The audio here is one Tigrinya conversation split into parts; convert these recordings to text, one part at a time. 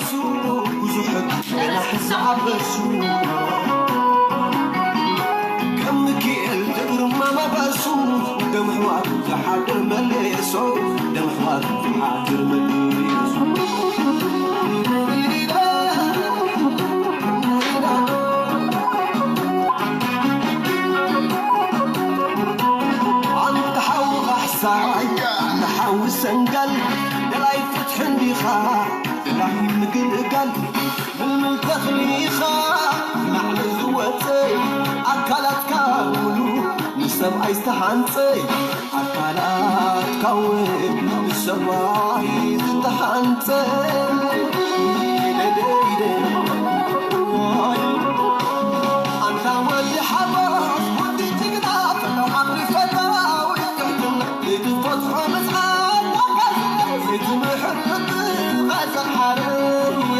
ብዙሕ መናሕስ ዝዓበሱ ከም ሚካኤል ግርማ መበሱ ደም ኣሕዋቱ ዝሓድር መሌሶ ደም ኣሕዋቱ ዝሓድር መሌሶ ኣንተ ሓዊ ካሕሳይ ኣንተ ሓዊ ሰንጋል ደላይ ፍትሒ እንዲኻ ደላይ ምግልጋል ምልምል ተኽሊ ኢኻ ላዕሊ ዝወፀ ኣካላትካ ሙሉ ንሰብኣይ ዝተሃንፀ ኣካላትካ እውን ንሰብኣይ ዝተሃንፀ ኣንታ ወዲ ሓጎስ ወዲ ጅግና ፈታው ዓቕሊ ፈታው ትሕትና ዘይትፈትሖ ምጽዓር ዘይትምሕር ልብኻ ዘሓርየ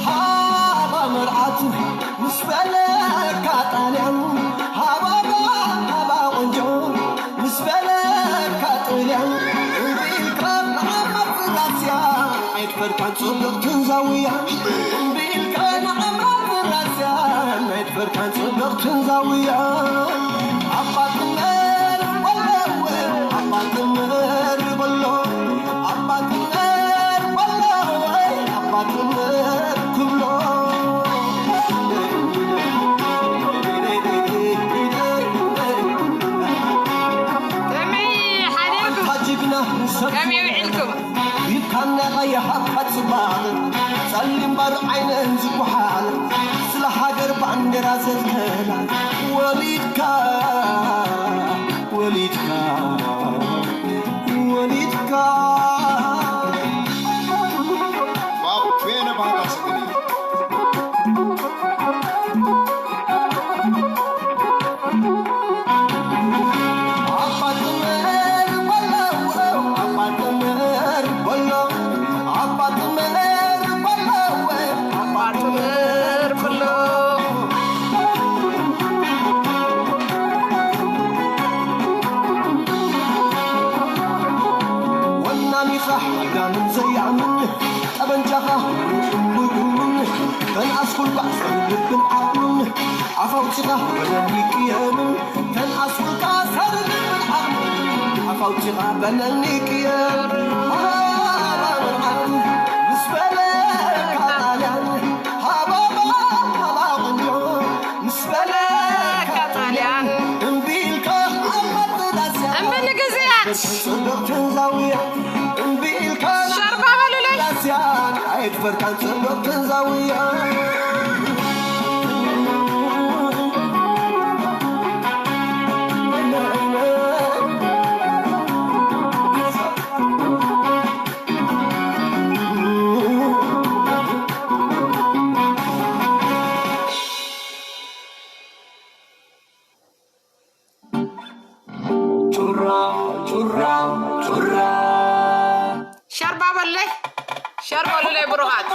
ሃባ መርዓቱ ምስ በለካ ጣልያን ሃባባ ሃባ ቆንጆ ምስ በለካ ጥልያን እምቢ ኢልካ ንዓመት ራስያ ኣይትፈርካን ጽብቕትን ዛውያ እምቢ ኢልካ ንዓመት ራስያ ኣይትፈርካን ጽብቕትን ዛውያ ኣባ ጥመር በሎ ኣባ ጥመር በሎ ኣባ ጥመር በሎ ኣባ ጥመር ክብሎ ከመይ ሓዲርኩም? ጅግና ሰብ ከመይ ውዒልኩም? ይካነቐ የሃብካ ጽባቕ ጸሊም ባዶ ዓይነን ዝጓሓል ስለ ሃገር ባንዴራ ዘዝከላ ወሊድካ ወሊድካ ወሊድካ Wow, fena bala sagini. ወናኒኻ ሓዳምን ዘያምን ጠበንጃኻ ሩጡን ሉሉን ተንኣስ ኩልኳዕ ሰር ልብን ዓቕሉን ኣፋውፂኻ በለኒ ቅየምን ተንኣስ ኩልካ ሰር ልብን ዓቕሉን ኣፋውፂኻ በለኒ ቅየም ሃባ መርዓቱ ምስ በለካ ጣልያን ሃባባ ሃባ ቁንጆ ምስ በለካ ጣልያን እምቢ ኢልካ ዓመት ዳስያ እምቢ ንግዝያት ጽብቕትን ዛውያ እምቢ ኢልካ ሸርባ በሉለይ። ዳስያ ኣይትፈርካን ጽብቕትን ዛውያ ሸር ባበለይ ሸር በሉለይ ብሩኻት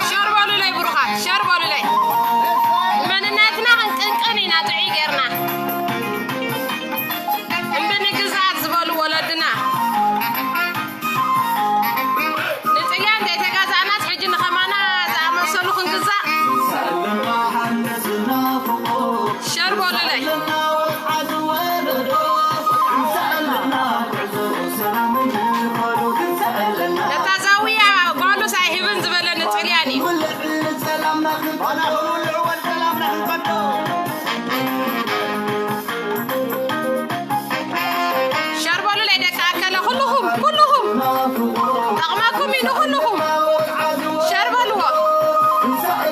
ሸር በሉለይ ብሩኻት ሸር በሉለይ መንነትና ክንቅንቅን ኢና ጥዑይ ጌርና እምቢ ንግዛት ዝበሉ ወለድና ንጥልያን ዘይተጋዛእናስ ሕጂ ንኸማና ዝኣመሰሉ ክንግዛእ ሸር በሉለይ እታ ዛውያ ጓሉስ ኣይህብን ዝበለ ንጥልያን እዩ ሸር በሉለይ ደቂ ኣከለ ኩልኹም ኩልኹም ጠቕመኩም እዩ ንኩልኹም ሸር በልዎ ትንሳኤ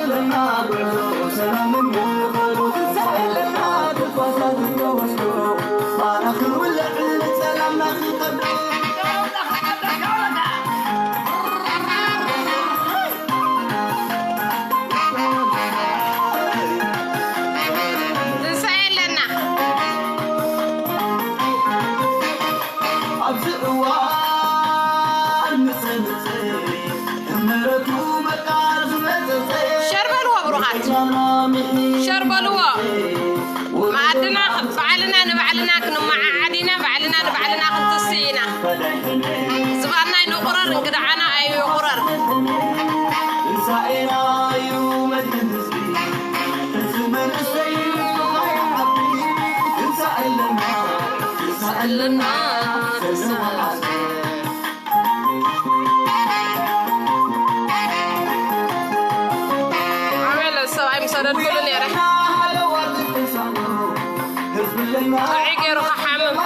ኣለና ኣብዚ እዋን ምፅምፅእ እምረቱ በቃ ዝመፀፀ ሸር በልዎ ብሩኻ ሸር በልዎ። መኣድና ባዕልና ንባዕልና ክንመዓዓድ ኢና፣ ባዕልና ንባዕልና ክንትስእ ኢና። ዝባንና ኣይንቑረር፣ እንግድዓና ኣይቑረር። ኣለና። ዓመለ ሰብኣይ ምሰደድኩሉ ነይረ። ጥዑይ ገይሩ ክሓምም።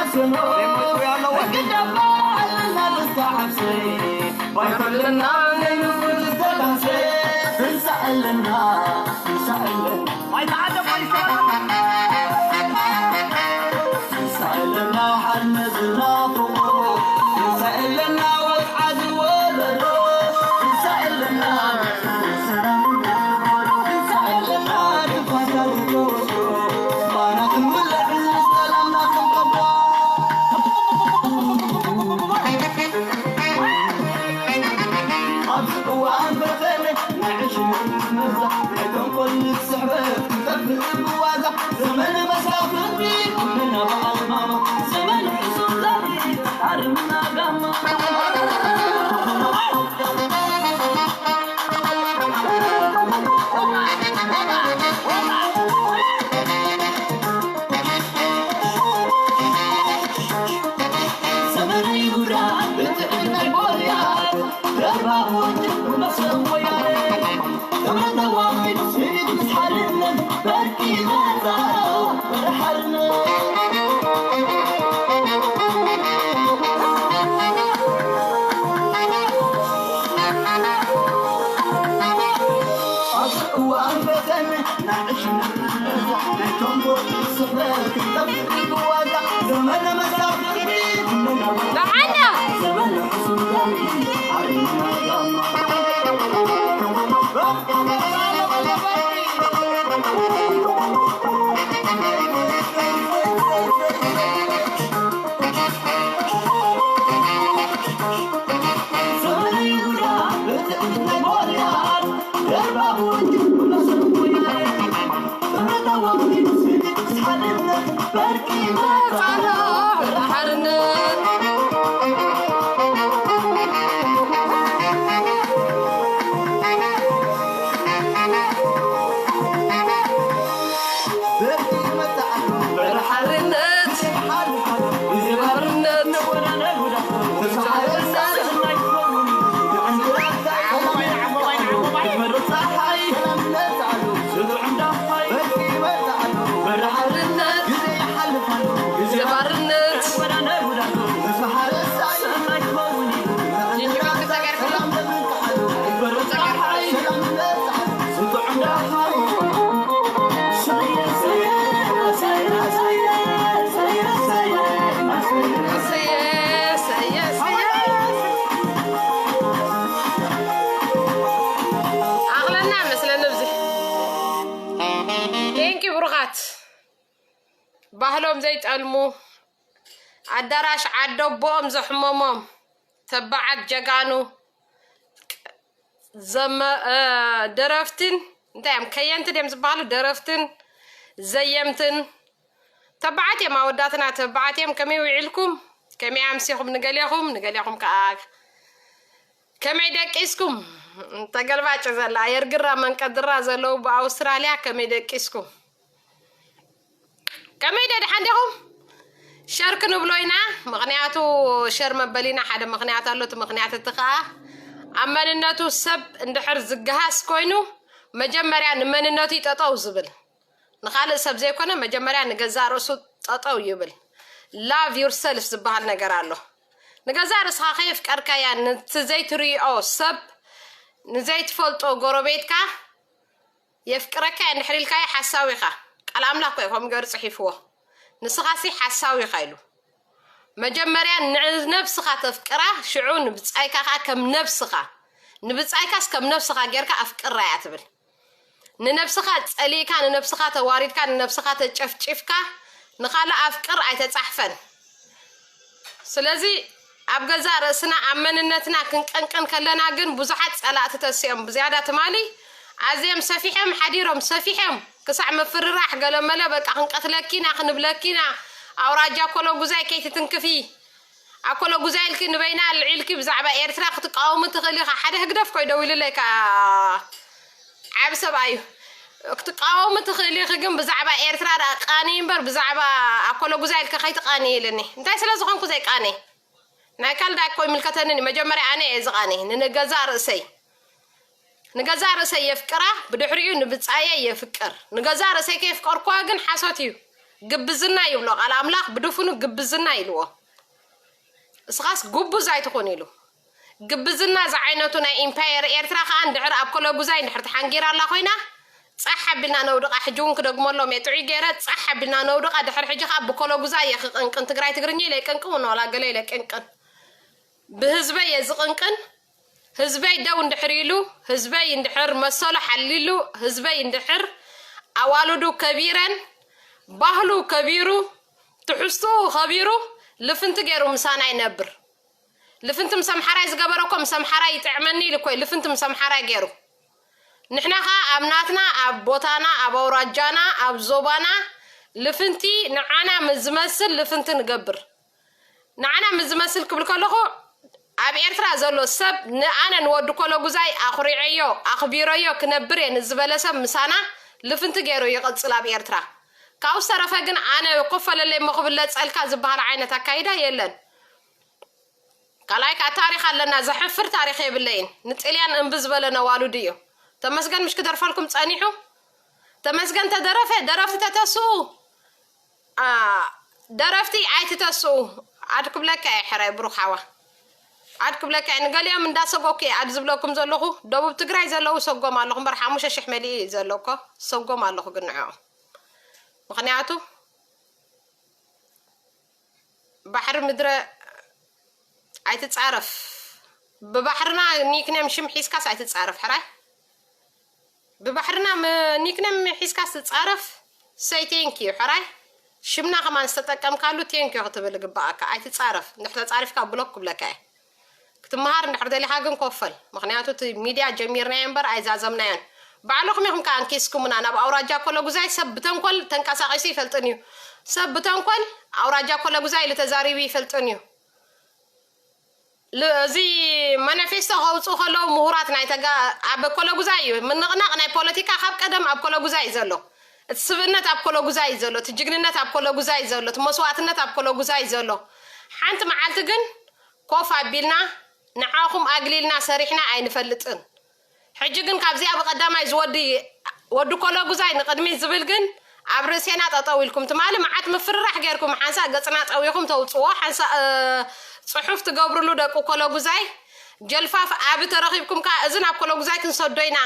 ኣቕለና መስለኒ ኣብዚ። ቴንኪ ብሩኻት። ባህሎም ዘይጠልሙ፣ ኣዳራሽ ዓደቦኦም ዘሕመሞም፣ ተባዓት ጀጋኑ፣ ዘመ-፣ እ፣ ደረፍትን፣ እንታይ እዮም፣ ከየንትን እዮም ዝበሃሉ፣ ደረፍትን ዘየምትን። ተባዓት እዮም ኣወዳትና፣ ተባዓት እዮም። ከመይ ውዒልኩም? ከመይ ኣምሲኹም? ንገሌኹም፣ ንገሌኹም ከኣ ከመይ ደቂስኩም? ተገልባጭ ዘላ የርግራ መንቀድራ ዘለዉ ብኣውስትራልያ ከመይ ደቂስኩም? ከመይ ደድሓን ዲኹም? ሸር ክንብሎ ኢና። ምኽንያቱ ሸር መበሊና ሓደ ምኽንያት ኣሎ። እቲ ምኽንያት እቲ ኸኣ ኣብ መንነቱ ሰብ እንድሕር ዝገሃስ ኮይኑ መጀመርያ ንመንነቱ እዩ ጠጠው ዝብል። ንኻልእ ሰብ ዘይኮነ መጀመርያ ንገዛእ ርእሱ ጠጠው ይብል። Love yourself ዝበሃል ነገር ኣሎ። ንገዛእ ርእስኻ ከየፍቀርካያ ነቲ ዘይትርእዮ ሰብ፣ ንዘይትፈልጦ ጎረቤትካ የፍቅረካ እየ እንድሕር ኢልካዮ ሓሳዊ ኢኻ። ቃል ኣምላኽ እኮ እዩ ከምኡ ገይሩ ጽሒፍዎ። ንስኻሲ ሓሳዊ ኢኻ ኢሉ። መጀመርያ ንነብስኻ ተፍቅራ፣ ሽዑ ንብጻይካ ከኣ ከም ነብስኻ፣ ንብጻይካስ ከም ነብስኻ ጌርካ ኣፍቅራ እያ ትብል። ንነብስኻ ጸሊእካ፣ ንነብስኻ ተዋሪድካ፣ ንነብስኻ ተጨፍጪፍካ፣ ንኻልእ ኣፍቅር ኣይተጻሕፈን። ስለዚ ኣብ ገዛእ ርእስና፣ ኣብ መንነትና ክንቀንቅን ከለና ግን ብዙሓት ጸላእቲ ተሲኦም። ብዝያዳ ትማሊ ኣዝዮም ሰፊሖም ሓዲሮም፣ ሰፊሖም ክሳዕ ምፍርራሕ፣ ገለመለ፣ በቃ ክንቀትለኪና ክንብለኪና፣ ኣውራጃ ኮሎጉዛይ ከይትትንክፊ፣ ኣኮሎጉዛይ ኢልኪ ንበይና ኣልዒልኪ ብዛዕባ ኤርትራ ክትቃወሚ ትኽእሊ ኢኻ። ሓደ ህግደፍ ኮይ ደዊሉለይ ከኣ ዓቢ ሰብኣይ እዩ። ክትቃወሚ ትኽእሊ ኢኺ፣ ግን ብዛዕባ ኤርትራ ደኣ ቃኒ እምበር ብዛዕባ ኣኮሎጉዛይ ኢልኪ ከይትቃኒ ኢልኒ። እንታይ ስለ ዝኾንኩ ዘይቃኒ? ናይ ካልእ ደኣ እኮ ይምልከተንን እዩ። መጀመርያ ኣነ እየ ዝቃኒ ንገዛእ ርእሰይ። ንገዛእ ርእሰይ የፍቅራ፣ ብድሕሪኡ ንብጻየ የፍቅር። ንገዛእ ርእሰይ ከየፍቀርኩዋ ግን ሓሶት እዩ። ግብዝና ይብሎ ቃል ኣምላኽ፣ ብድፉኑ ግብዝና ኢልዎ። እስኻስ ግቡዝ ኣይትኹን ኢሉ። ግብዝና ዝዓይነቱ ናይ ኢምፓየር ኤርትራ ከኣ እንድሕር ኣብ ኮሎጉዛይ እንድሕር ተሓንጊራ ኣላ ኮይና፣ ጻሕ ኣቢልና ነውድቓ። ሕጂ እውን ክደግመሎም እየ ጥዑይ ገይረ፣ ጻሕ ኣቢልና ነውድቓ። ድሕር ሕጂ ከኣ ብኮሎጉዛይ እየ ክቕንቅን። ትግራይ ትግርኛ ኢለ ይቅንቅን፣ ዋላ ገለ ኢለ ይቅንቅን። ብህዝበይ እየ ዝቕንቅን። ህዝበይ ደው እንድሕር ኢሉ፣ ህዝበይ እንድሕር መሰሉ ሓሊሉ፣ ህዝበይ እንድሕር ኣዋልዱ ከቢረን፣ ባህሉ ከቢሩ፣ ትሕዝትኡ ከቢሩ፣ ልፍንቲ ገይሩ ምሳና ይነብር። ልፍንቲ ምስ ኣምሓራይ ዝገበረ እኮ ምስ ኣምሓራይ ይጥዕመኒ ኢሉ እኮ እዩ ልፍንቲ ምስ ኣምሓራይ ገይሩ። ንሕና ኸኣ ኣብ ናትና፣ ኣብ ቦታና፣ ኣብ ኣውራጃና፣ ኣብ ዞባና ልፍንቲ ንዓና ምስ ዝመስል ልፍንቲ ንገብር። ንዓና ምስ ዝመስል ክብል ከለኹ፣ ኣብ ኤርትራ ዘሎ ሰብ ንኣነ ንወዲ ኮሎጉዛይ ኣኹሪዐዮ፣ ኣኽቢረዮ ክነብር እየ ንዝበለ ሰብ ምሳና ልፍንቲ ገይሩ ይቕጽል ኣብ ኤርትራ። ካብኡ ዝተረፈ ግን ኣነ ኮፈለለይ እሞ ክብለጸልካ ዝበሃል ዓይነት ኣካይዳ የለን። ካልኣይ ከኣ ታሪኽ ኣለና፣ ዘሕፍር ታሪኽ የብለይን። ንጥልያን እምቢ ዝበለ ነዋልዱ እዩ። ተመስገን ምሽ ክደርፈልኩም ጸኒሑ? ተመስገን ተደረፈ፣ ደረፍቲ ተተስኡ። ኣ፣ ደረፍቲ ኣይትተስኡ። ኣድ ክብለካ እየ ሕራይ ብሩኽ ሓዋ። ኣድ ክብለካ እየ። ንገሊኦም እንዳሰጎኩ እየ ኣድ ዝብለኩም ዘለኹ። ደቡብ ትግራይ ዘለዉ ሰጎም ኣለኹ እምበር ሓሙሽተ ሽሕ መሊኡ እዩ ዘሎ እኮ። ሰጎም ኣለኹ ግን ንዕኦም። ምኽንያቱ ባሕሪ ምድረ ኣይትጻረፍ። ብባሕርና ኒክኔም ሽም ሒዝካስ ኣይትጻረፍ ሕራይ። ብባሕርና ም-፣ ኒክኔም ሒዝካስ ትጻረፍ። ሰይ ቴንክ ዩ ሕራይ። ሽምና ከማን ዝተጠቀምካሉ ቴንክ ዩ ክትብል ግባኣካ። ኣይትጻረፍ። እንድሕር ተጻሪፍካ ብሎክ ክብለካ እየ። ክትመሃር እንድሕር ደሊኻ ግን ኮፈል። ምኽንያቱ እቲ ሚድያ ጀሚርናዮ እምበር ኣይዛዘምናዮን። ባዕልኹም ኢኹም ከኣ ኣንኪስኩምና። ናብ ኣውራጃ ኮሎጉዛይ ሰብ ብተንኮል ተንቀሳቒሱ ይፈልጥን እዩ። ሰብ ብተንኮል ኣውራጃ ኮሎጉዛይ ኢሉ ተዛሪቡ ይፈልጥን እዩ። ል-፣ እዚ ማኒፌስቶ ከውፅኡ ከለዉ ምሁራት ናይ ተጋ-፣ ኣብ ኮሎጉዛይ እዩ። ምንቕናቕ ናይ ፖለቲካ ካብ ቀደም ኣብ ኮሎጉዛይ እዩ ዘሎ። እቲ ስብእነት ኣብ ኮሎጉዛይ እዩ ዘሎ። እቲ ጅግንነት ኣብ ኮሎጉዛይ እዩ ዘሎ። እቲ መስዋእትነት ኣብ ኮሎጉዛይ እዩ ዘሎ። ሓንቲ መዓልቲ ግን ኮፍ ኣቢልና ንዓኹም ኣግሊልና ሰሪሕና ኣይንፈልጥን። ሕጂ ግን ካብዚኣ ብቐዳማይ ዝወዲ ወዲ ኮሎጉዛይ ንቕድሚት ዝብል ግን ኣብ ርእሴና ጠጠው ኢልኩም። ትማሊ መዓት ምፍርራሕ ጌርኩም፣ ሓንሳእ ገጽና ጠዊኹም ተውጽዎ፣ ሓንሳእ፣ እ፣ ጽሑፍ ትገብርሉ ደቂ ኮሎጉዛይ። ጀልፋፍ ኣብ ተረኺብኩም ከኣ እዚ ናብ ኮሎጉዛይ ክንሰዶ ኢና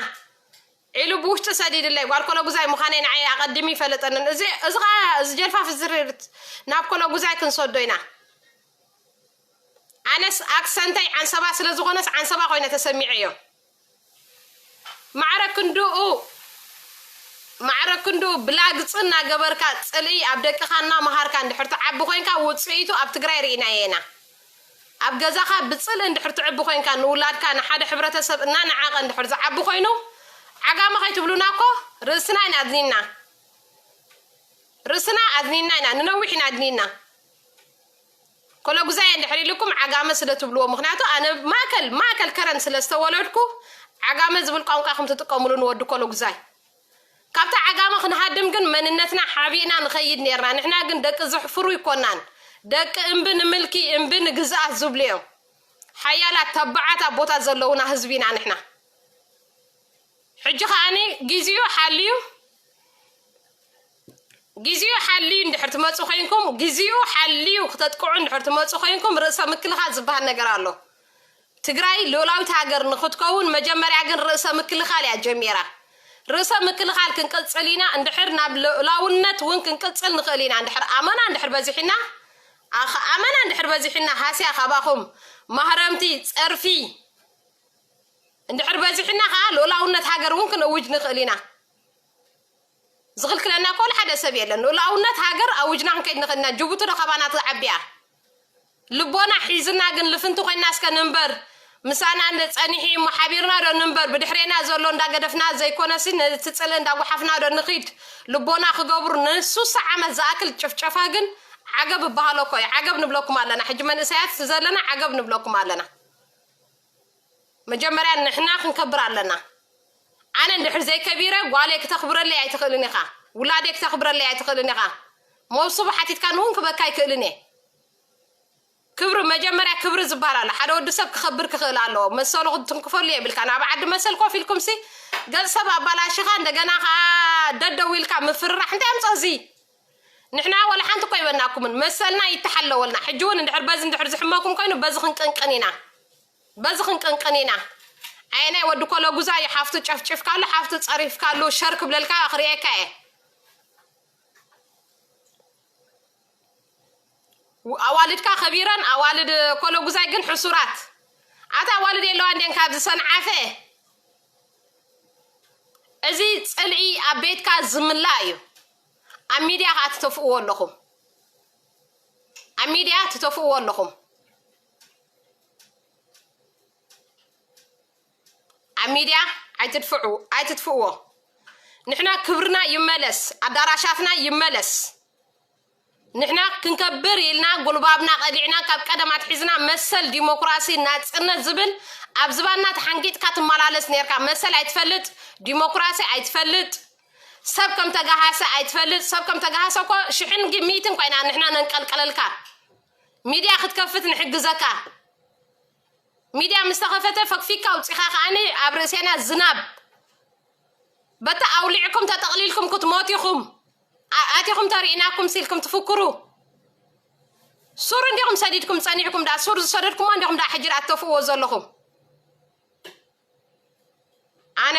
ኢሉ ብውሽጢ ሰዲድለይ። ጓል ኮሎጉዛይ ምዃነይ ንዓይ ኣቐዲሙ ይፈለጠንን። እዚ፣ እዚ ኸኣ፣ እዚ ጀልፋፍ ዝርርት ናብ ኮሎጉዛይ ክንሰዶ ኢና። ኣነስ ኣክሰንተይ ዓንሰባ ስለ ዝኾነስ ዓንሰባ ኮይነ ተሰሚዐዮ። ማዕረ ክንድኡ፣ ማዕረ ክንድኡ ብላግጺ እናገበርካ ጽልኢ ኣብ ደቅኻ እናመሃርካ እንድሕር ትዓቢ ኮይንካ ውጽኢቱ ኣብ ትግራይ ርኢናዮ ኢና። ኣብ ገዛኻ ብጽልኢ እንድሕር ትዕቢ ኮይንካ ንውላድካ ንሓደ ሕብረተሰብ እናነዓቐ እንድሕር ዝዓቢ ኮይኑ ዓጋመ ከይትብሉና እኮ ርእስና ኢና ኣድኒና። ርእስና ኣድኒና ኢና፣ ንነዊሕ ኢና ኣድኒና። ኮሎጉዛይ እንድሕር ኢልኩም ዓጋመ ስለ ትብልዎ፣ ምኽንያቱ ኣነ ማእከል፣ ማእከል ከረን ስለ ዝተወለድኩ ዓጋመ ዝብል ቋንቋ ከም ትጥቀምሉ ንወዲ ኮሎጉዛይ። ካብታ ዓጋመ ክንሃድም ግን መንነትና ሓቢእና ንኸይድ ኔርና። ንሕና ግን ደቂ ዘሕፍሩ ይኮናን። ደቂ እምቢ ንምልኪ፣ እምቢ ንግዝኣት ዝብሉ እዮም። ሓያላት ተባዓት ኣቦታት ዘለውና ህዝቢ ኢና ንሕና። ሕጂ ከኣኒ ግዜኡ ሓልዩ፣ ግዜኡ ሓልዩ እንድሕር ትመጹ ኮይንኩም፣ ግዜኡ ሓልዩ ክተጥቅዑ እንድሕር ትመጹ ኮይንኩም፣ ርእሰ ምክልኻል ዝበሃል ነገር ኣሎ። ትግራይ ልኡላዊት ሃገር ንክትከውን መጀመርያ ግን ርእሰ ምክልኻል እያ ጀሚራ። ርእሰ ምክልኻል ክንቅጽል ኢና፣ እንድሕር ናብ ልኡላውነት እውን ክንቅጽል ንኽእል ኢና። እንድሕር ኣመና እንድሕር በዚሕና፣ ኣኸ-፣ ኣመና እንድሕር በዚሕና፣ ሃስያ ካባኹም ማህረምቲ፣ ጸርፊ፣ እንድሕር በዚሕና ከኣ ልኡላውነት ሃገር እውን ክንእውጅ ንኽእል ኢና። ዝኽልክለና እኮ ወላ ሓደ ሰብ የለን። ልኡላውነት ሃገር ኣውጅና ክንከይድ ንኽእል ኢና። ጅቡቲ ዶ ካባና ትዓቢ እያ? ልቦና ሒዝና ግን ልፍንቲ ኮይና እስከ ንንበር። ምሳና ጸኒሑ እሞ ሓቢርና ዶ ንንበር? ብድሕሬና ዘሎ እንዳገደፍና ዘይኮነሲ፣ ነቲ ጽልኢ እንዳጓሓፍና ዶ ንኺድ? ልቦና ክገብሩ ንሱሳ ዓመት ዝኣክል ጭፍጨፋ ግን ዓገብ እበሃሎ እኮ እዩ። ዓገብ ንብለኩም ኣለና። ሕጂ መንእሰያት ዘለና ዓገብ ንብለኩም ኣለና። መጀመርያ ንሕና ክንከብር ኣለና። ኣነ እንድሕር ዘይከቢረ፣ ጓለይ ክተኽብረለይ ኣይትኽእልን ኢኻ። ውላደይ ክተኽብረለይ ኣይትኽእልን ኢኻ። መውስቡ ሓቲትካኒ እውን ክበካ ኣይክእልን እየ። ክብሪ፣ መጀመርያ ክብሪ ዝበሃል ኣሎ። ሓደ ወዲ ሰብ ክኸብር ክኽእል ኣለዎ። መሰሉ ክትትንክፈሉ የብልካ። ናብ ዓዲ መሰል ኮፍ ኢልኩምሲ፣ ገጽ ሰብ ኣባላሽኻ፣ እንደገና ከኣ ደደው ኢልካ ምፍርራሕ እንታይ ኣምጽኦ እዚ? ንሕና ወላ ሓንቲ እኮ ይበናኩምን። መሰልና ይተሓለወልና። ሕጂ እውን እንድሕር በዚ እንድሕር ዝሕመኩም ኮይኑ፣ በዚ ክንቅንቅን ኢና። በዚ ክንቅንቅን ኢና። ኣየናይ ወዲ ኮለጉዛ እዩ ሓፍቱ ጨፍጭፍካሉ፣ ሓፍቱ ጸሪፍካሉ፣ ሸር ክብለልካ ክርእየካ እየ። ኣዋልድካ ከቢረን፣ ኣዋልድ ኮለጉዛይ ግን ሕሱራት። ኣታ ኣዋልድ የለዋ እንዴን ካብዚ ሰንዓፈ። እዚ ጽልኢ ኣብ ቤትካ ዝምላእ እዩ። ኣብ ሚድያ ከኣ ትተፍእዎ ኣለኹም። ኣብ ሚድያ ትተፍእዎ ኣለኹም። ኣብ ሚድያ ኣይትድፍዑ፣ ኣይትትፍእዎ። ንሕና ክብርና ይመለስ፣ ኣዳራሻትና ይመለስ። ንሕና ክንከብር ኢልና ጉልባብና ቀሊዕና ካብ ቀደም ኣትሒዝና መሰል፣ ዲሞክራሲ፣ ናጽነት ዝብል ኣብ ዝባንና ተሓንጊጥካ ትመላለስ ኔርካ። መሰል ኣይትፈልጥ፣ ዲሞክራሲ ኣይትፈልጥ፣ ሰብ ከም ተጋሃሰ ኣይትፈልጥ። ሰብ ከም ተጋሃሰ እኮ ሽሕን ግ-፣ ሚእትን ኮይና ንሕና ነንቀልቀለልካ። ሚድያ ክትከፍት ንሕግዘካ። ሚድያ ምስ ተኸፈተ ፈክፊካ ኣውጺኻ ከኣኒ ኣብ ርእሴና ዝናብ። በታ ኣውሊዕኩም ተጠቕሊልኩም ክትሞት ኢኹም። ኣ-፣ ኣቲኹም ተርኢናኩም ሲልኩም ትፍክሩ። ሱር እንዲኹም ሰዲድኩም ጸኒሕኩም፣ ዳ ሱር ዝሰደድኩሞ እንዲኹም ዳ ሕጂ ዳ እተፍእዎ ዘለኹም። ኣነ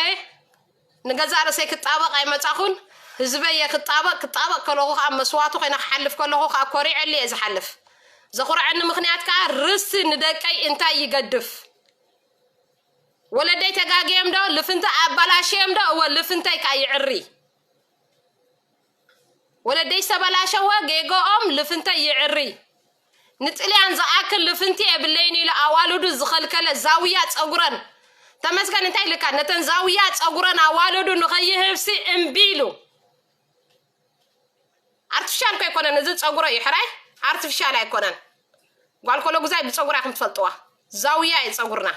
ንገዛእ ርእሰይ ክጣበቕ ኣይመጻኹን። ህዝበይ እየ ክጣበቕ፣ ክጣበቕ ከለኹ ከኣ መስዋእቱ ኮይነ ክሓልፍ ከለኹ ከኣ ኮሪዐሉ እየ ዝሓልፍ። ዘኹርዐኒ ምኽንያት ከኣ ርስቲ ንደቀይ እንታይ ይገድፍ? ወለደይ ተጋግዮም ዶ? ልፍንተ ኣባላሽዮም ዶ? እወ፣ ልፍንተይ ከኣ ይዕሪ። ወለደይ ዝተበላሸወ ጌገኦም ልፍንተይ ይዕሪ። ንጥልያን ዝኣክል ልፍንቲ የብለይን ኢሉ ኣዋልዱ ዝኸልከለ ዛውያ ጸጉረን። ተመስገን እንታይ ኢልካ? ነተን ዛውያ ጸጉረን ኣዋልዱ ንኸይህብሲ እምቢ ኢሉ። ኣርቲፊሻል እኮ ኣይኮነን፣ እዚ ጸጉሮ እዩ ሕራይ፣ ኣርቲፊሻል ኣይኮነን። ጓል ኮለጉዛይ ብጸጉራ ኢኹም ትፈልጥዋ። ዛውያ እዩ ጸጉርና።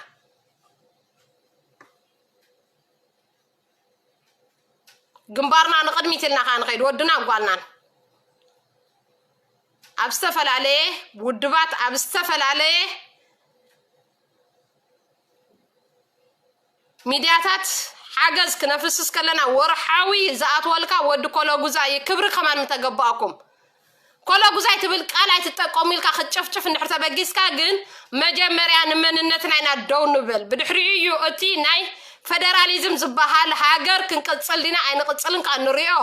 ግንባርና ንቕድሚት ኢልና ከኣ ንኸይድ፣ ወድና ጓልናን። ኣብ ዝተፈላለየ ውድባት፣ ኣብ ዝተፈላለየ ሚድያታት ሓገዝ ክነፍስስ ከለና፣ ወርሓዊ ዝኣትወልካ ወዲ ኮለጉዛይ ክብሪ ከማን ምተገባእኩም። ኮለጉዛይ ትብል ቃል ኣይትጠቀሙ ኢልካ ክትጭፍጭፍ እንድሕር ተበጊስካ ግን፣ መጀመርያ ንመንነትና ኢና ደው ንብል። ብድሕሪኡ እዩ እቲ ናይ ፈደራሊዝም ዝበሃል፣ ሃገር ክንቅጽል ዲና ኣይንቅጽልን ከኣ ንሪኦ።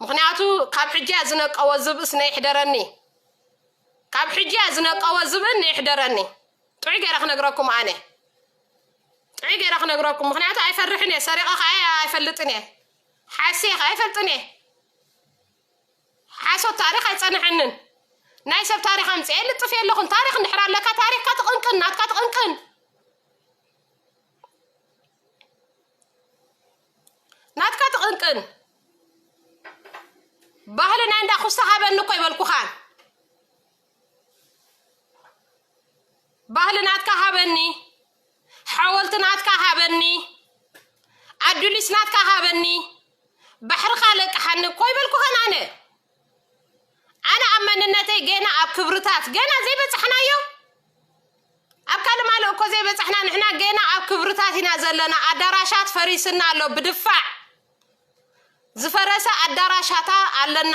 ምኽንያቱ ካብ ሕጂ እያ ዝነቀወ ዝብእስ ነይሕደረኒ። ካብ ሕጂ እያ ዝነቀወ ዝብእን ነይሕደረኒ። ጥዑይ ገይረ ክነግረኩም ኣነ። ጥዑይ ገይረ ክነግረኩም፣ ምኽንያቱ ኣይፈርሕን እየ። ሰሪቐ ከኣ ኣይፈልጥን እየ። ሓስየ ከኣ ኣይፈልጥን እየ። ሓሶት ታሪኽ ኣይጸንሐንን። ናይ ሰብ ታሪኽ ኣምጽኤ ልጥፍ የለኹን። ታሪኽ እንድሕር ኣለካ፣ ታሪኽካ ትቕንቅን፣ ናትካ ትቕንቅን። ናትካ ትቕንቅን። ባህሊ ናይ እንዳ ኩስታ ሃበኒ እኮ ይበልኩኻ። ባህሊ ናትካ ሃበኒ፣ ሓወልቲ ናትካ ሃበኒ፣ ኣዱሊስ ናትካ ሃበኒ፣ ባሕርኻ ለቅሓኒ እኮ ይበልኩኸን ኣነ። ኣነ ኣብ መንነተይ ገና ኣብ ክብርታት ገና ዘይበጻሕናዮ፣ ኣብ ካልእ ማልእ እኮ ዘይበጻሕና ንሕና ገና ኣብ ክብርታት ኢና ዘለና። ኣዳራሻት ፈሪስና ኣሎ ብድፋዕ። ዝፈረሰ ኣዳራሻታ ኣለና።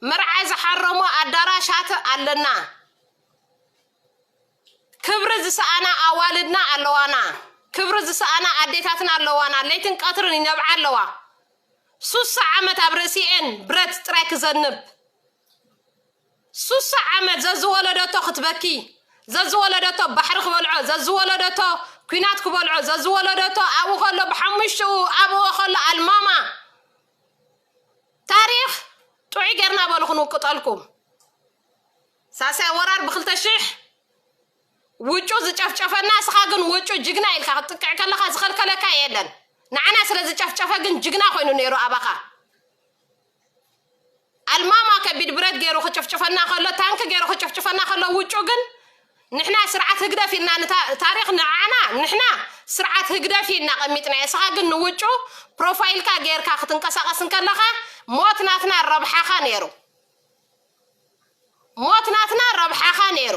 መርዓ ዝሓረሞ ኣዳራሻት ኣለና። ክብሪ ዝሰኣና ኣዋልድና ኣለዋና። ክብሪ ዝሰኣና ኣዴታትና ኣለዋና። ለይትን ቀትርን ይነብዓ ኣለዋ። ሱሳ ዓመት ኣብ ርእሲኤን ብረት ጥራይ ክዘንብ። ሱሳ ዓመት ዘዝወለደቶ ክትበኪ፣ ዘዝወለደቶ ባሕሪ ክበልዖ፣ ዘዝወለደቶ ኲናት ክበልዖ፣ ዘዝወለደቶ ኣብኡ ከሎ ብሓሙሽትኡ ኣብኡ ከሎ ኣልማማ። ታሪኽ ጥዑይ ጌርና በሉ ክንውቅጠልኩም። ሳልሳይ ወራር ብክልተ ሽሕ ውጩ ዝጨፍጨፈና፣ እስኻ ግን ውጩ ጅግና ኢልካ ክትጥቅዕ ከለኻ ዝኸልከለካ የለን። ንዓና ስለ ዝጨፍጨፈ ግን ጅግና ኮይኑ ነይሩ ኣባኻ። ኣልማማ ከቢድ ብረት ገይሩ ክጭፍጭፈና ከሎ፣ ታንክ ገይሩ ክጭፍጭፈና ከሎ፣ ውጩ ግን ንሕና ስርዓት ህግደፍ ኢልና ንታ-፣ ታሪኽ ንዓና ንሕና ስርዓት ህግደፍ ኢልና ቀሚጥና። እስኻ ግን ንውጩ ፕሮፋይልካ ገይርካ ክትንቀሳቐስ እንከለኻ ሞት ናትና ረብሓኻ ነይሩ። ሞት ናትና ረብሓኻ ነይሩ።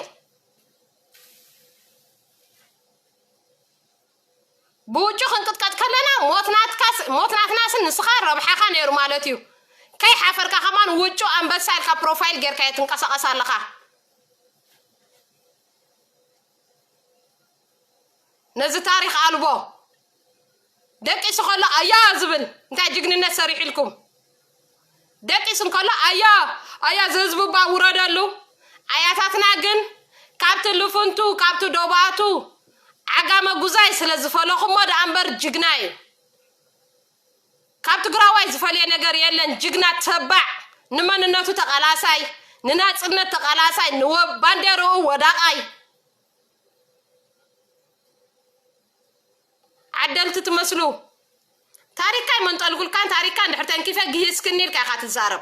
ብውጩ ክንቅጥቀጥ ከለና ሞት ናትካስ-፣ ሞት ናትናስ ንስኻ ረብሓኻ ነይሩ ማለት እዩ። ከይሓፈርካ ከማን ውጩ ኣንበሳ ኢልካ ፕሮፋይል ጌርካ ትንቀሳቐስ ኣለኻ። ነዚ ታሪኽ ኣልቦ ደቂሱ ከሎ ኣያ ዝብል እንታይ ጅግንነት ሰሪሑ ኢልኩም? ደቂሱ እንከሎ ኣያ ኣያ ዝህዝቢ እባ ውረደሉ። ኣያታትና ግን ካብቲ ልፍንቱ ካብቲ ዶባቱ ዓጋመ ጉዛይ ስለ ዝፈለኹሞ ደኣ እምበር ጅግና እዩ። ካብ ትግራዋይ ዝፈልየ ነገር የለን። ጅግና ተባዕ፣ ንመንነቱ ተቓላሳይ፣ ንናጽነት ተቓላሳይ፣ ንወ-፣ ባንዴርኡ ወዳቓይ። ዓደልቲ ትመስሉ። ታሪካ ኣይመንጠልኩልካን፣ ታሪካ እንድሕር ተንኪፈ ግሂስክኒ ኢልካ ኢኻ ትዛረብ።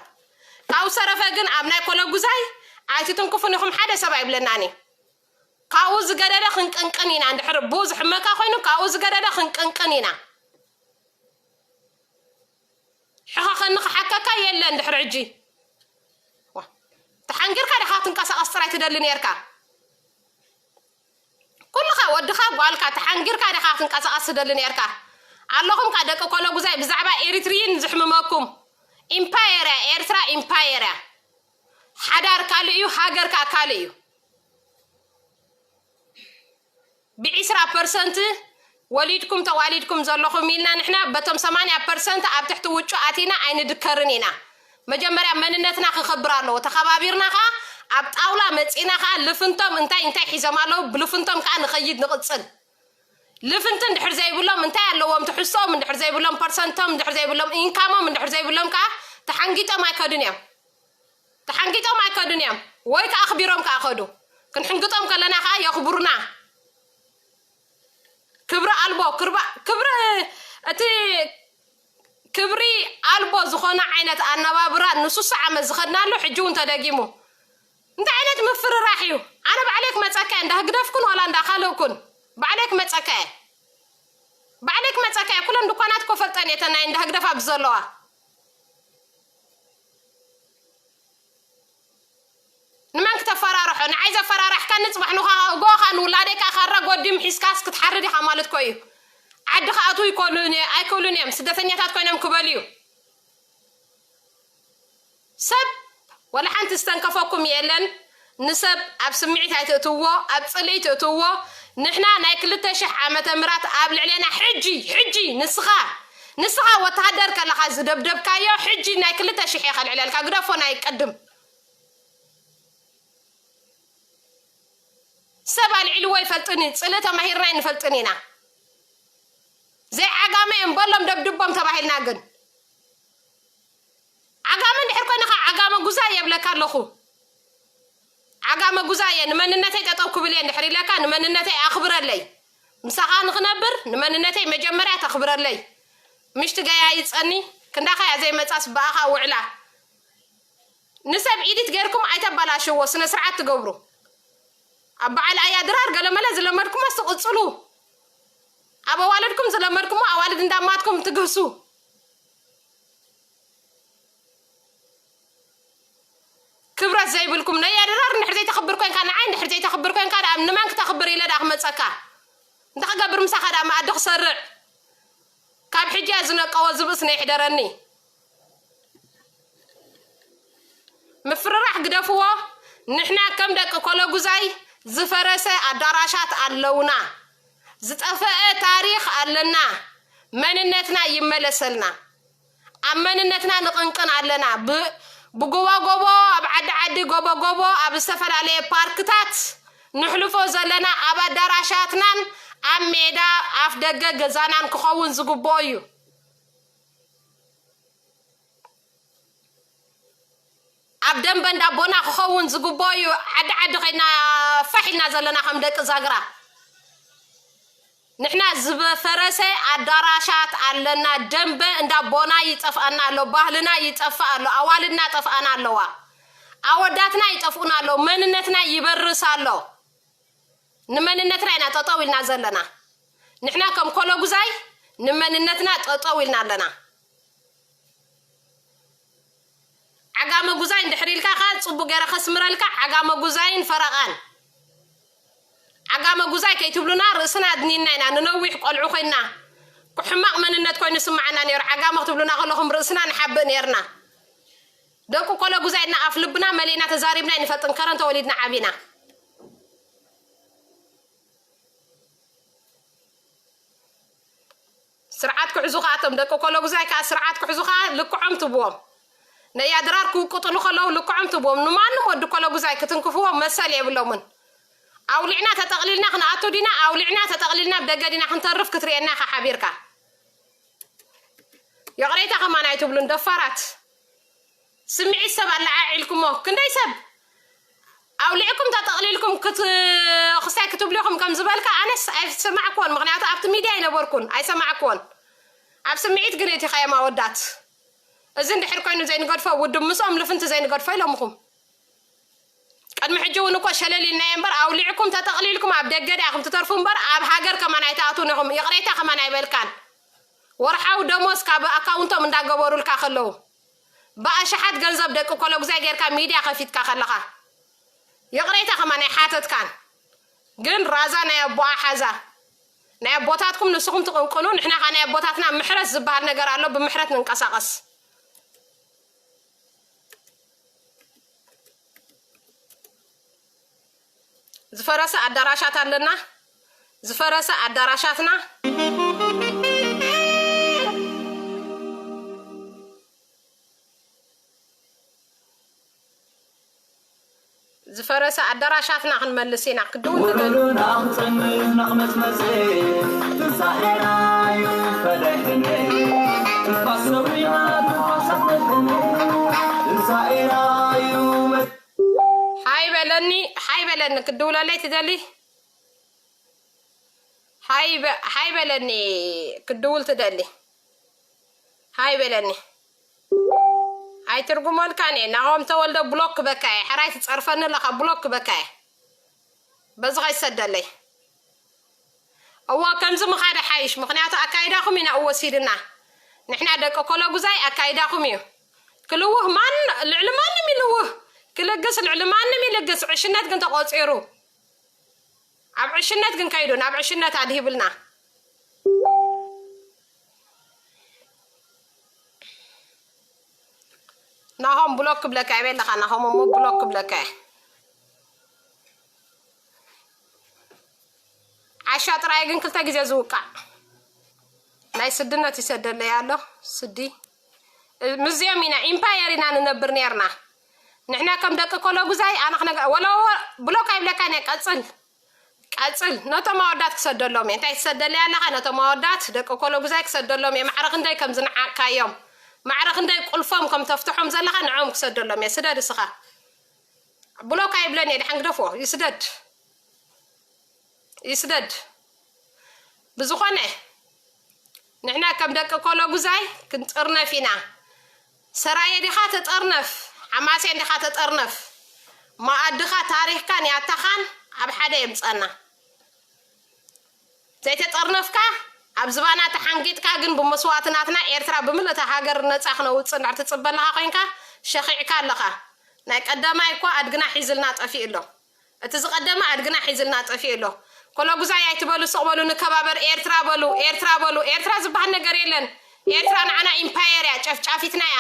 ካብኡ ሰረፈ ግን ኣብ ናይ ኮለጉዛይ ኣይትትንክፉን ኢኹም፣ ሓደ ሰብ ኣይብለናን እዩ። ካብኡ ዝገደደ ክንቅንቅን ኢና፣ እንድሕር ብኡ ዝሕመካ ኮይኑ ካብኡ ዝገደደ ክንቅንቅን ኢና። ሕኸኸኒ ክሓከካ የለ እንድሕር ሕጂ። ዋ፣ ተሓንጊርካ ዲኻ ትንቀሳቐስ ጥራይ ትደሊ ነርካ? ኩልኻ ወድኻ ጓልካ ተሓንጊርካ ዲኻ ትንቀሳቐስ ትደሊ ነርካ? ኣለኹም ካ ደቂ ኮለጉዛይ ብዛዕባ ኤሪትሪን ዝሕምመኩም። ኢምፓየር እያ ኤርትራ፣ ኢምፓየር እያ። ሓዳር ካልእ እዩ፣ ሃገር ከኣ ካልእ እዩ። ብዒስራ ፐርሰንት ወሊድኩም ተዋሊድኩም ዘለኹም ኢልና ንሕና በቶም ሰማንያ ፐርሰንት ኣብ ትሕቲ ውጩ ኣቲና ኣይንድከርን ኢና። መጀመርያ መንነትና ክኸብር ኣለዎ። ተኸባቢርና ኸኣ ኣብ ጣውላ መጺና ኸኣ ልፍንቶም እንታይ እንታይ ሒዞም ኣለዉ፣ ብልፍንቶም ከኣ ንኸይድ ንቕጽል። ልፍንቲ እንድሕር ዘይብሎም እንታይ ኣለዎም፣ ትሕዝቶኦም እንድሕር ዘይብሎም፣ ፐርሰንቶም እንድሕር ዘይብሎም፣ ኢንካሞም እንድሕር ዘይብሎም ከኣ ተሓንጊጦም ኣይከዱን እዮም። ተሓንጊጦም ኣይከዱን እዮም ወይ ከኣ ኣኽቢሮም ከኣ ከዱ። ክንሕንግጦም ከለና ከኣ የኽብሩና። ክብሪ ኣልቦ፣ ክርባ-፣ ክብሪ፣ እቲ ክብሪ ኣልቦ ዝኾነ ዓይነት ኣነባብራ ንሱሳ ዓመት ዝኸድናሉ ሕጂ እውን ተደጊሙ። እንታይ ዓይነት ምፍርራሕ እዩ? ኣነ ባዕለይ ክመጸካ እየ፣ እንዳ ህግደፍኩን ዋላ እንዳ ካልእኩን። ባዕለይ ክመጸካ እየ። ባዕለይ ክመጸካ እየ። ኩለን ድኳናት እኮ ፈልጠን እየ፣ እተን ናይ እንዳ ህግደፍ ኣብዚ ዘለዋ። ንመን ክተፈራርሖ? ንዓይ ዘፈራራሕካኒ ጽባሕ ንኻ እጎኻ ንውላደይ ከኣ ካራ ጎዲም ሒዝካስ ክትሓርድ ኢኻ ማለት እኮ እዩ። ዓዲ ክኣትዉ ይኮኑን እየ-፣ ኣይክእሉን እዮም። ስደተኛታት ኮይኖም ክበልዩ። ሰብ ወላ ሓንቲ ዝተንከፈኩም የለን። ንሰብ ኣብ ስምዒት ኣይትእትዎ፣ ኣብ ጽልኢ ትእትዎ። ንሕና ናይ ክልተ ሽሕ ዓመተ ምህረት ኣብ ልዕሌና ሕጂ፣ ሕጂ ንስኻ፣ ንስኻ ወተሃደር ከለኻ ዝደብደብካዮ፣ ሕጂ ናይ ክልተ ሽሕ እየ ከልዕለልካ። ግደፎ ናይ ቅድም። ሰብ ኣልዒልዎ ይፈልጥን እዩ። ጽልኢ ተማሂርና ኣይንፈልጥን ኢና። ዘይዓጋመ እዮም በሎም ደብድቦም ተባሂልና ግን። ዓጋመ እንድሕር ኮይንኻ ዓጋመ ጉዛይ የብለካ ኣለኹ። ዓጋመ ጉዛይ እየ፣ ንመንነተይ ጠጠው ክብል እየ እንድሕር ኢለካ ንመንነተይ ኣኽብረለይ። ምሳኻ ንኽነብር ንመንነተይ መጀመርያ ተኽብረለይ። ምሽ ትገያይጸኒ፣ ክንዳኻ እያ ዘይመጻስ ብኣኻ ውዕላ። ንሰብ ኢዲት ጌርኩም ኣይተባላሽዎ፣ ስነ ስርዓት ትገብሩ። ኣብ በዓል ኣያ ድራር ገለመለ ዝለመድኩሞስ ትቕጽሉ። ኣብ ኣዋልድኩም ዝለመድኩሞ ኣዋልድ እንዳማትኩም ትግህሱ። ክብረት ዘይብልኩም ነያ ድራር እንድሕር ዘይተኽብር ኮንካ፣ ንዓይ እንድሕር ዘይተኽብር ኮንካ፣ ደኣ ንመን ክተኽብር ኢለ ደኣ ክመጸካ? እንታይ ክገብር ምሳኻ ደኣ መኣዲ ክሰርዕ? ካብ ሕጂ እያ ዝነቀወ ዝብእስ ነይሕደረኒ። ምፍርራሕ ግደፍዎ። ንሕና ከም ደቂ ኮለጉዛይ ዝፈረሰ ኣዳራሻት ኣለውና። ዝጠፈአ ታሪኽ ኣለና። መንነትና ይመለሰልና። ኣብ መንነትና ንቕንቅን ኣለና። ብ-፣ ብጎቦ ጎቦ፣ ኣብ ዓዲ ዓዲ፣ ጎቦ ጎቦ፣ ኣብ ዝተፈላለየ ፓርክታት ንሕልፎ ዘለና ኣብ ኣዳራሻትናን ኣብ ሜዳ ኣፍ ደገ ገዛናን ክኸውን ዝግብኦ እዩ። ኣብ ደንበ እንዳቦና ክኸውን ዝግበኦ እዩ። ዓዲ ዓዲ ኸይድና ፋሕ ኢልና ዘለና ከም ደቂ ዛግራ። ንሕና ዝበፈረሰ ኣዳራሻት ኣለና። ደንበ እንዳቦና ይጠፍኣና ኣሎ፣ ባህልና ይጠፍእ ኣሎ፣ ኣዋልድና ጠፍኣና ኣለዋ፣ ኣወዳትና ይጠፍኡና ኣለዉ፣ መንነትና ይበርስ ኣሎ። ንመንነትና ኢና ጠጠው ኢልና ዘለና። ንሕና ከም ኮለጉዛይ ንመንነትና ጠጠው ኢልና ኣለና። ዓጋመ ጉዛይ እንድሕር ኢልካ ከኣ ጽቡቅ ገይረ ከስምረልካ፣ ዓጋመ ጉዛይን ፈረቓን። ዓጋመ ጉዛይ ከይትብሉና ርእስና ኣድኒና ኢና፣ ንነዊሕ ቆልዑ ኮይንና። ሕማቕ መንነት ኮይኑ ይስምዓና ነይሩ። ዓጋመ ክትብሉና ከለኹም ርእስና ንሓብእ ነይርና። ደቂ ኮለጉዛይ ኢልና ኣፍ ልብና መሊእና ተዛሪብና ኣይንፈልጥን፣ ከረን ተወሊድና ዓቢና። ስርዓት ክሕዙ ከኣ፣ እቶም ደቂ ኮለጉዛይ ከኣ ስርዓት ክሕዙ ከኣ ልክዖም ትብዎም። ነያ ድራር ክውቅጥሉ ከለዉ ልክዖም ትብዎም። ንማንም ወዲ ኮለጉዛይ ክትንክፍዎ መሰል የብሎምን። ኣውሊዕና ተጠቕሊልና ክንኣቱ ዲና፣ ኣውሊዕና ተጠቕሊልና ብደገ ዲና ክንተርፍ ክትርእየና ኢኻ ሓቢርካ። ይቕሬታ ከማን ኣይትብሉን ደፋራት። ስምዒት ሰብ ኣለዓዒልኩሞ። ክንደይ ሰብ ኣውሊዕኩም ተጠቕሊልኩም ክት-፣ ክሳይ ክትብሉ ኢኹም ከም ዝበልካ ኣነስ ኣይሰማዕኩዎን። ምኽንያቱ ኣብቲ ሚድያ ኣይነበርኩን፣ ኣይሰማዕኩዎን። ኣብ ስምዒት ግን እቲ ኸየም ኣወዳት። እዚ እንድሕር ኮይኑ ዘይንገድፎ ውድብ ምስኦም ልፍንቲ ዘይንገድፎ ኢሎምኹም። ቅድሚ ሕጂ እውን እኮ ሸለል ኢልናዮ እምበር፣ ኣውሊዕኩም ተጠቕሊልኩም ኣብ ደገ ዲኣኹም ትተርፉ እምበር፣ ኣብ ሃገር ከማን ኣይትኣትዉን ኢኹም። ይቕሬታ ከማን ኣይበልካን። ወርሓዊ ደሞዝ ካብ ኣካውንቶም እንዳገበሩልካ ከለዉ፣ ብኣሽሓት ገንዘብ ደቂ ኮለጉዛይ ጌርካ ሚድያ ከፊትካ ከለኻ፣ ይቕሬታ ከማን ኣይሓተትካን። ግን ራዛ ናይ ኣቦኣ ሓዛ። ናይ ኣቦታትኩም ንስኹም ትቕንቅኑ፣ ንሕና ኸኣ ናይ ኣቦታትና ምሕረት ዝበሃል ነገር ኣሎ፣ ብምሕረት ንንቀሳቐስ። ዝፈረሰ ኣዳራሻት ኣለና። ዝፈረሰ ኣዳራሻትና። ዝፈረሰ ኣዳራሻትና ክንመልስ ኢና። ክድውን ትብል። ውዕሉና ክጸንዕ ናቕመጽመጽ ትንሳኤና እዩ ፈደሕን። ትንፋስ ሰዊና ትንፋስ ኣሕመድን። ትንሳኤና እዩ መ- ሓይ በለኒ፣ ሓይ በለኒ፣ ክድውለለይ ትደሊ? ሓይ በ-፣ ሓይ በለኒ፣ ክድውል ትደሊ? ሓይ በለኒ። ኣይትርጉመልካን እየ። ናሆም ተወልደ ብሎክ ክበካ እየ። ሕራይ ትጸርፈኒ ኣለኻ፣ ብሎክ ክበካ እየ። በዚ ከይሰደለይ። እዋ፣ ከምዚ ምኻድ ሓይሽ፣ ምኽንያቱ ኣካይዳኹም ኢና እወሲድና። ንሕና ደቂ ኮለጉዛይ ኣካይዳኹም እዩ። ክልውህ ማን-፣ ልዕሊ ማንም ይልውህ። ክልግስ ልዕሊ ማንም ይልግስ። ዕሽነት ግን ተቖጺሩ። ኣብ ዕሽነት ግን ከይዱ፣ ናብ ዕሽነት ኣድሂብልና። ናሆም ብሎክ ክብለካ እየ፣ በለኻ ናሆም እሞ ብሎክ ክብለካ እየ። ዓሻ ጥራይ ግን ክልተ ግዜ ዝውቃዕ። ናይ ስድነት ይሰደለይ ኣሎ፣ ስዲ። ምስዚኦም ኢና፣ ኢምፓየር ኢና ንነብር ነርና። ንሕና ከም ደቂ ኮለጉዛይ፣ ኣነ ክነገ-፣ ወሎ ብሎክ ኣይብለካን እየ፣ ቀጽል። ቀጽል። ነቶም ኣወዳት ክሰደሎም እየ። እንታይ ትሰደለይ ኣለኻ? ነቶም ኣወዳት ደቂ ኮለጉዛይ ክሰደሎም እየ። ማዕረ ክንደይ ከም ዝነዓቕካዮም፣ ማዕረ ክንደይ ቁልፎም ከም ተፍትሖም ዘለኻ ንዕኦም ክሰደሎም እየ። ስደድ እስኻ። ብሎክ ኣይብለን እየ፣ ደሓን ግደፎ። ይስደድ። ይስደድ። ብዝኾነ፣ ንሕና ከም ደቂ ኮለጉዛይ ክንጥርነፍ ኢና። ሰራየ ዲኻ ተጠርነፍ፣ ሓማሴን ዲኻ ተጠርነፍ። መኣድኻ፣ ታሪኽካን ያታኻን ኣብ ሓደ የምጸና። ዘይተጠርነፍካ፣ ኣብ ዝባና ተሓንጊጥካ፣ ግን ብመስዋእቲ ናትና ኤርትራ ብምልእታ ሃገር ነጻ ክነውጽእ እንድሕር ትጽበ ኣለኻ ኮይንካ፣ ሸኺዕካ ኣለኻ። ናይ ቀዳማይ እኮ ኣድግና ሒዝልና ጠፊኡ ኣሎ። እቲ ዝቐደመ ኣድግና ሒዝልና ጠፊኡ ኣሎ። ኮለጉዛይ ኣይትበሉ፣ ስቕ በሉ፣ ንከባበር፣ ኤርትራ በሉ፣ ኤርትራ በሉ። ኤርትራ ዝበሃል ነገር የለን። ኤርትራ ንዓና ኢምፓየር እያ፣ ጨፍጫፊትና እያ።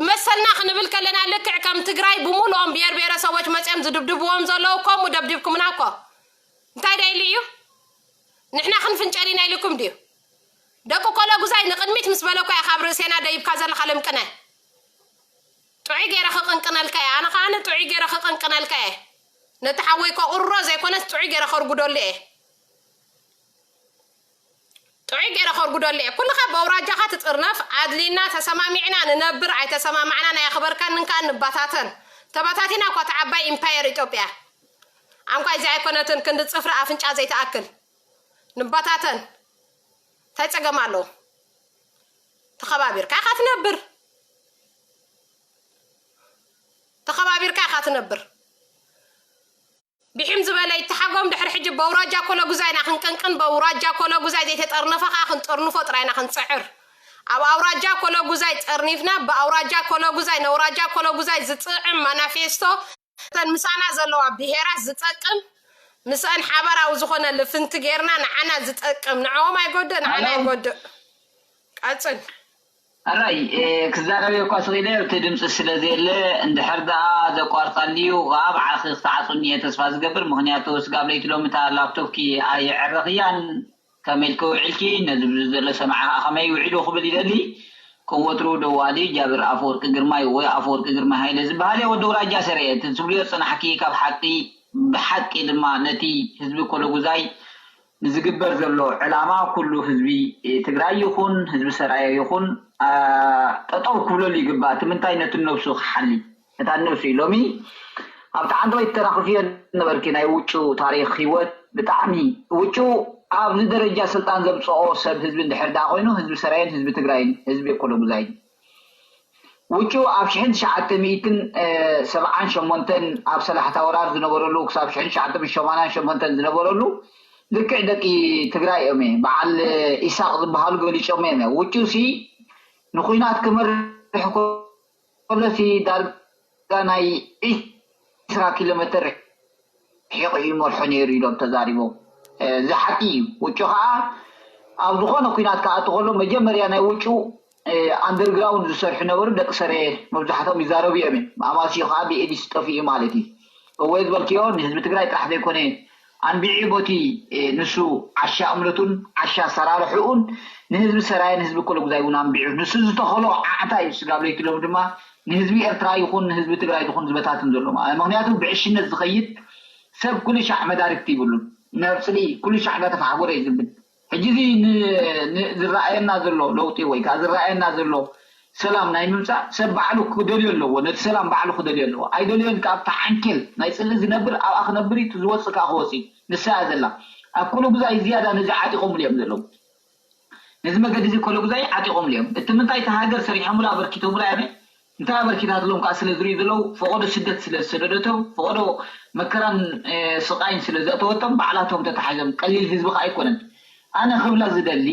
መሰልና ክንብል ከለና ልክዕ ከም ትግራይ ብምሉኦም ብሄር ብሄረሰቦች መፅዮም ዝድብድብዎም ዘለዉ ከምኡ ደብዲብኩምና እኮ። እንታይ ዳ ኢሉ እዩ? ንሕና ክንፍንጨል ኢና ኢልኩም ድዩ? ደቂ ኮለጉዛይ ንቕድሚት ምስ በለኳ ኢኻ ኣብ ርእሴና ደይብካ ዘለኻ ለምቅነ። ጥዑይ ገይረ ክቕንቅነልካ እየ። ኣነ ኸኣ ጥዑይ ገይረ ክቕንቅነልካ እየ። ነቲ ሓወይ ከቑርሮ ዘይኮነስ ጥዑይ ገይረ ከርጉደሉ እየ። ጥዑይ ገይረ ከርጉደሉ እየ። ኩልኻ በውራጃኻ ትጥርነፍ፣ ኣድሊና ተሰማሚዕና ንነብር፣ ኣይተሰማማዕና ናይ ኣኽበርካን እንካ ንባታተን። ተባታቲና እኳ እታ ዓባይ ኢምፓየር ኢትዮጵያ። ኣንኳ እዚ ኣይኮነትን ክንዲ ጽፍሪ ኣፍንጫ ዘይትኣክል። ንባታተን። እንታይ ጸገም ኣለዎ? ተኸባቢርካ ኢኻ ትነብር። ተኸባቢርካ ኢኻ ትነብር። ብሒም ዝበለ ይተሓጎም ድሕሪ ሕጂ በውራጃ ኮለጉዛይና ክንቅንቅን በውራጃ ኮለጉዛይ ዘይተጠርነፈ ከዓ ክንጠርንፎ ጥራይና ክንፅዕር። ኣብ ኣውራጃ ኮለጉዛይ ጠርኒፍና ብኣውራጃ ኮለጉዛይ ነውራጃ ኮለጉዛይ ዝጥዕም ማናፌስቶ እተን ምሳና ዘለዋ ብሄራት ዝጠቅም ምስአን ሓበራዊ ዝኾነ ልፍንቲ ጌርና ንዓና ዝጠቅም ንዕኦም ኣይጎድእ ንዓና ኣይጎድእ። ቀፅል። ኣራይ ክዛረብ እኳ ስኢለ እቲ ድምፂ ስለ ዘየለ እንድሕር ደኣ ዘቋርፃልዩ ከዓ ብዓኺ ክትዓፁኒ እየ ተስፋ ዝገብር። ምክንያቱ ስጋብ ለይቲ ሎሚ እታ ላፕቶፕኪ ኣይዕረኽያን። ከመይ ኢልኪ ውዒልኪ? ነዚ ብዙ ዘሎ ሰምዓ ከዓ ከመይ ውዒሉ ክብል ይደሊ። ከም ወትሩ ደዋሊ ጃብር ኣፈወርቂ ግርማይ ወይ ኣፈወርቂ ግርማይ ሃይለ ዝበሃል እየ። ወዲ ውራጃ ሰረየ እቲ ትብልዮ ፅናሕኪ ካብ ሓቂ ብሓቂ ድማ ነቲ ህዝቢ ኮለጉዛይ ንዝግበር ዘሎ ዕላማ ኩሉ ህዝቢ ትግራይ ይኹን ህዝቢ ሰራየ ይኹን ጠጠው ክብለሉ ይግባእ። እቲ ምንታይ ነቲ ነብሱ ክሓሊ እታ ነብሱ እዩ። ሎሚ ኣብ ጣዕንተወይ ተራኽፍዮ ነበርኪ ናይ ውጩ ታሪክ ህይወት ብጣዕሚ ውጩ ኣብዚ ደረጃ ስልጣን ዘምፅኦ ሰብ ህዝቢ እንድሕር ደኣ ኮይኑ ህዝቢ ሰራየን ህዝቢ ትግራይን ህዝቢ ኮለጉዛይን ውጩ ኣብ ሽሕን ትሽዓተ ሚእትን ሰብዓን ሸሞንተን ኣብ ሰላሕታ ወራር ዝነበረሉ ክሳብ ሽሕን ትሽዓተ ሚእትን ሸማንያን ሸሞንተን ዝነበረሉ ልክዕ ደቂ ትግራይ እዮም። በዓል ኢሳቅ ዝበሃሉ ገሊጮም እዮም። ውጩ ሲ ንኩናት ክመርሕ ከሎ ሲ ዳርጋ ናይ ዒስራ ኪሎ ሜትር ርሒቑ ይመርሖ ነይሩ ኢሎም ተዛሪቦም። እዚ ሓቂ እዩ። ውጩ ከዓ ኣብ ዝኾነ ኩናት ክኣቱ ከሎ መጀመርያ ናይ ውጩ ኣንደርግራውንድ ዝሰርሑ ነበሩ ደቂ ሰረ መብዛሕቶም ይዛረቡ እዮም። ኣማሲዩ ከዓ ብኤዲስ ጠፊኡ ማለት እዩ። እወ ዝበልክዮ ንህዝቢ ትግራይ ጥራሕ ዘይኮነ ኣንቢዑ ቦቲ ንሱ ዓሻ እምነቱን ዓሻ ኣሰራርሕኡን ንህዝቢ ሰራየን ህዝቢ ኮለጉዛይ እውን ኣንቢዑ ንሱ ዝተኸሎ ዓዕታ እዩ። ስጋብ ለይቲ ሎም ድማ ንህዝቢ ኤርትራ ይኹን ንህዝቢ ትግራይ ይኹን ዝበታትን ዘሎ ማለት ምክንያቱ ብዕሽነት ዝኸይድ ሰብ ኩሉ ሻዕ መዳርግቲ ይብሉን ናብ ፅልኢ ኩሉ ሻዕ እንዳተፋሕጎረ እዩ ዝብል። ሕጂ እዚ ዝረኣየና ዘሎ ለውጢ ወይ ከዓ ዝረኣየና ዘሎ ሰላም ናይ ምምፃእ ሰብ ባዕሉ ክደልዮ ኣለዎ። ነቲ ሰላም ባዕሉ ክደልዮ ኣለዎ። ኣይደልዮን ከዓ ኣብታ ዓንኬል ናይ ፅልኢ ዝነብር ኣብኣ ክነብር እዩ። ዝወፅእ ከዓ ክወፅ እዩ። ንሳ እያ ዘላ ኣብ ኩሉ ግዛይ ዝያዳ ነዚ ዓጢቆምሉ እዮም ዘለዉ። ነዚ መገዲ እዚ ኮሎ ግዛይ ዓጢቆምሉ እዮም። እቲ ምንታይ እቲ ሃገር ሰሪሖምሉ ኣበርኪቶምሉ ኣነ እንታይ ኣበርኪታትሎም ከዓ ስለ ዝሪኡ ዘለዉ ፈቆዶ ስደት ስለ ዝሰደደቶም ፈቆዶ መከራን ስቃይን ስለ ዘእተወቶም ባዕላቶም ተታሒዞም ቀሊል ህዝቢ ከዓ ኣይኮነን። ኣነ ክብላ ዝደሊ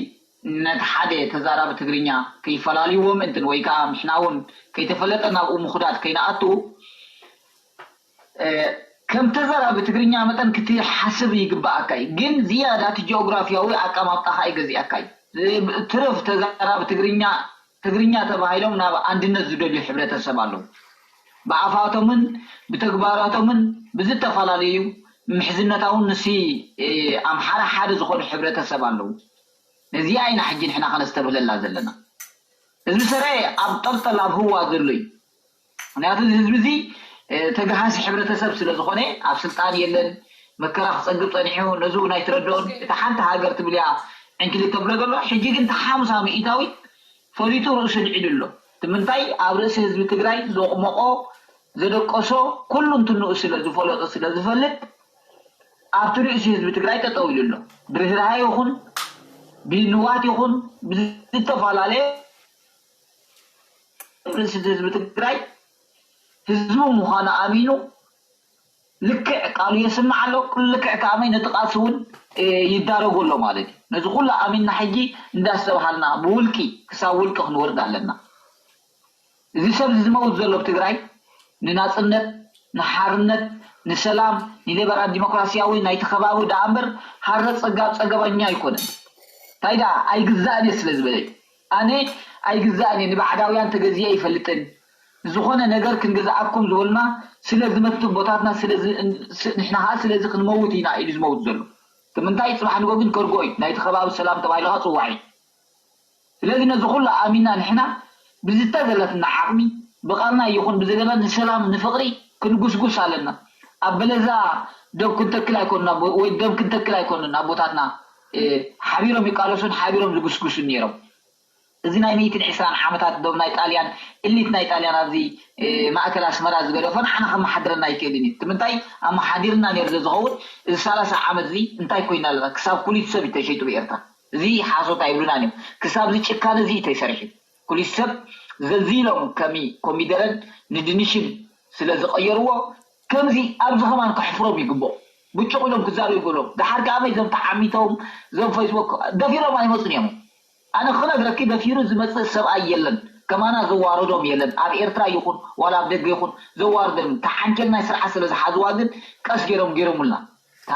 ነቲ ሓደ ተዛራቢ ትግርኛ ከይፈላልይዎ ምእንትን ወይ ከዓ ምሕና እውን ከይተፈለጠ ናብኡ ምኹዳድ ከይንኣትኡ ከም ተዛራቢ ትግርኛ መጠን ክትሓስብ ይግበኣካ እዩ። ግን ዝያዳ እቲ ጂኦግራፊያዊ ኣቀማምጣኻ ይገዚኣካ እዩ። ትርፍ ተዛራቢ ትግርኛ ትግርኛ ተባሂሎም ናብ ኣንድነት ዝደልዩ ሕብረተሰብ ኣለዉ። ብኣፋቶምን ብተግባራቶምን ብዝተፈላለዩ ምሕዝነታውን ንሲ ኣምሓራ ሓደ ዝኾኑ ሕብረተሰብ ኣለዉ። ነዚኣ ኢና ሕጂ ንሕና ከነስተብህለላ ዘለና። ህዝቢ ሰረ ኣብ ጠልጠል ኣብ ህዋ ዘሎ እዩ። ምክንያቱ እዚ ህዝቢ እዚ ተጋሃሲ ሕብረተሰብ ስለ ዝኾነ ኣብ ስልጣን የለን መከራ ክፀግብ ፀኒሑ ነዚ እውን ኣይትረድኦን። እታ ሓንቲ ሃገር ትብል እያ ዕንክሊል ተብሎ ዘሎ። ሕጂ ግን ተሓምሳ ሚኢታዊት ፈሊጡ ርእሱ ልዒሉ ኣሎ። እቲ ምንታይ ኣብ ርእሲ ህዝቢ ትግራይ ዘቕመቖ ዘደቀሶ ኩሉ እንትንኡ ስለ ዝፈለጦ ስለ ዝፈልጥ ኣብቲ ርእሲ ህዝቢ ትግራይ ጠጠው ኢሉ ኣሎ። ብርህራሀ ይኹን ብንዋት ይኹን ብዝተፈላለየ ርእሲ ህዝቢ ትግራይ ህዝቡ ምዃኑ ኣሚኑ ልክዕ ቃሉ የስምዕ ኣሎ። ልክዕ ከኣመይ ነቲ ቃልሲ እውን ይዳረጉ ኣሎ ማለት እዩ። ነዚ ኩሉ ኣሚንና ሕጂ እንዳስተብሃልና ብውልቂ ክሳብ ውልቂ ክንወርድ ኣለና። እዚ ሰብ ዝመውት ዘሎ ኣብ ትግራይ ንናፅነት፣ ንሓርነት፣ ንሰላም፣ ንሌበራል ዲሞክራሲያዊ ናይቲ ከባቢ ደኣ እምበር ሃረ ፀጋብ ፀገበኛ ኣይኮነን። እንታይ ደኣ ኣይግዛእን እየ ስለ ዝበለ ኣነ ኣይግዛእን እየ ንባዕዳውያን ተገዚአ ይፈልጥን ዝኾነ ነገር ክንግዛኣኩም ዝበሉና ስለ ዝመቱ ቦታትና ንሕና ከዓ ስለዚ ክንመውት ኢና ኢሉ ዝመውት ዘሎ። ምንታይ ፅባሕ ንጎ ግን ከርጎ እዩ ናይቲ ከባቢ ሰላም ተባሂልካ ፅዋዕ እዩ። ስለዚ ነዚ ኩሉ ኣሚና ንሕና ብዝተገለትና ዓቕሚ ብቃልና ይኹን ብዝገለ ንሰላም ንፍቕሪ ክንጉስጉስ ኣለና። ኣብ በለዛ ደብ ክንተክል ኣይኮንና ወይ ደም ክንተክል ኣይኮንን ኣቦታትና ሓቢሮም ይቃለሱን ሓቢሮም ዝጉስጉሱን ነይሮም። እዚ ናይ ሚእትን ዕስራን ዓመታት ዶብ ናይ ጣልያን እሊት ናይ ጣልያን ኣብዚ ማእከል ኣስመራ ዝገደፎ ንዓና ከመሓድረና ኣይክእልን እዩ። እቲ ምንታይ ኣመሓዲርና ነይሩ ዝኸውን እዚ ሰላሳ ዓመት እዚ እንታይ ኮይና ኣለና? ክሳብ ኩሊት ሰብ እዩ ተሸይጡ ብኤርትራ። እዚ ሓሶት ኣይብሉናን እዮም። ክሳብ እዚ ጭካነ እዚ እዩ ተሰሪሑ። ኩሊት ሰብ ዘዚሎም ከሚ ኮሚደረን ንድንሽን ስለ ዝቐየርዎ ከምዚ ኣብዚ ከማን ከሕፍሮም ይግብኦ። ብጭቕ ኢሎም ክዛረቡ ይግብኦም። ደሓር ከኣ መይ እዞም ተዓሚቶም እዞም ፌስቡክ ደፊሮም ኣይመፁን እዮም። ኣነ ክነግረኪ ደፊሩ ዝመፅእ ሰብኣይ የለን። ከማና ዘዋረዶም የለን። ኣብ ኤርትራ ይኹን ዋላ ኣብ ደገ ይኹን ዘዋርዶም ተዓንኬል ናይ ስርዓት ስለ ዝሓዝዋ ግን ቀስ ገይሮም ገይሮምልና። እታ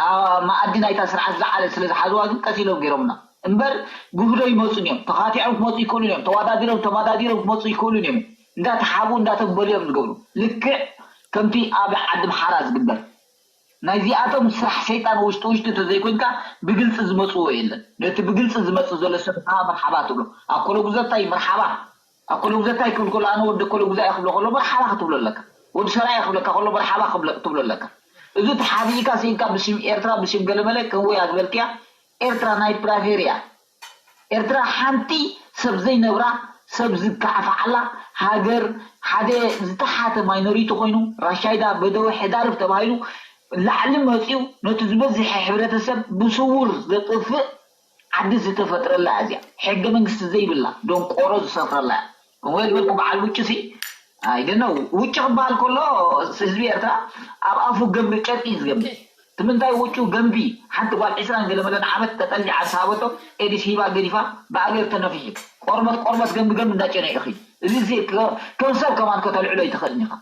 መኣዲ ናይታ ስርዓት ዝዓለ ስለ ዝሓዝዋ ግን ቀስ ኢሎም ገይሮምና እምበር ግህዶ ይመፁን እዮም። ተኻቲዖም ክመፁ ይክእሉን እዮም። ተዋዳዲሮም ተማዳዲሮም ክመፁ ይክእሉን እዮም። እንዳተሓቡ እንዳተበሉ እዮም ዝገብሩ። ልክዕ ከምቲ ኣብ ዓዲ ምሓራ ዝግበር ናይዚኣቶም ስራሕ ሰይጣን ውሽጢ ውሽጢ ተዘይኮንካ ብግልፂ ዝመፅዎ የለን። ነቲ ብግልፂ ዝመፅእ ዘሎ ሰብ ከዓ መርሓባ ትብሎ። ኣኮሎ ጉዘታይ መርሓባ ኣኮሎ ጉዘታይ ክብል ከሎ ኣነ ወዲ ኣኮሎ ጉዛይ ክብሎ ከሎ መርሓባ ክትብሎ ኣለካ። ወዲ ሰራየ ክብለካ ከሎ መርሓባ ክብለ- ትብሎ ኣለካ። እዚ ተሓቢእካ ስኢንካ ብስም ኤርትራ ብስም ገለመለ ከወያ ዝበልክያ ኤርትራ ናይ ፕራፌር እያ። ኤርትራ ሓንቲ ሰብ ዘይነብራ ሰብ ዝከዓፋዓላ ሃገር ሓደ ዝተሓተ ማይኖሪቲ ኮይኑ ራሻይዳ በደወ ሕዳርብ ተባሂሉ ላዕሊ መፂኡ ነቲ ዝበዝሐ ሕብረተሰብ ብስውር ዘጥፍእ ዓዲ ዝተፈጥረላ እያ እዚኣ። ሕገ መንግስቲ ዘይብላ ደንቆሮ ዝሰፍረላ እያ። ከምኡ ዝበልኩ በዓል ውጭ ሲ ኣይደነው ውጭ ክበሃል ከሎ ህዝቢ ኤርትራ ኣብ ኣፉ ገምቢ ጨርቂ እዩ ዝገምቢ። እቲ ምንታይ ውጩ ገምቢ ሓንቲ ጓል ዕስራን ገለመለን ዓመት ተጠሊዓ ዝሃበቶ ኤዲስ ሂባ ገዲፋ ብኣገር ተነፊሑ ቆርበት ቆርበት ገምቢ ገምቢ እንዳጨነ እዩ። እዚ ከም ሰብ ከማን ከተልዕሎ ኣይትኽእልን ኢኻ።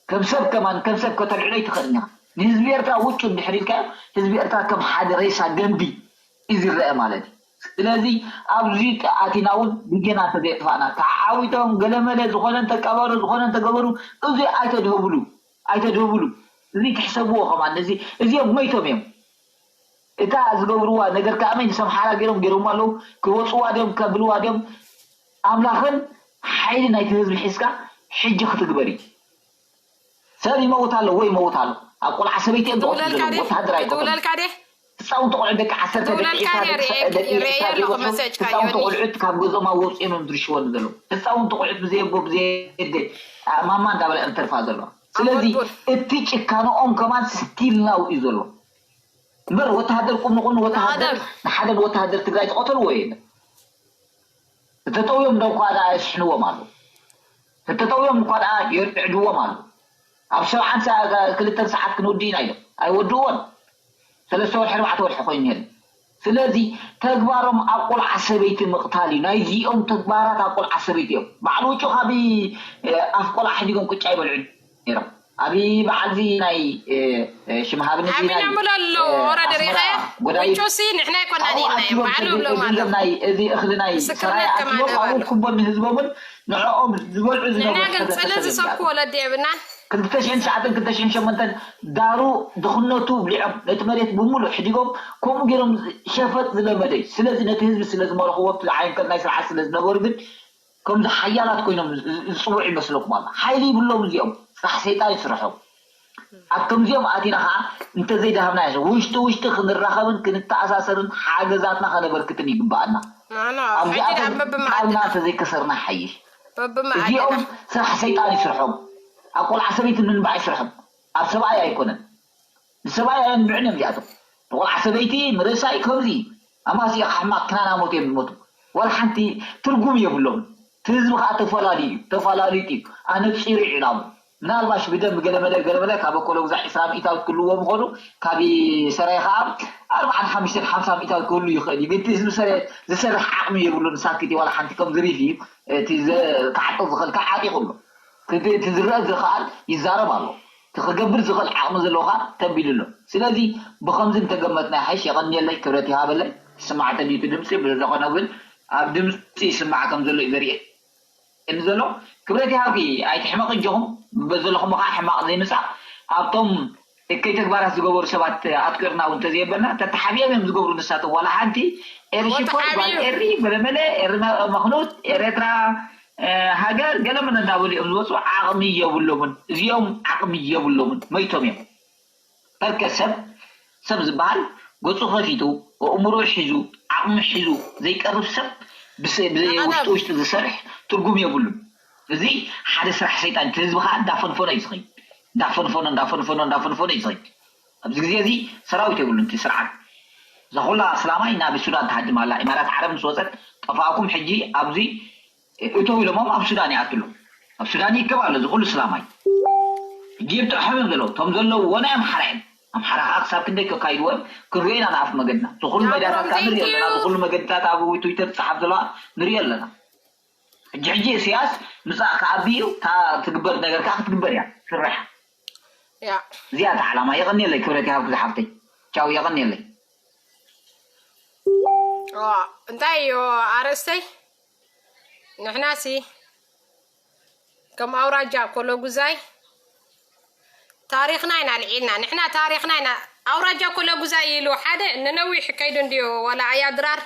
ከም ሰብ ከማን ከም ሰብ ከተልዕሎ ኣይትኽእልን ኢኻ። ንህዝቢ ኤርትራ ውጩ እንድሕር ኢልካዮ ህዝቢ ኤርትራ ከም ሓደ ሬሳ ገምቢ እዩ ዝረአ ማለት እዩ። ስለዚ ኣብዚ ኣቲና እውን ግዜና እንተዘየጥፋእና ተዓዊቶም ገለመለ ዝኾነ እንተቀበሩ ዝኾነ እንተገበሩ እዚ ኣይተድህብሉ ኣይተድህብሉ። እዚ ትሕሰብዎ ከማን እዚ እዚኦም መይቶም እዮም። እታ ዝገብርዋ ነገር ከዓ መይ ምስ ኣምሓራ ገይሮም ገይሮምዋ ኣለዉ። ክወፅዋ ድዮም ከብልዋ ድዮም ኣምላኽን ሓይሊ ናይቲ ህዝቢ ሒዝካ ሕጂ ክትግበር እዩ። ሰብ ይመውት ኣሎ ወይ ይመውት ኣሎ ኣብ ቆልዓ ሰበይቲ እዮም ዝቐትሉ ዘለዉ። ወታሃደር ኣይቀትሉ። ህፃውንቲ ቆልዑ ደቂ ዓሰርተ ደቂ ዒስራ ደቂ ዕስራ ዘይወስዱ ህፃውንቲ ቆልዑት ካብ ገዝኦም ኣወፅኦም እዮም ዝርሽወሉ ዘለዉ። ህፃውንቲ ቆልዑት ብዘየቦ ብዘየደ ማማ እንዳበላ እዮም ተርፋ ዘለዋ። ስለዚ እቲ ጭካነኦም ከማን ስቲል ናው እዩ ዘሎ። እምበር ወተሃደር ቁም ንቁም ወተሃደር ንሓደ ወተሃደር ትግራይ ዝቐተልዎ የለን። እተጠውዮም ዶ እኳ ደኣ የስሕንዎም ኣለዉ። እተጠውዮም እኳ ደኣ የርዕድዎም ኣለዉ። ኣብ ሸውዓን ክልተን ሰዓት ክንወዲ ኢና ኢሎም ኣይወድዎን። ሰለስተ ወርሒ ኣርባዕተ ወርሒ ኮይኑ ነይሩ። ስለዚ ተግባሮም ኣብ ቆልዓ ሰበይቲ ምቕታል እዩ። ናይዚኦም ተግባራት ኣብ ቆልዓ ሰበይቲ እዮም። በዓል ውጩ ካብ ኣፍ ቆልዓ ሕዲጎም ቅጫ ይበልዑ ነይሮም። ኣብ በዓል እዚ ናይ ሽምሃብን እዚ ናይ ምሎ ኣሎ ኦረደ ሪኸ ጎዳይ ውጩ ሲ ንሕና ይኮና ኣብኡ ዲና ኣኪቦም ባዕሉ ተዘ- ብሎም ኣሎ እዚ ናይ እዚ እኽሊ ናይ ምስክርነት ሰራይ ከማን ኣኪቦም ኣብኡ ነበሩ። ክቦን ንህዝቦምን ንዕኦም ዝበልዑ ንሕና ዝነበሩ ግን ሕተተ ጽለ ተሰደዱ ዝሰብኩ ኣለዉ። ወለዲ የብልናን። ክልተ ሽሕን ትሽዓተን ክልተ ሽሕን ሸሞንተን ዳሩ ድኽነቱ ብሊዖም ነቲ መሬት ብምሉእ ሕዲጎም ከምኡ ገይሮም ሸፈጥ ዝለመደ እዩ። ስለዚ ነቲ ህዝቢ ስለ ዝመረኽዎ ኣብቲ ዝዓይንከል ናይ ስርዓት ስለ ዝነበሩ ግን ከምዚ ሓያላት ኮይኖም ዝፅውዑ ይመስለኩም ኣሎ። ሓይሊ ይብሎም እዚኦም፣ ስራሕ ሰይጣን ይስርሖም። ኣብ ከምዚኦም ኣቲና ከዓ እንተዘይደሃብና ይሕ ውሽጢ ውሽጢ ክንራኸብን ክንተኣሳሰርን ሓገዛትና ከነበርክትን ይግበኣና። ኣብዚኣቶም ቃልና እንተዘይከሰርና ሓይሽ። እዚኦም ስራሕ ሰይጣን ይስርሖም። ኣብ ቆልዓ ሰበይቲ ምንባዕ ይስርሖም። ኣብ ሰብኣይ ኣይኮነን። ንሰብኣይ ኣየንብዕን እዮም እዚኣቶም። ንቆልዓ ሰበይቲ ንርእሳይ ከምዚ ኣማሲኻ ሕማቕ ክናና ሞት እዮም ዝሞቱ። ዋላ ሓንቲ ትርጉም የብሎም። እቲ ህዝቢ ከዓ ተፈላልዩ እዩ። ተፈላሊጡ እዩ። ኣነፂሩ እዩ ዕላሙ። ምናልባሽ ብደም ገለመለ ገለመለ ካብ ኣኮሎ ግዛዕ ዕስራ ሚእታዊት ክህልዎ ምኾኑ ካብ ሰራይ ከዓ ኣርባዓን ሓሙሽተን ሓምሳ ሚእታዊት ክህሉ ይኽእል እዩ። ግን እቲ ህዝቢ ሰረ ዝሰርሕ ዓቕሚ የብሉን። ሳክት እዩ። ዋላ ሓንቲ ከም ዝሪፍ እዩ። እቲ ክዓጥቕ ዝኽእል ከዓ ዓጢቑ ኣሎ። እቲ ዝረአ ዝኽኣል ይዛረብ ኣሎ። እቲ ክገብር ዝኽእል ዓቕሚ ዘለዎ ከዓ ተቢሉ ኣሎ። ስለዚ ብኸምዚ እንተገመትና ይሓይሽ። የቐንየለይ፣ ክብረት ይሃበለይ። ይስማዕ ተድዩ እቲ ድምፂ ብዝኾነ ግን ኣብ ድምፂ ይስማዕ ከም ዘሎ እዩ ዘርእየኒ ዘሎ። ክብረት ይሃብኪ፣ ኣይትሕመቕ እጆኹም በዘለኹም ከዓ ሕማቕ ዘይምፃእ ኣብቶም እከይ ተግባራት ዝገበሩ ሰባት ኣጥቂርና እውን እንተዘየበልና ተተሓቢኦም እዮም ዝገብሩ ንሳቶም ዋላ ሓንቲ ኤሪ ሽኮር ጓል ኤሪ በለመለ ኤሪ መኽኑት ኤረትራ ሃገር ገለመለ እንዳበሉ እዮም ዝወፁ። ዓቕሚ የብሎምን እዚኦም ዓቕሚ የብሎምን መይቶም እዮም። በርከ ሰብ ሰብ ዝበሃል ገጹ ከፊቱ ኣእምሮ ሒዙ ዓቕሚ ሒዙ ዘይቀርብ ሰብ ብስ- ብዘይ ንቐደም ውሽጢ ውሽጢ ዝሰርሕ ትርጉም የብሉን። እዚ ሓደ ስራሕ ሰይጣን እቲ ህዝቢ ከዓ እንዳፈንፈኖ እዩ ዝኸይድ እንዳፈንፈኖ እንዳፈንፈኖ እንዳፈንፈኖ እዩ ዝኸይድ። ኣብዚ ግዜ እዚ ሰራዊት የብሉን እቲ ስርዓት። እዛ ኩላ እስላማይ ናብ ሱዳን ትሃድም ኣላ። ኢማራት ዓረብ ምስ ወፀት ጠፋእኩም ሕጂ ኣብዚ እተው ኢሎሞም ኣብ ሱዳን ይኣትሉ። ኣብ ሱዳን ይከብ ኣሎ እዚ ኩሉ እስላማይ። ሕጂ እዮም ጥርሖም እዮም ዘለዉ። እቶም ዘለዉ ወናይ ኣምሓራ እዮም። ኣምሓራ ከዓ ክሳብ ክንደይ ከካይድዎ እዮም ክንሪኦ ኢና ንኣፍ መገድና። እዚ ኩሉ መድያታት ናብሮም ከዓ ንሪኦ ኣለና። እዚ ዘይትዩ ኩሉ መገድታት ኣብ ትዊተር ትፅሓፍ ዘለዋ ንሪኦ ኣለና። ሕጂ ሕጂ እስያስ ምፃእ ከዓቢ እዩ። እታ ትግበር ነገር ከዓ ክትግበር እያ ትስራሕ። ያ እዚኣ እታ ዓላማ። የቐንየለይ ክብረት ይሃብኪ ዝሓፍተይ። ቻው የቐንየለይ። ዋ፣ እንታይ እዩ ኣርእስተይ? ንሕናሲ ከም ኣውራጃ ኮሎጉዛይ ታሪኽና ኢና ልዒልና። ንሕና ታሪኽና ኢና ኣውራጃ ኮሎጉዛይ ኢሉ ሓደ ንነዊሕ ከይዱ እንድዩ። ዋላ ኣያ ድራር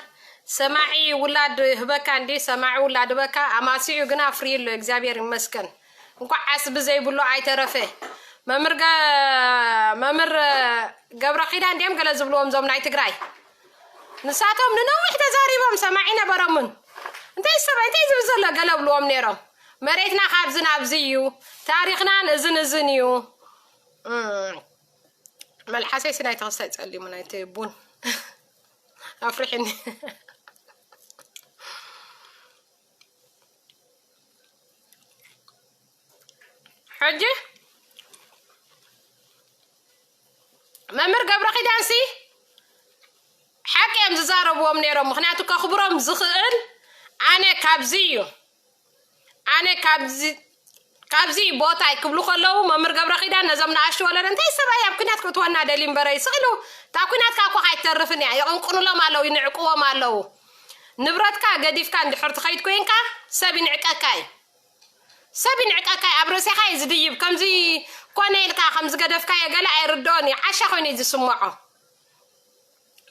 ሰማዒ ውላድ ህበካ እንዲ ሰማዒ ውላድ ህበካ ኣማሲኡ ግና ፍርዩ ኣሎ። እግዚኣብሔር ይመስገን። እንኳዕ ዓስቢ ዘይብሉ ኣይተረፈ። መምህር ገ- መምህር ገብረ ኪዳን እንዲዮም ገለ ዝብልዎም እዞም ናይ ትግራይ ንሳቶም ንነዊሕ ተዛሪቦም ሰማዒ ነበሮምን። እንታይ ሰብ እንታይ ዝብል ዘሎ ገለ ብልዎም ነይሮም። መሬትና ካብዚ ናብዚ እዩ፣ ታሪኽናን እዝን እዝን እዩ። እም፣ መልሓሰይ ሲ ናይ ተኸስታይ ጸሊሙ ናይቲ ቡን ኣፍሪሕኒ። ሕጂ መምህር ገብረ ኪዳንሲ ሓቂ እዮም ዝዛረብዎም ነይሮም። ምክንያቱ ከኽብሮም ዝኽእል ኣነ ካብዚ እዩ ኣነ ካብዚ ካብዚ ቦታይ ክብሉ ከለዉ መምህር ገብረ ኪዳን ነዞም ንኣሽቱ ወለደ እንታይ ሰብኣይ ኣብ ኩናት ክትወና ደሊ እምበረ ይስእሉ እታ ኩናት ካብ ኮኻ ኣይትተርፍን እያ። ይቕንቁንሎም ኣለዉ፣ ይንዕቅዎም ኣለዉ። ንብረትካ ገዲፍካ እንድሕር ትኸይድ ኮይንካ ሰብ ይንዕቀካ እዩ። ሰብ ይንዕቀካ እዩ። ኣብ ርእሴኻ እዩ ዝድይብ። ከምዚ ኮነ ኢልካ ከምዚ ገደፍካዮ ገለ ኣይርድኦን እዩ። ዓሻ ኮይኑ እዩ ዝስምዖ።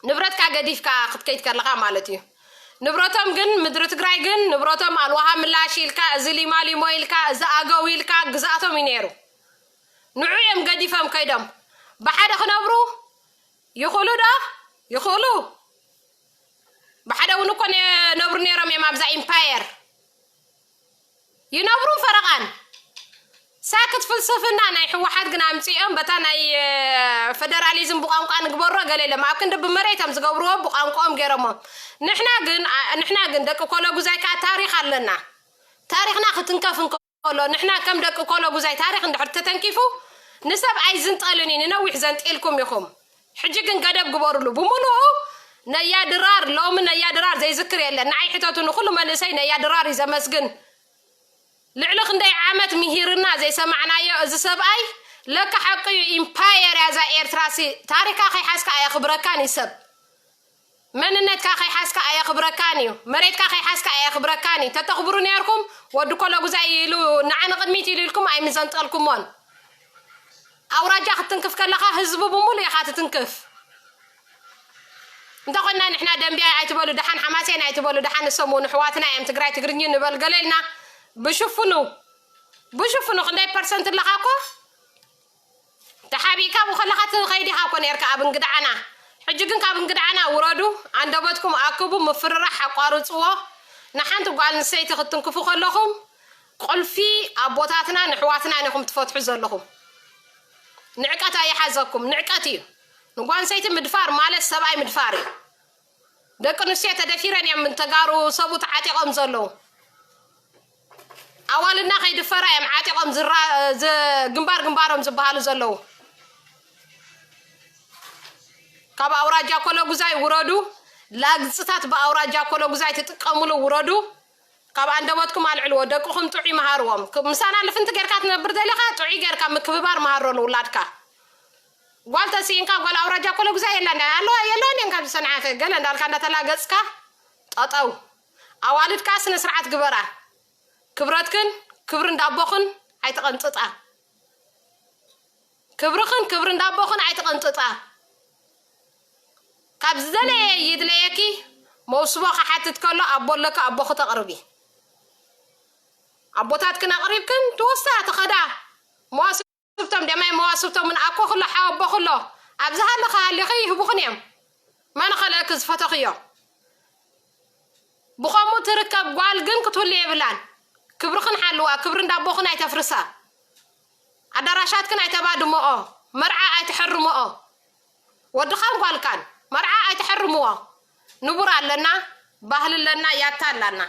ንብረትካ ገዲፍካ ክትከይድ ከለኻ ማለት እዩ። ንብረቶም ግን ምድሪ ትግራይ ግን ንብረቶም ኣልዋሃ ምላሽ ኢልካ እዚ ሊማ ሊሞ ኢልካ እዚ ኣገው ኢልካ ግዛእቶም እዩ ነይሩ። ንዑ እዮም ገዲፎም ከይዶም ብሓደ ክነብሩ ይኽእሉ ዶ? ይኽእሉ። ብሓደ እውን እኮ ነብሩ ነይሮም እዮም ኣብዛ ኢምፓየር ይነብሩ ፈረቓን ሳክት ፍልስፍና ናይ ህወሓት ግን ኣምፂኦም በታ ናይ ፈደራሊዝም ብቋንቋ ንግበሮ ገለ ኢሎም ኣብ ክንዲ ብመሬቶም ዝገብርዎ ብቋንቋኦም ገይሮሞ። ንሕና ግን ንሕና ግን ደቂ ኮሎጉዛይ ከዓ ታሪኽ ኣለና። ታሪኽና ክትንከፍ እንከሎ ንሕና ከም ደቂ ኮሎጉዛይ ታሪኽ እንድሕር ተተንኪፉ ንሰብ ኣይዝንጠልን እዩ። ንነዊሕ ዘንጢልኩም ኢኹም። ሕጂ ግን ገደብ ግበሩሉ ብምሉኡ። ነያ ድራር ሎሚ ነያ ድራር ዘይዝክር የለን። ንዓይ ሕተቱ ንኩሉ መንእሰይ ነያ ድራር እዩ ዘመስግን። ልዕሊ ክንደይ ዓመት ምሂርና ዘይሰማዕናዮ እዚ ሰብኣይ ለካ ሓቂ እዩ። ኢምፓየር እያ እዛ ኤርትራ ሲ ታሪካ ከይሓዝካ ኣየኽብረካን እዩ ሰብ መንነትካ ከይሓዝካ ኣየኽብረካን እዩ። መሬትካ ከይሓዝካ ኣየኽብረካን እዩ። ተተኽብሩ ነርኩም ወዲ ኮሎጉዛይ ኢሉ ንዓ ንቕድሚት ኢሉ ኢልኩም ኣይምዘንጠልኩሞን። ኣውራጃ ክትትንክፍ ከለኻ ህዝቡ ብምሉእ ኢኻ ትትንክፍ። እንተኾንና ንሕና ደንቢያ ኣይትበሉ፣ ደሓን ሓማሴን ኣይትበሉ፣ ደሓን ንሰሙ ንሕዋትና እዮም ትግራይ ትግርኝ ንበል ገለ ኢልና ብሽፍኑ ብሽፍኑ ክንደይ ፐርሰንት ኣለኻ እኮ ተሓቢእካ ብኸለኻ ትኸይድ ኢኻ እኮ ነርካ ኣብ እንግድዓና። ሕጂ ግን ካብ እንግድዓና ውረዱ፣ ኣንደበትኩም ኣክቡ፣ ምፍርራሕ ኣቋርፅዎ። ንሓንቲ ጓል ኣንስተይቲ ክትትንክፉ ከለኹም ቁልፊ ኣቦታትናን ኣሕዋትናን ኢኹም ትፈትሑ ዘለኹም። ንዕቀት ኣይሓዘኩም፣ ንዕቀት እዩ። ንጓል ኣንስተይቲ ምድፋር ማለት ሰብኣይ ምድፋር እዩ። ደቂ ኣንስትዮ ተደፊረን እዮም ተጋሩ ሰብኡ ተዓጢቖም ዘለዉ። ኣዋልድና ከይድፈራ እዮም ዓጢቖም ዝራ- ዝ- ግንባር ግንባሮም ዝበሃሉ ዘለዉ። ካብ ኣውራጃ ኮሎጉዛይ ውረዱ። ላግፅታት ብኣውራጃ ኮሎጉዛይ ትጥቀምሉ ውረዱ። ካብ ኣንደበትኩም ኣልዕልዎ። ደቅኹም ጥዑይ መሃርዎም። ክ- ምሳና ልፍንቲ ጌርካ ትነብር ደሊኻ ጥዑይ ጌርካ ምክብባር መሃሮ ንውላድካ። ጓል ተስኢንካ ጓል ኣውራጃ ኮሎጉዛይ የላ እንዳ ኣለዋ የለዋን እየን ካብ ዝሰንዓፈ ገለ እንዳልካ እንዳተላገፅካ ጠጠው። ኣዋልድ ከዓ ስነ ስርዓት ግበራ። ክብረትክን ክብሪ እንዳቦኽን ኣይትቐንጥጣ። ክብርኽን ክብሪ እንዳቦኽን ኣይትቐንጥጣ። ካብ ዝደለየ ይድለየኪ። መውስቦ ክሓትት ከሎ ኣቦ ኣለካ ኣቦኺ ተቕርቢ። ኣቦታትክን ኣቕሪብክን ትወስዳ ትኸዳ። መዋስብቶም ደማይ መዋስብቶም ምን ኣኮ ክሎ ሓወቦ ክሎ ኣብዚ ሃለኻ ሃሊኺ ይህቡኽን እዮም። መን ኸለእኪ ዝፈተኽዮ? ብኸምኡ ትርከብ ጓል ግን ክትህሉ የብላን። ክብርኽን ሓልዋ፣ ክብሪ እንዳቦኽን ኣይተፍርሳ። ኣዳራሻትክን ኣይተባድመኦ፣ መርዓ ኣይትሐርመኦ። ወድኻን ጓልካን መርዓ ኣይትሐርምዎ። ንቡር ኣለና፣ ባህሊ ኣለና፣ ያታ ኣላና።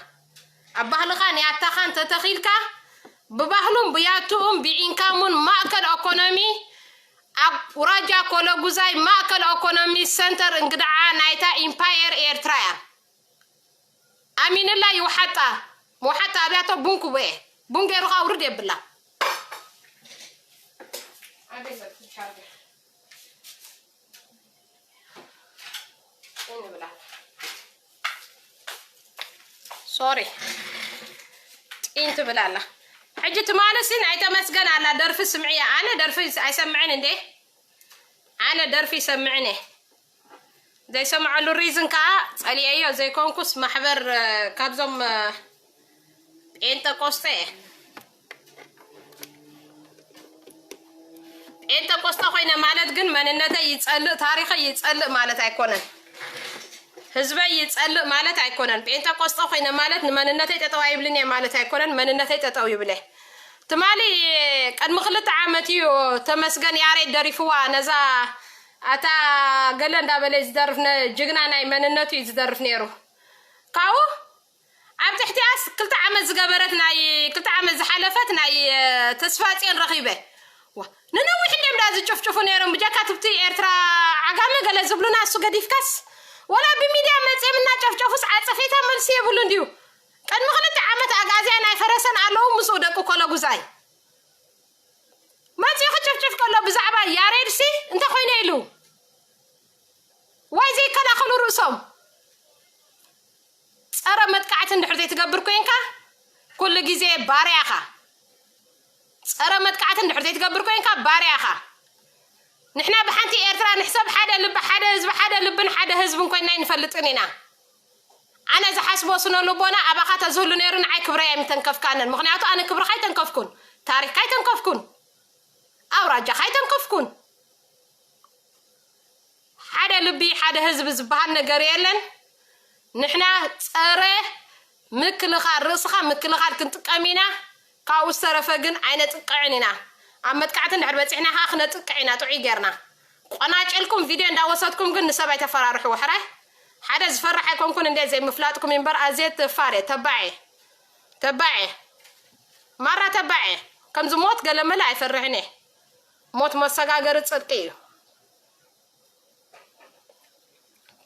ኣብ ባህልኻን ያታኻን ተተኺልካ ብባህሉን ብያትኡን ብኢንካሙን ማእከል ኢኮኖሚ ኣብ ውራጃ ኮለጉዛይ ማእከል ኢኮኖሚ ሰንተር እንግድዓ ናይታ ኢምፓየር ኤርትራ እያ። ኣሚንላ ይውሓጣ። ምውሓጣ ኣብያቶ ቡን ክቦ እየ። ቡን ገይሩኻ ውርድ የብላ። ሶሪ። ጢን ትብል ኣላ። ሕጂ ትማሊ ሲ ናይ ተመስገን ኣላ ደርፊ ስምዕያ። ኣነ ደርፊ ኣይሰምዕን እንዴ? ኣነ ደርፊ ይሰምዕን እየ። ዘይሰምዐሉ ሪዝን ከዓ ጸሊኤዮ ዘይኮንኩስ ማሕበር፣ እ፣ ካብዞም፣ እ፣ ጴንጠቆስጠ እየ። ጴንጠቆስጠ ኮይነ ማለት ግን መንነተይ ይጸልእ፣ ታሪኸይ ይጸልእ ማለት ኣይኮነን። ህዝበይ ይጸልእ ማለት ኣይኮነን። ጴንጠቆስጠ ኮይነ ማለት ንመንነተይ ጠጠው ኣይብልን እየ ማለት ኣይኮነን። መንነተይ ጠጠው ይብለ። ትማሊ ቅድሚ ክልተ ዓመት እዩ ተመስገን ያሬድ ደሪፍዋ ነዛ ኣታ ገለ እንዳበለ ዝደርፍ ነ-፣ ጅግና ናይ መንነቱ እዩ ዝደርፍ ነይሩ። ካብኡ ኣብ ትሕቲኣስ ክልተ ዓመት ዝገበረት ናይ ክልተ ዓመት ዝሓለፈት ናይ፣ እ፣ ተስፋጽዮን ረኺበ። ዋ፣ ንነዊሕ እንድዮም ዳ ዝጭፍጭፉ ነይሮም ብጀካ ትብቲ ኤርትራ ዓጋመ ገለ ዝብሉና እሱ ገዲፍካስ ወላ ብሚድያ መጽዮም እናጨፍጨፉስ ዓጸፌታ መልሲ የብሉ እንድዩ። ቅድሚ ክልተ ዓመት ኣግኣዝያን ኣይፈረሰን ኣለዉ ምስኡ ደቂ ኮለጉዛይ። መጺኡ ክጭፍጭፍ ከሎ ብዛዕባ ያሬድሲ እንታይ ኮይነ ኢሉ? ወይ ዘይከላኸሉ ርእሶም? ጸረ መጥቃዕቲ እንድሕር ዘይትገብር ኮይንካ ኩሉ ግዜ ባርያ ኢኻ። ጸረ መጥቃዕቲ እንድሕር ዘይትገብር ኮይንካ ባርያ ኢኻ። ንሕና ብሓንቲ ኤርትራ ንሕሰብ፣ ሓደ ልቢ፣ ሓደ ህዝቢ፣ ሓደ ልብን ሓደ ህዝብን ኮይንና ኣይንፈልጥን ኢና። ኣነ ዝሓስቦ ስነ ልቦና ኣባኻ ተዝህሉ ነይሩ ንዓይ ክብረይ ኣይምተንከፍካንን። ምኽንያቱ ኣነ ክብርኻ ኣይተንከፍኩን፣ ታሪኽካ ኣይተንከፍኩን፣ ኣውራጃኻ ኣይተንከፍኩን። ሓደ ልቢ ሓደ ህዝቢ ዝበሃል ነገር የለን። ንሕና ጸረ ምክልኻል፣ ርእስኻ ምክልኻል ክንጥቀም ኢና። ካብኡ ዝተረፈ ግን ኣይነጥቅዕን ኢና። ኣብ መጥቃዕቲ እንድሕር በጺሕና ከኣ ክነጥቅዕ ኢና ጥዑይ ጌርና። ቆናጭልኩም ቪድዮ እንዳወሰድኩም ግን ንሰብ ኣይተፈራርሕዎ። ሕራይ ሓደ ዝፈርሕ ኣይኮንኩን እንዴ ዘይምፍላጥኩም እምበር ኣዝየ ተፋርየ ተባዕ እየ። ተባዕ እየ። ማራ ተባዕ እየ። ከምዚ ሞት ገለመለ ኣይፈርሕን እየ። ሞት መሰጋገሪ ጽድቂ እዩ።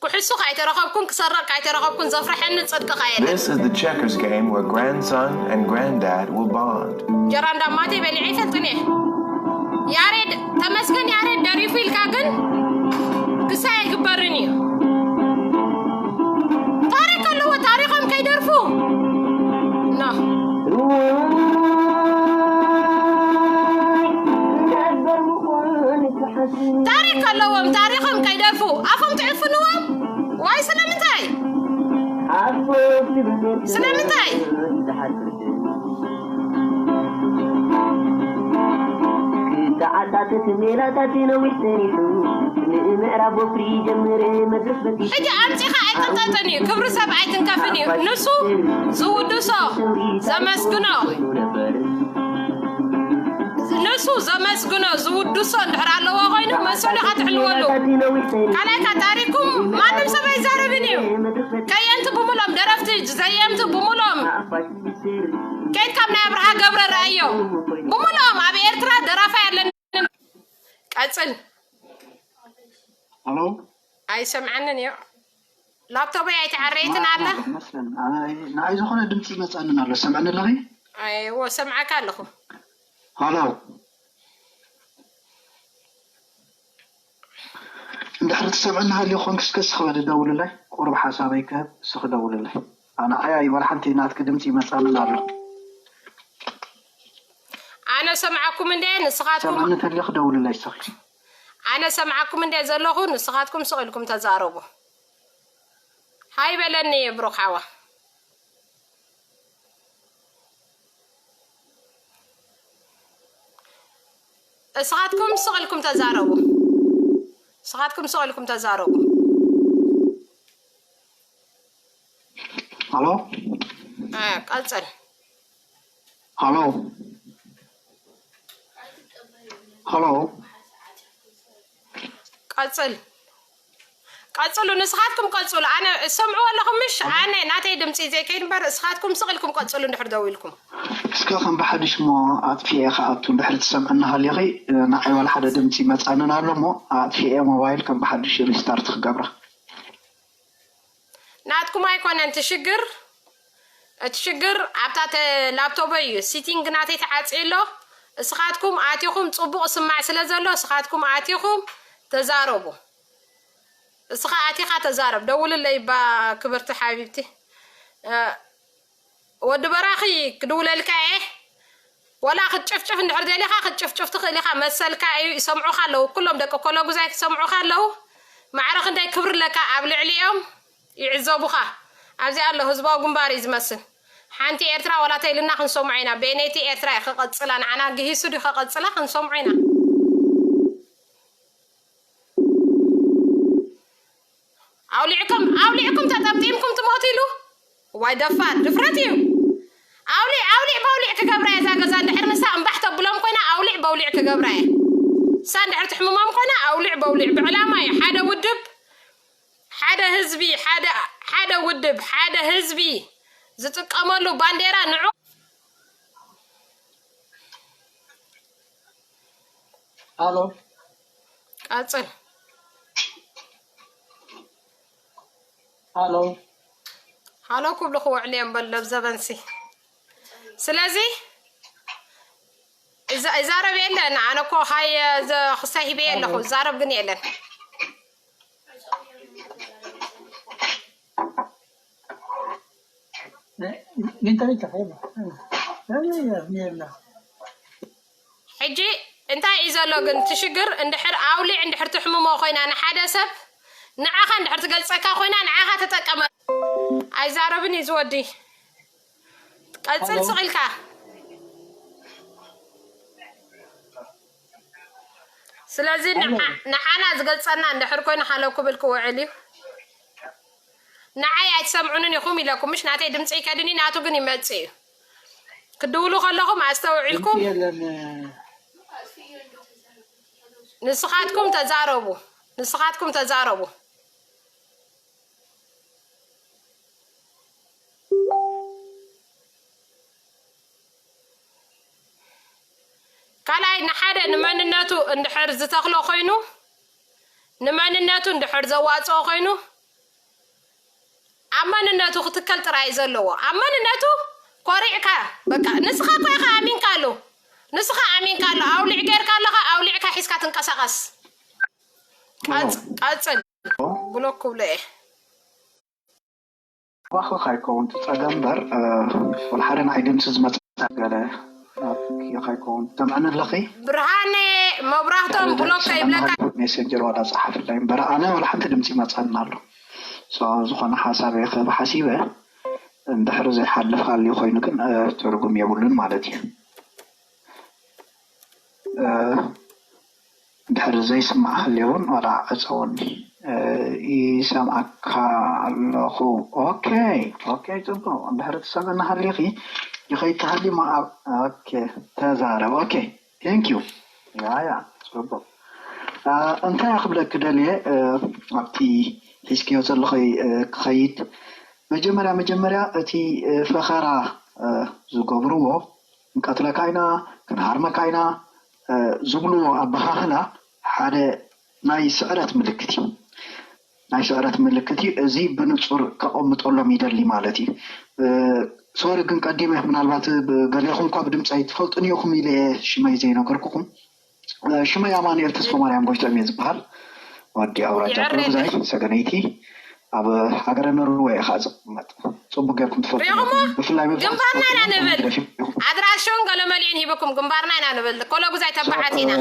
ክሕሱ ካይተረኸብኩን ክሰርቕ ካይተረኸብኩን ዘፍርሐኒ ጽድቂ ካየለን። This is the checkers game where grandson and granddad will bond. ጀራ እንዳማተይ በሊዐ ይፈልጥን እየ። ያሬድ፣ ተመስገን ያሬድ ደሪፉ ኢልካ ግን ክሳይ ኣይግበርን እዩ። ታሪኽ ኣለዎ፣ ታሪኾም ከይደርፉ። ኖ። ታሪኽ ኣለዎም፣ ታሪኾም ከይደርፉ። ኣፎም ትዕፍንዎም? ዋይ ስለምንታይ? ስለምንታይ? ክተዓታተት ሜላታት ነዊሕ ሰሪሑ፣ ንምዕራብ ወፍሪ ጀምረ መድረኽ በቲሑ። ሕጂ ኣምጺኻ ኣይቅንጠጥን እዩ፣ ክብሪ ሰብ ኣይትንከፍን እዩ። ንሱ ዝውድሶ ዘመስግኖ፣ ንሱ ዘመስግኖ ዝውድሶ እንድሕር ኣለዎ ኮይኑ፣ መሰሉ ኢኻ ትሕልወሉ። ካልኣይካ ታሪኩም ማንም ሰብ ኣይዛረብን እዩ። ከየንቲ ብምሎም፣ ደረፍቲ ዘየምቲ ብምሎም፣ ከይድካ ናይ ኣብርሃ ገብረ ረኣዮ። ብምሎም ኣብ ኤርትራ ደራፋይ ኣለና። ቀጽል። ሃሎ። ኣይሰምዓንን እዩ። ላፕቶፕ ኣይተዓረየትን ኣላ። መስለን። ኣይ፣ ንኣይ ዝኾነ ድምፂ ይመፅኣንን ኣሎ። ሰምዕኒ ኣለኺ? ኣይዎ፣ ሰምዓካ ኣለኹ። ሃሎ። እንድሕር ትሰምዕኒ ሃልዮ ኮንኪ እስከ ስኺ በሊ ደውልለይ። ቁሩብ ሓሳበይ ክህብ፣ ስኺ ደውልለይ። ኣነ ዓያ ይበል ሓንቲ ናትኪ ድምፂ ይመፅኣንን ኣሎ። ኣነ ሰምዓኩም እንዴ? ንስኻትኩም ሰምዕኒ ተልዮ ክደውልለይ ስኺ። ኣነ ሰምዓኩም እንዴ ዘለኹ? ንስኻትኩም ስቕ ኢልኩም ተዛረቡ። ሃይ በለኒ ብሩኽ ሓዋ። እስኻትኩም ስቕ ኢልኩም ተዛረቡ። እስኻትኩም ስቕ ኢልኩም ተዛረቡ። ሃሎ አ፣ ቀጽል ሃሎ ሃሎ ቀጽል ቀጽሉ፣ ንስኻትኩም ቀጽሉ። ኣነ እሰምዕዎ ኣለኹም ምሽ? ኣነ ናተይ ድምፂ ዘይከይድ እምበር እስኻትኩም ስቕ ኢልኩም ቀጽሉ እንድሕር ደው ኢልኩም። እስከ ከም ብሓድሽ እሞ ኣጥፊኤ ክኣቱ እንድሕር ትሰምዕና ሃሊኺ ንዓይ ዋላ ሓደ ድምፂ መፃንን ኣሎ እሞ ኣጥፊኤ ሞባይል ከም ብሓድሽ ሪስታርት ክገብራ። ናትኩም ኣይኮነን እቲ ሽግር። እቲ ሽግር ኣብታ ተ- ላፕቶበይ እዩ። ሲቲንግ ናተይ ተዓፅዩ ኣሎ። እስኻትኩም ኣቲኹም ፅቡቕ ስማዕ ስለ ዘሎ እስኻትኩም ኣቲኹም ተዛረቡ። እስኻ ኣቲኻ ተዛረብ። ደውልለይ ባ ክብርቲ ሓቢብቲ። እ፣ ወዲ በራኺ ክድውለልካ እየ። ወላ ክትጭፍጭፍ እንድሕር ደሊኻ ክትጭፍጭፍ ትኽእል ኢኻ። መሰልካ እዩ። ይሰምዑኻ ኣለዉ። ኩሎም ደቂ ኮሎጉዛይ ክሰምዑኻ ኣለዉ። ማዕረ ክንደይ ክብሪ ኣለካ ኣብ ልዕሊኦም ይዕዘቡኻ። ኣብዚ ኣሎ ህዝባዊ ግንባር እዩ ዝመስል። ሓንቲ ኤርትራ ዋላ ተይልና ክንሰምዖ ኢና። ቤነይቲ ኤርትራ እዩ ክቐጽላ። ንዓና ግሂሱ ድዩ ከቐጽላ? ክንሰምዖ ኢና። ኣውሊዕኩም ኣውሊዕኩም ተጠምጢምኩም ትሞቱ ኢሉ። ዋይ ደፋር ድፍረት እዩ። ኣውሊዕ ኣውሊዕ በውሊዕ ክገብራ እየ እዛ ገዛ። እንድሕር ንሳ እምባሕ ተብሎም ኮይና ኣውሊዕ በውሊዕ ክገብራ እየ። ንሳ እንድሕር ትሕምሞም ኮይና ኣውሊዕ በውሊዕ ብዕላማ እዩ። ሓደ ውድብ፣ ሓደ ህዝቢ፣ ሓደ ሓደ ውድብ፣ ሓደ ህዝቢ ዝጥቀመሉ ባንዴራ ንዑ ሃሎ ቀጽል። ሃሎ ሃሎ ክብሉ ክውዕሉ እዮም በሎም ዘበንሲ። ስለዚ እዛ- ይዛረብ የለን። ኣነ እኮ ሃይ ዘ- ክሳይ ሂበ ኣለኹ። ይዛረብ ግን የለን። ጊንተሪካ ሄሎ ሕጂ እንታይ እዩ ዘሎ ግን እቲ ሽግር? እንድሕር ኣውሊዕ እንድሕር ትሕምሞ ኮይና ንሓደ ሰብ ንዓኻ እንድሕር ትገልጸካ ኮይና ንዓኻ ተጠቀመ። ኣይዛረብን እዩ ዝወዲ። ቀጽል ስቕ ኢልካ። ስለዚ ንዓ- ንዓና ዝገልጸና እንድሕር ኮይኑ ሃለው ክብል ክውዕል እዩ። ንዓይ ኣይትሰምዑንን ኢኹም ኢለኩም ምሽ ናተይ ድምፂ ይከድኒ ናቱ ግን ይመፅእ እዩ። ክድውሉ ከለኹም ኣስተውዒልኩም የለን ንስኻትኩም ተዛረቡ። ንስኻትኩም ተዛረቡ። ካልኣይ ንሓደ ንመንነቱ እንድሕር ዝተኽሎ ኮይኑ ንመንነቱ እንድሕር ዘዋፅኦ ኮይኑ ኣብ መንነቱ ክትከል ጥራይ ዘለዎ ኣብ መንነቱ ኮሪዕካ በቃ ንስኻ እኮ ኢኻ ኣሚንካ ኣሎ ንስኻ ኣሚንካ ኣሎ ኣውሊዕ ጌርካ ኣለኻ ኣውሊዕካ ሒዝካ ትንቀሳቐስ ቀጽል ብሎክ ክብሎ እየ ባኽኽ ኣይከውን ትጸገም እምበር ወላ ሓደ ንዓይ ድምፂ ዝመፅእ ገለ ይኸይከውን ተምዕን ኣለኺ ብርሃነ መብራህቶም ብሎክ ከይብለካ ሜሴንጀር ዋላ ፀሓፍለይ እምበር ኣነ ወላ ሓንቲ ድምፂ ይመፀና ኣሎ ዝኾነ ሓሳብ ክህብ ሓሲበ እንድሕር ዘይሓልፍ ሃልዩ ኮይኑ ግን ትርጉም የብሉን ማለት እዩ ድሕሪ ዘይስማዕ ሃልየውን ዋላ ዕፀወኒ ይሰምዓካ ኣለኹ okay okay ፅቡቅ እንድሕሪ ትሰምዕኒ ሃሊኺ ይኸይድ ተሃልዩ ማ okay ተዛረብ okay thank you ያያ ፅቡቅ እንታይ ክብለኪ ደልየ ኣብቲ ሒዝክዮ ዘለኺ ክኸይድ መጀመርያ መጀመርያ እቲ ፈኸራ ዝገብርዎ ክንቀትለካ ኢና ክንሃርመካ ኢና ዝብልዎ ኣበሃህላ ሓደ ናይ ስዕረት ምልክት እዩ ናይ ስዕረት ምልክት እዩ እዚ ብንፁር ከቐምጠሎም ይደሊ ማለት እዩ sorry ግን ቀዲመ ምናልባት ገሌኹም እኳ ብድምፂ ኣይትፈልጡን ኢኹም ኢለ ሽመይ ዘይነገርኩኹም ሽመይ ኣማኑኤል ተስፋማርያም ጎይትኦም እየ ዝበሃል ወዲ ኣውራጃ ቁልግዛይ ሰገነይቲ ኣብ ሃገረ ኖርወይ እየ ከዓ ዝቕመጥ ፅቡቅ ገርኩም ትፈልጡ ብፍላይ ግንባርና ኢና ንብል ኣድራሽውን ገለመሊኡን ሂብኩም ግንባርና ኢና ንብል ኮለጉዛይ ተባዓት ኢና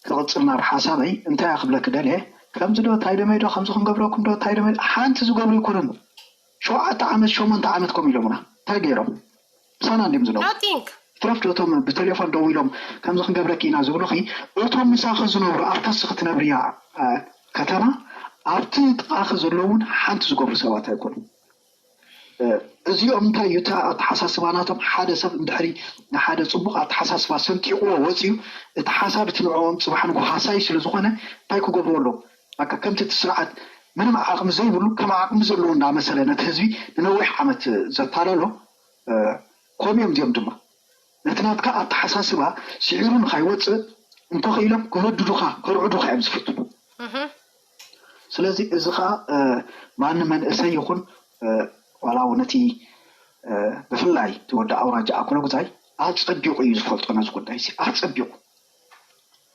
ክቕፅል ናብ ሓሳበይ እንታይ ክብለክ ደልየ ከምዚ ዶ ታይ ደመይ ዶ ከምዚ ክንገብረኩም ዶ ታይ ደመይ ሓንቲ ዝገብሩ ይኮነን ሸውዓተ ዓመት ሸሞንተ ዓመት ከም ኢሎምና እንታይ ገይሮም ምሳና እንዲም ዝነብሩ ትረፍ ዶ እቶም ብቴሌፎን ደዊሎም ከምዚ ክንገብረኪ ኢና ዝብሉኺ እቶም ምሳኺ ዝነብሩ ኣብታ እስኺ ትነብርያ ከተማ ኣብቲ ጥቓኺ ዘለዉ እውን ሓንቲ ዝገብሩ ሰባት ኣይኮኑን እዚኦም እንታይ እዩ? እቲ ኣተሓሳስባ ናቶም፣ ሓደ ሰብ እንድሕሪ ንሓደ ፅቡቕ ኣተሓሳስባ ሰንጢቕዎ ወፂኡ፣ እቲ ሓሳብ እቲ ንዕኦም ፅባሕ ንግሆ ሃሳይ ስለ ዝኾነ እንታይ ክገብርዎ ኣለዎም? በቃ ከምቲ እቲ ስርዓት ምንም ዓቕሚ ዘይብሉ፣ ከም ዓቕሚ ዘለዎ እንዳመሰለ ነቲ ህዝቢ ንነዊሕ ዓመት ዘታለሎ፣ ከምኡ እዮም እዚኦም ድማ። ነቲ ናትካ ኣተሓሳስባ ስዒሩ ንኻይወፅእ እንተኽኢሎም ክነድዱኻ፣ ከርዕዱኻ እዮም ዝፍትኑ። ስለዚ እዚ ኸዓ ማንም መንእሰይ ይኹን ዋላ እውን እቲ ብፍላይ እቲ ወዲ ኣውራጃ ኣኮለጉዛይ ኣፀቢቑ እዩ ዝፈልጦ ነዚ ጉዳይ እዚ ኣፀቢቑ።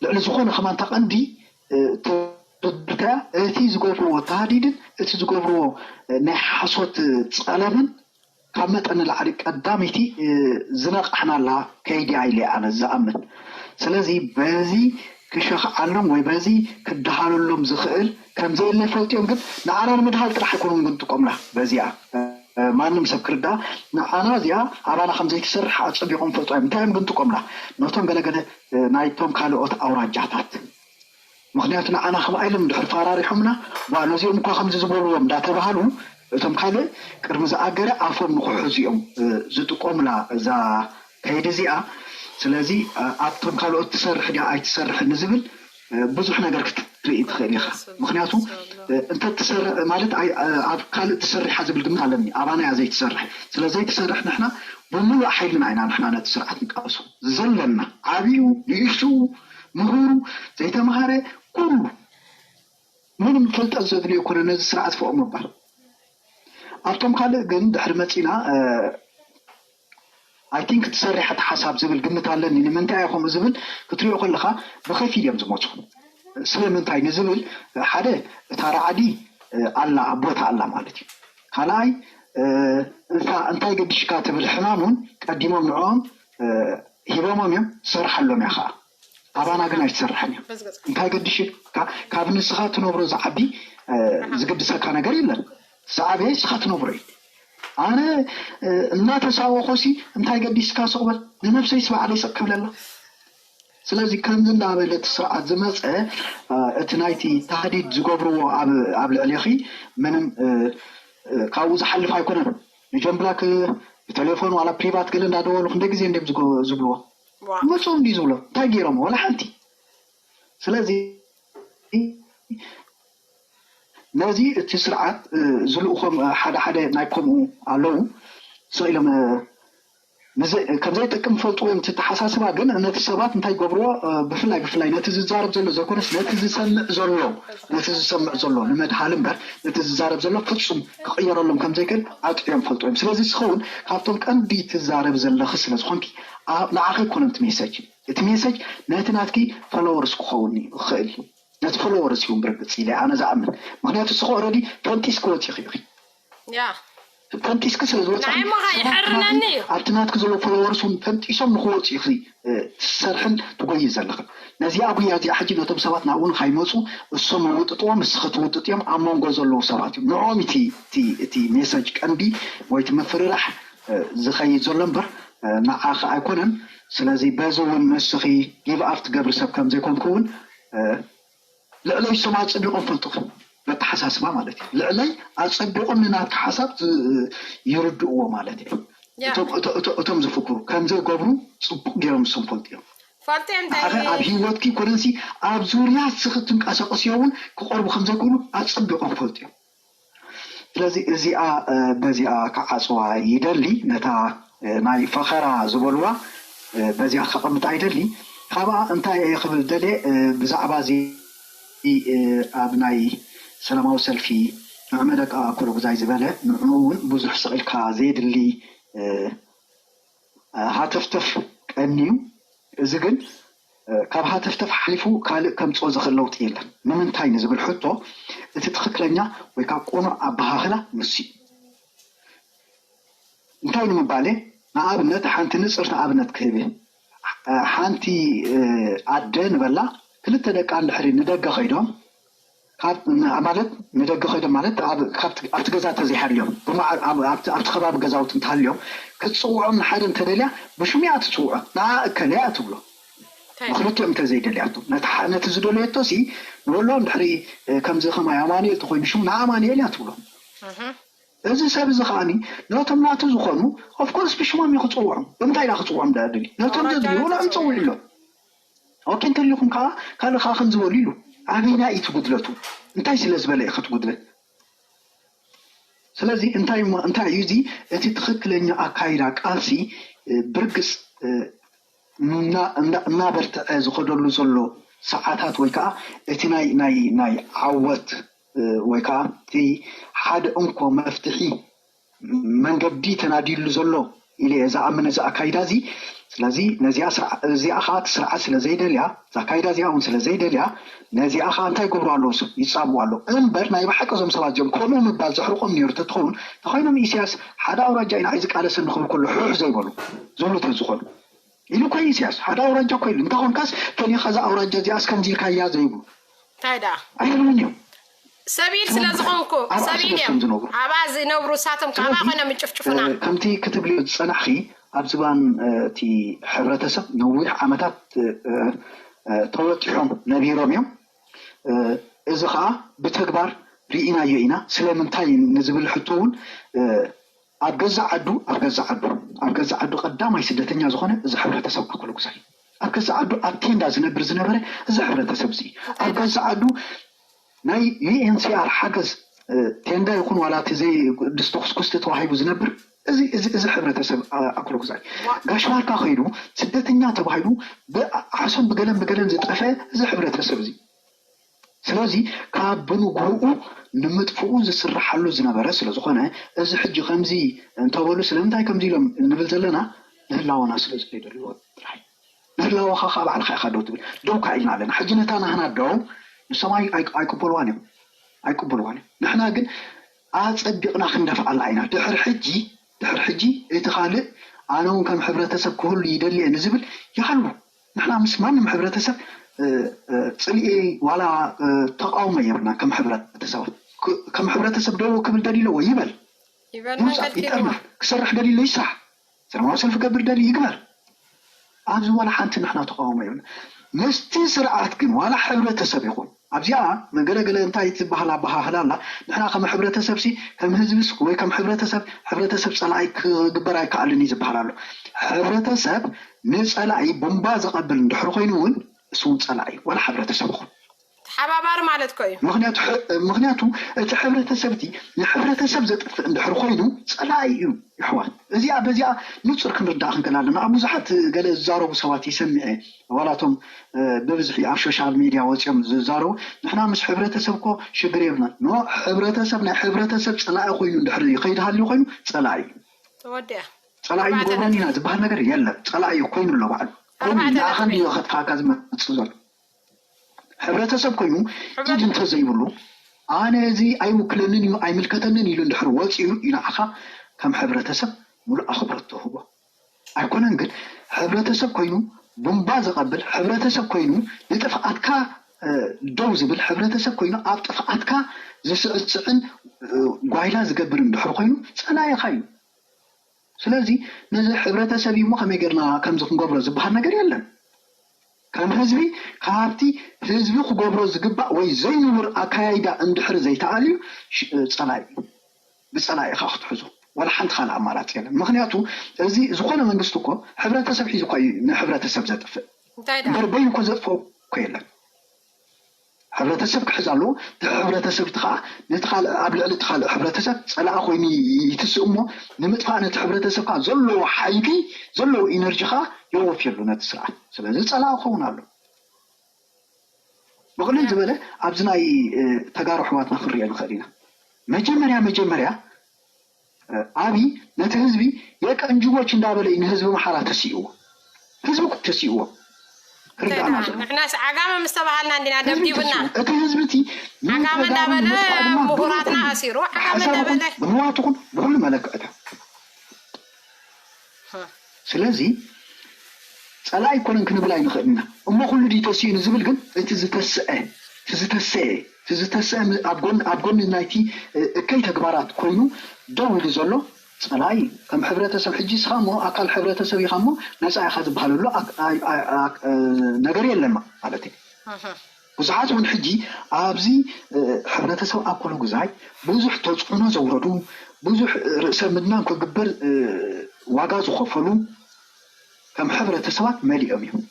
ልዕሊ ዝኾነ ከማን እታ ቀንዲ ተረድርካያ እቲ ዝገብርዎ ታህዲድን እቲ ዝገብርዎ ናይ ሓሶት ፀለምን ካብ መጠን ንላዕሊ ቀዳመይቲ ዝነቕሕናላ ከይዲ ኢለ ኣነ ዝኣምን። ስለዚ በዚ ክሸኽዓሎም ወይ በዚ ክደሃለሎም ዝኽእል ከምዘየለ ፈልጥዮም፣ ግን ንዓና ንምድሃል ጥራሕ ኣይኮኑን ግን ጥቀምላ በዚኣ ማንም ሰብ ክርዳእ ንዓና እዚኣ ኣባና ከምዘይትሰርሕ ኣፀቢቖም ፈልጦ እዮም። እንታይ እዮም ግን ጥቀምላ ነቶም ገለገለ ናይቶም ካልኦት ኣውራጃታት? ምክንያቱ ንዓና ከም ኣይሎም ድሕር ፈራሪሖምና ዋ ነዚኦም እኳ ከምዚ ዝበልዎም እንዳተባሃሉ እቶም ካልእ ቅድሚ ዝኣገረ ኣፎም ንክሕዙ እዮም ዝጥቀሙላ እዛ ከይዲ እዚኣ። ስለዚ ኣብቶም ካልኦት ትሰርሕ ድያ ኣይትሰርሕ ንዝብል ብዙሕ ነገር ክትርኢ ትኽእል ኢኻ። ምክንያቱ እንተ ትሰርሕ ማለት ኣብ ካልእ ትሰርሕ ዝብል ግምት ኣለኒ፣ ኣባና እያ ዘይትሰርሕ። ስለ ዘይትሰርሕ ንሕና ብምሉእ ሓይልና ኢና ንሕና ነቲ ስርዓት ንቃለሶ ዘለና። ዓብዩ ንእሽቱ፣ ምሁሩ፣ ዘይተምሃረ፣ ኩሉ ምንም ፍልጠት ዘድልዮ ኮነ ነዚ ስርዓት ፍቕም ምባል። ኣብቶም ካልእ ግን ድሕሪ መፂና ኣይ ቲንክ ትሰርሕ እቲ ሓሳብ ዝብል ግምት ኣለኒ። ንምንታይ ኢኹም ዝብል ክትሪኦ ከለኻ ብኸፊል እዮም ዝመፁ። ስለምንታይ ንዝብል ሓደ እታ ራዕዲ ኣላ ኣብ ቦታ ኣላ ማለት እዩ። ካልኣይ እንታይ ገዲሽካ ትብል ሕማም እውን ቀዲሞም ንዕኦም ሂቦሞም እዮም ትሰርሓሎም እያ ከዓ ኣባና ግን ኣይትሰርሕን እዮም። እንታይ ገዲሽ ካብ ንስኻ ትነብሮ ዝዓቢ ዝግድሰካ ነገር የለን። ዝዓበየ ንስኻ ትነብሮ እዩ። ኣነ እናተሳወኾ ሲ እንታይ ገዲስካ ስቕበል ንነብሰይ ስባዕለይ ስቕ ክብለላ። ስለዚ ከምዚ እንዳበለ እቲ ስርዓት ዝመፀ እቲ ናይቲ ታህዲድ ዝገብርዎ ኣብ ልዕሌኺ ምንም ካብኡ ዝሓልፍ ኣይኮነን። ንጀምብላክ ብቴሌፎን ዋላ ፕሪቫት ገለ እንዳደወሉ ክንደ ግዜ እንዲም ዝብልዎ መፅኦም እንዲ ዝብሎ እንታይ ገይሮም ወላ ሓንቲ። ስለዚ ነዚ እቲ ስርዓት ዝልእኾም ሓደ ሓደ ናይ ከምኡ ኣለዉ ስቕ ኢሎም ከም ዘይጠቅም ፈልጥዎ እዮም። እቲ ተሓሳስባ ግን ነቲ ሰባት እንታይ ገብርዎ ብፍላይ ብፍላይ ነቲ ዝዛረብ ዘሎ ዘይኮነስ ነቲ ዝሰምዕ ዘሎ ነቲ ዝሰምዕ ዘሎ ንመድሃል እምበር ነቲ ዝዛረብ ዘሎ ፍጹም ክቕየረሎም ከም ዘይክእል ኣጥዕዮም ፈልጥዎ እዮም። ስለዚ ዝኸውን ካብቶም ቀንዲ ትዛረብ ዘለኺ ስለ ዝኾንኪ ንዓኺ ኣይኮነን እቲ ሜሰጅ። እቲ ሜሰጅ ነቲ ናትኪ ፎሎወርስ ክኸውን ይኽእል እዩ። ነቲ ፎሎወርስ ይውን ብርግፅ ኢለ ኣነ ዝኣምን። ምክንያቱ እስኸ ኦረዲ ፈንጢስ ክወፂ ኢኺ ያ ፈንጢስኪ ስለ ዝወፅኣ ንዓይ ሞ ከኣ ይሕርነኒ እዩ። ኣብቲ ናትኪ ዘሎ ፎሎወርስ እውን ፈንጢሶም ንክወፁ ኢኺ ትሰርሕን ትጎይ ዘለኽን። ነዚኣ ጉያ እዚኣ ሕጂ ነቶም ሰባት ናብኡ ንካይመፁ እሶም ይውጥጥዎም እስኺ ትውጥጥዮም ኣብ መንጎ ዘለዉ ሰባት እዮም። ንዕኦም እቲ እቲ እቲ ሜሰጅ ቀንዲ ወይ እቲ ምፍርራሕ ዝኸይድ ዘሎ እምበር ንዓኺ ኣይኮነን። ስለዚ በዚ እውን ንስኺ ጊቭ ኣፕ ትገብሪ ሰብ ከም ዘይኮንኪ እውን ልዕለይ እሶም ኣፀቢቖም ፈልጡኺ በተሓሳስባ ማለት እዩ። ልዕለይ ኣፀቢቖም ንናትኪ ሓሳብ ይርድእዎ ማለት እዩ። እቶም ዝፍክሩ ከም ዘይገብሩ ፅቡቅ ገይሮም እሶም ፈልጡ እዮም። ፈልጡ እዮም እንታይ ንዓኺ ኣብ ህይወትኪ ኮነንሲ ኣብ ዙርያ እስኺ ትንቀሳቀስዮ እውን ክቐርቡ ከም ዘይክእሉ ኣፀቢቖም ፈልጡ እዮም። ስለዚ እዚኣ በዚኣ ክዓፅዋ ይደሊ፣ ነታ ናይ ፈኸራ ዝበልዋ በዚኣ ከቐምጣ ይደሊ። ካብኣ እንታይ እየ ክብል ደልየ ብዛዕባ እዚ ኣብ ናይ ሰላማዊ ሰልፊ ንዕመ ደቂ ኣኮለጉዛይ ዝበለ ንዕኡ እውን ብዙሕ ስቕ ኢልካ ዘየድሊ ሃተፍተፍ ቀንዩ። እዚ ግን ካብ ሃተፍተፍ ሓሊፉ ካልእ ከምፅኦ ዝኽእል ለውጢ የለን። ንምንታይ ንዝብል ሕቶ እቲ ትኽክለኛ ወይ ካብ ቅኑዕ ኣበሃህላ ንሱ እዩ። እንታይ ንምባል እየ? ንኣብነት ሓንቲ ንፅርቲ ኣብነት ክህብ እየ። ሓንቲ ኣደ ንበላ ክልተ ደቃ እንድሕሪ ንደገ ከይዶም ማለት ንደገ ከይዶም ማለት ኣብቲ ገዛ ተዘይሃልዮም ኣብቲ ከባቢ ገዛውቲ እንተሃልዮም ክትፅውዖም ንሓደ እንተደልያ ብሽሙ እያ ትፅውዖ። ንዓ እከለ እያ ትብሎ ንክልቲኦም እንተዘይደልያቶ ነቲ ዝደለየቶ ሲ ንበሎ እንድሕሪ ከምዚ ከማይ ኣማኑኤል ተኮይኑ ሽሙ ንዓ ኣማኑኤል እያ ትብሎ። እዚ ሰብ እዚ ከዓኒ ነቶም ናቱ ዝኾኑ ኦፍኮርስ ብሽሞም እዩ ክፅውዖም። ብምንታይ ኢና ክፅውዖም ደኣ ደልዩ? ነቶም ኣውራጃ ዘድልይዎ ናቱ ንዕም ፀውዑ ይፅውዑ። ኢሎም። ኦኬ እንተሊኹም ከዓ ካልእ ከዓ ከም ዝበሉ ኢሉ ኣበይና እዩ እቲ ጉድለቱ? እንታይ ስለ ዝበለ እዩ እቲ ጉድለት? ስለዚ እንታይ እሞ እንታይ እዩ እዚ እቲ ትኽክለኛ ኣካይዳ ቃልሲ እ፣ ብርግፅ እ፣ እና- እና- እናበርትዐ ዝኸደሉ ዘሎ ሰዓታት ወይ ከዓ እቲ ናይ ናይ ናይ ዓወት እ፣ ወይ ከዓ እቲ ሓደ እንኮ መፍትሒ መንገዲ ተናዲሉ ዘሎ ኢለ እየ ዝኣምን እዚ ኣካይዳ እዚ። ስለዚ ነዚኣ ስርዓ- እዚኣ ከዓ እቲ ስርዓት ስለ ዘይደልያ እዛ ኣካይዳ እዚኣ እውን ስለ ዘይደልያ ነዚኣ ከዓ እንታይ ይገብሩ ኣለዉ? ይፃብኡ ኣለዉ እምበር ናይ ብሓቂ እዞም ሰባት እዚኦም ከምኡ ምባል ዘሕርቆም ነይሩ ተትኸውን ተኾይኖም ኢሳያስ ሓደ ኣውራጃ ኢና ዝቃለሰ ንክብል ከሎ ሕሕ ዘይበሉ ዝብሉ ተዝኾኑ ኢሉ እኮ ኢሳያስ ሓደ ኣውራጃ እኮ ኢሉ እንተ ኮንካስ ፈሊኻ እዛ ኣውራጃ እዚኣ እስከምዚ ኢልካያ ዘይብሉ እንታይ ደኣ ኣይብሉን እዮም። ሰቢል ስለ ዝኾንኩ ኣብ ሰቢል ዓስበቶም እዮም ዝነብሩ። ኣብኣ ዝነብሩ እሳቶም ካብኣ ስለዚ፣ ኮይኖም ይጭፍጭፉና እ፣ ከምቲ ክትብልዮ ዝጸናሕኺ ኣብ ዝባን እ፣ እቲ ሕብረተሰብ ነዊሕ ዓመታት እ፣ እ፣ እ፣ ተወጢሖም ነቢሮም እዮም። እ፣ እዚ ከዓ ብተግባር ርኢናዮ ኢና። ስለምንታይ ንዝብል ሕቶ እውን እ፣ ኣብ ገዛ ዓዱ ኣብ ገዛ ዓዱ ኣብ ገዛ ዓዱ ቀዳማይ ስደተኛ ዝኾነ እዚ ሕብረተሰብ ኣኮሎጉዛይ ኣብ ገዛ ዓዱ ኣብ ቴንዳ ዝነብር ዝነበረ እዚ ሕብረተሰብ እዚ ኣብ ገዛ ዓዱ ናይ ዩኤንሲኣር ሓገዝ ቴንዳ ይኹን ዋላ እቲ ዘይ ድስቲ ኩስኩስቲ ተዋሂቡ ዝነብር እዚ እዚ እዚ ሕብረተሰብ ኣኮሎጉዛይ ጋሽ ባርካ ከይዱ ስደተኛ ተባሂሉ ብዓሶን ብገለን ብገለን ዝጠፈ እዚ ሕብረተሰብ እዚ ስለዚ ካብ ብንግህኡ ንምጥፍኡ ዝስርሓሉ ዝነበረ ስለዝኾነ እዚ ሕጂ ከምዚ እንተበሉ ስለምንታይ ከምዚ ኢሎም ንብል ዘለና ንህላወና ስለዘይደልዎ ጥራይ ንህላወኻ ካብ ባዕልኻ ኢኻ ደው ትብል ደው ካ ኢልና ኣለና ሕጂ ነታ ናህና ደው ንሶም ኣይቅበልዋን እዮም ኣይቅበልዋን እዮም ንሕና ግን ኣፀቢቕና ክንደፍኣላ ኢና ድሕር ሕጂ ድሕር ሕጂ እቲ ካልእ ኣነ እውን ከም ሕብረተሰብ ክህሉ ይደሊ እየ ንዝብል ይሃሉ ንሕና ምስ ማንም ሕብረተሰብ ፅልኢ ዋላ ተቃውሞ የብልና ከም ሕብረተሰባት ከም ሕብረተሰብ ደው ክብል ደሊለዎ ይበል ይውፃእ ይጠርነፍ ክሰርሕ ደሊሎ ይስራሕ ሰላማዊ ሰልፊ ገብር ደሊ ይግበር ኣብዚ ዋላ ሓንቲ ንሕና ተቃውሞ የብልና ምስቲ ስርዓት ግን ዋላ ሕብረተሰብ ይኹን ኣብዚኣ ገለገለ እንታይ ትበሃል ኣበሃህላ ኣላ ንሕና ከም ሕብረተሰብ ሲ ከም ህዝብስ ወይ ከም ሕብረተሰብ ሕብረተሰብ ፀላኢ ክግበር ኣይከኣልን እዩ ዝበሃል ኣሎ ሕብረተሰብ ንፀላኢ ቡምባ ዘቐብል እንድሕር ኮይኑ እውን እሱ እውን ፀላኢ እዩ ዋላ ሕብረተሰብ ይኹን ተሓባባሪ ማለት ኮ እዩ ምክንያቱ ሕ- ምክንያቱ እቲ ሕብረተሰብ እቲ ንሕብረተሰብ ዘጥፍእ እንድሕር ኮይኑ ፀላኢ እዩ ይሕዋት እዚኣ በዚኣ ንፁር ክንርዳእ ክንክእል ኣለና ኣብ ብዙሓት ገለ ዝዛረቡ ሰባት ይሰምዐ ዋላቶም ብብዝሒ ኣብ ሶሻል ሚድያ ወፂኦም ዝዛረቡ ንሕና ምስ ሕብረተሰብ ኮ ሽግር የብልና ኖ ሕብረተሰብ ናይ ሕብረተሰብ ፀላኢ ኮይኑ እንድሕር ይኸይድ ሃልዩ ኮይኑ ፀላኢ እዩ ተወዲኣ ፀላኢ ኣርባዕተ ንገብረን ነጥቢ። ኢና ዝበሃል ነገር የለን ፀላኢ ኮይኑ ኣሎ ባዕሉ ኮይኑ ኣርባዕተ ንኣኻ ነጥቢ። እንድዮ ከጥፋካ ዝመፅእ ዘሎ ሕብረተሰብ ኮይኑ ኢድ እንተዘይብሉ ኣነ እዚ ኣይውክለንን እዩ ኣይምልከተንን ኢሉ እንድሕር ወፂኡ እዩ ንዓኻ ከም ሕብረተሰብ ሙሉእ ኣኽብሮት ትህቦ ኣይኮነን ግን ሕብረተሰብ ኮይኑ ቡምባ ዘቐብል ሕብረተሰብ ኮይኑ ንጥፍኣትካ ደው ዝብል ሕብረተሰብ ኮይኑ ኣብ ጥፍኣትካ ዝስዕስዕን ጓይላ ዝገብር እንድሕር ኮይኑ ፀላኢኻ እዩ ስለዚ ነዚ ሕብረተሰብ እዩ ከመይ ገርና ከምዚ ክንገብሮ ዝበሃል ነገር የለን ከም ህዝቢ ካብቲ ህዝቢ ክገብሮ ዝግባእ ወይ ዘይንቡር ኣካያይዳ እንድሕር ዘይተኣልዩ ፀላኢ ብፀላኢ ኢኻ ክትሕዞ ዋላ ሓንቲ ካልእ ኣማራፂ የለን ምክንያቱ እዚ ዝኾነ መንግስቲ እኮ ሕብረተሰብ ሒዙ እኳ እዩ ንሕብረተሰብ ዘጥፍእ እንታይ ደኣ እምበር በይኑ እኮ ዘጥፍኦ እኮ የለን ሕብረተሰብ ክሕዝ ኣለዎ እቲ ሕብረተሰብ እቲ ከዓ ነቲ ካልእ ኣብ ልዕሊ እቲ ካልእ ሕብረተሰብ ፀላኢ ኮይኑ ይትስእ እሞ ንምጥፋእ ነቲ ሕብረተሰብ ከዓ ዘለዎ ሓይሊ ዘለዎ ኢነርጂ ከዓ የወፍየሉ ነቲ ስርዓት ስለዚ ፀላኢ ክኸውን ኣሎ ብቕልል ዝበለ ኣብዚ ናይ ተጋሩ ኣሕዋትና ክንሪኦ ንኽእል ኢና መጀመርያ መጀመርያ ኣብይ ነቲ ህዝቢ የቀንጅቦች እንዳበለ እዩ ንህዝቢ ኣምሓራ ተሲእዎ ህዝቢ እኮ ተሲእዎ ርዳእና ዘሎ ንሕናስ ዓጋመ ምስ ተባሃልና እንዲና ህዝቢ ደብዲቡና ተሲእዎ እቲ ህዝቢ እቲ ዓጋመ እንዳበለ ምሁራትና ኣሲሩ ዓጋመ እንዳበለ ብንዋትኹም ብኩሉ መለክዕታት ስለዚ ፀላኢ ኣይኮነን ክንብል ኣይንኽእል ኢና እሞ ኩሉ ድዩ ተሲኡ ንዝብል ግን እቲ ዝተስአ እቲ ዝተስአ እቲ ዝተስአ ኣብ ጎኒ ናይቲ እከይ ተግባራት ኮይኑ ደው ኢሉ ዘሎ ፀላኢ እዩ ከም ሕብረተሰብ ሕጂ እስኻ እሞ ኣካል ሕብረተሰብ ኢኻ እሞ ነፃ ኢኻ ዝበሃለሉ ነገር የለን ማለት እዩ ብዙሓት እውን ሕጂ ኣብዚ ሕብረተሰብ ኣኮሎ ጉዛይ ብዙሕ ተፅዕኖ ዘውረዱ ብዙሕ ርእሰ ምድናን ክግበር ዋጋ ዝኸፈሉ ከም ሕብረተሰባት መሊኦም እዮም።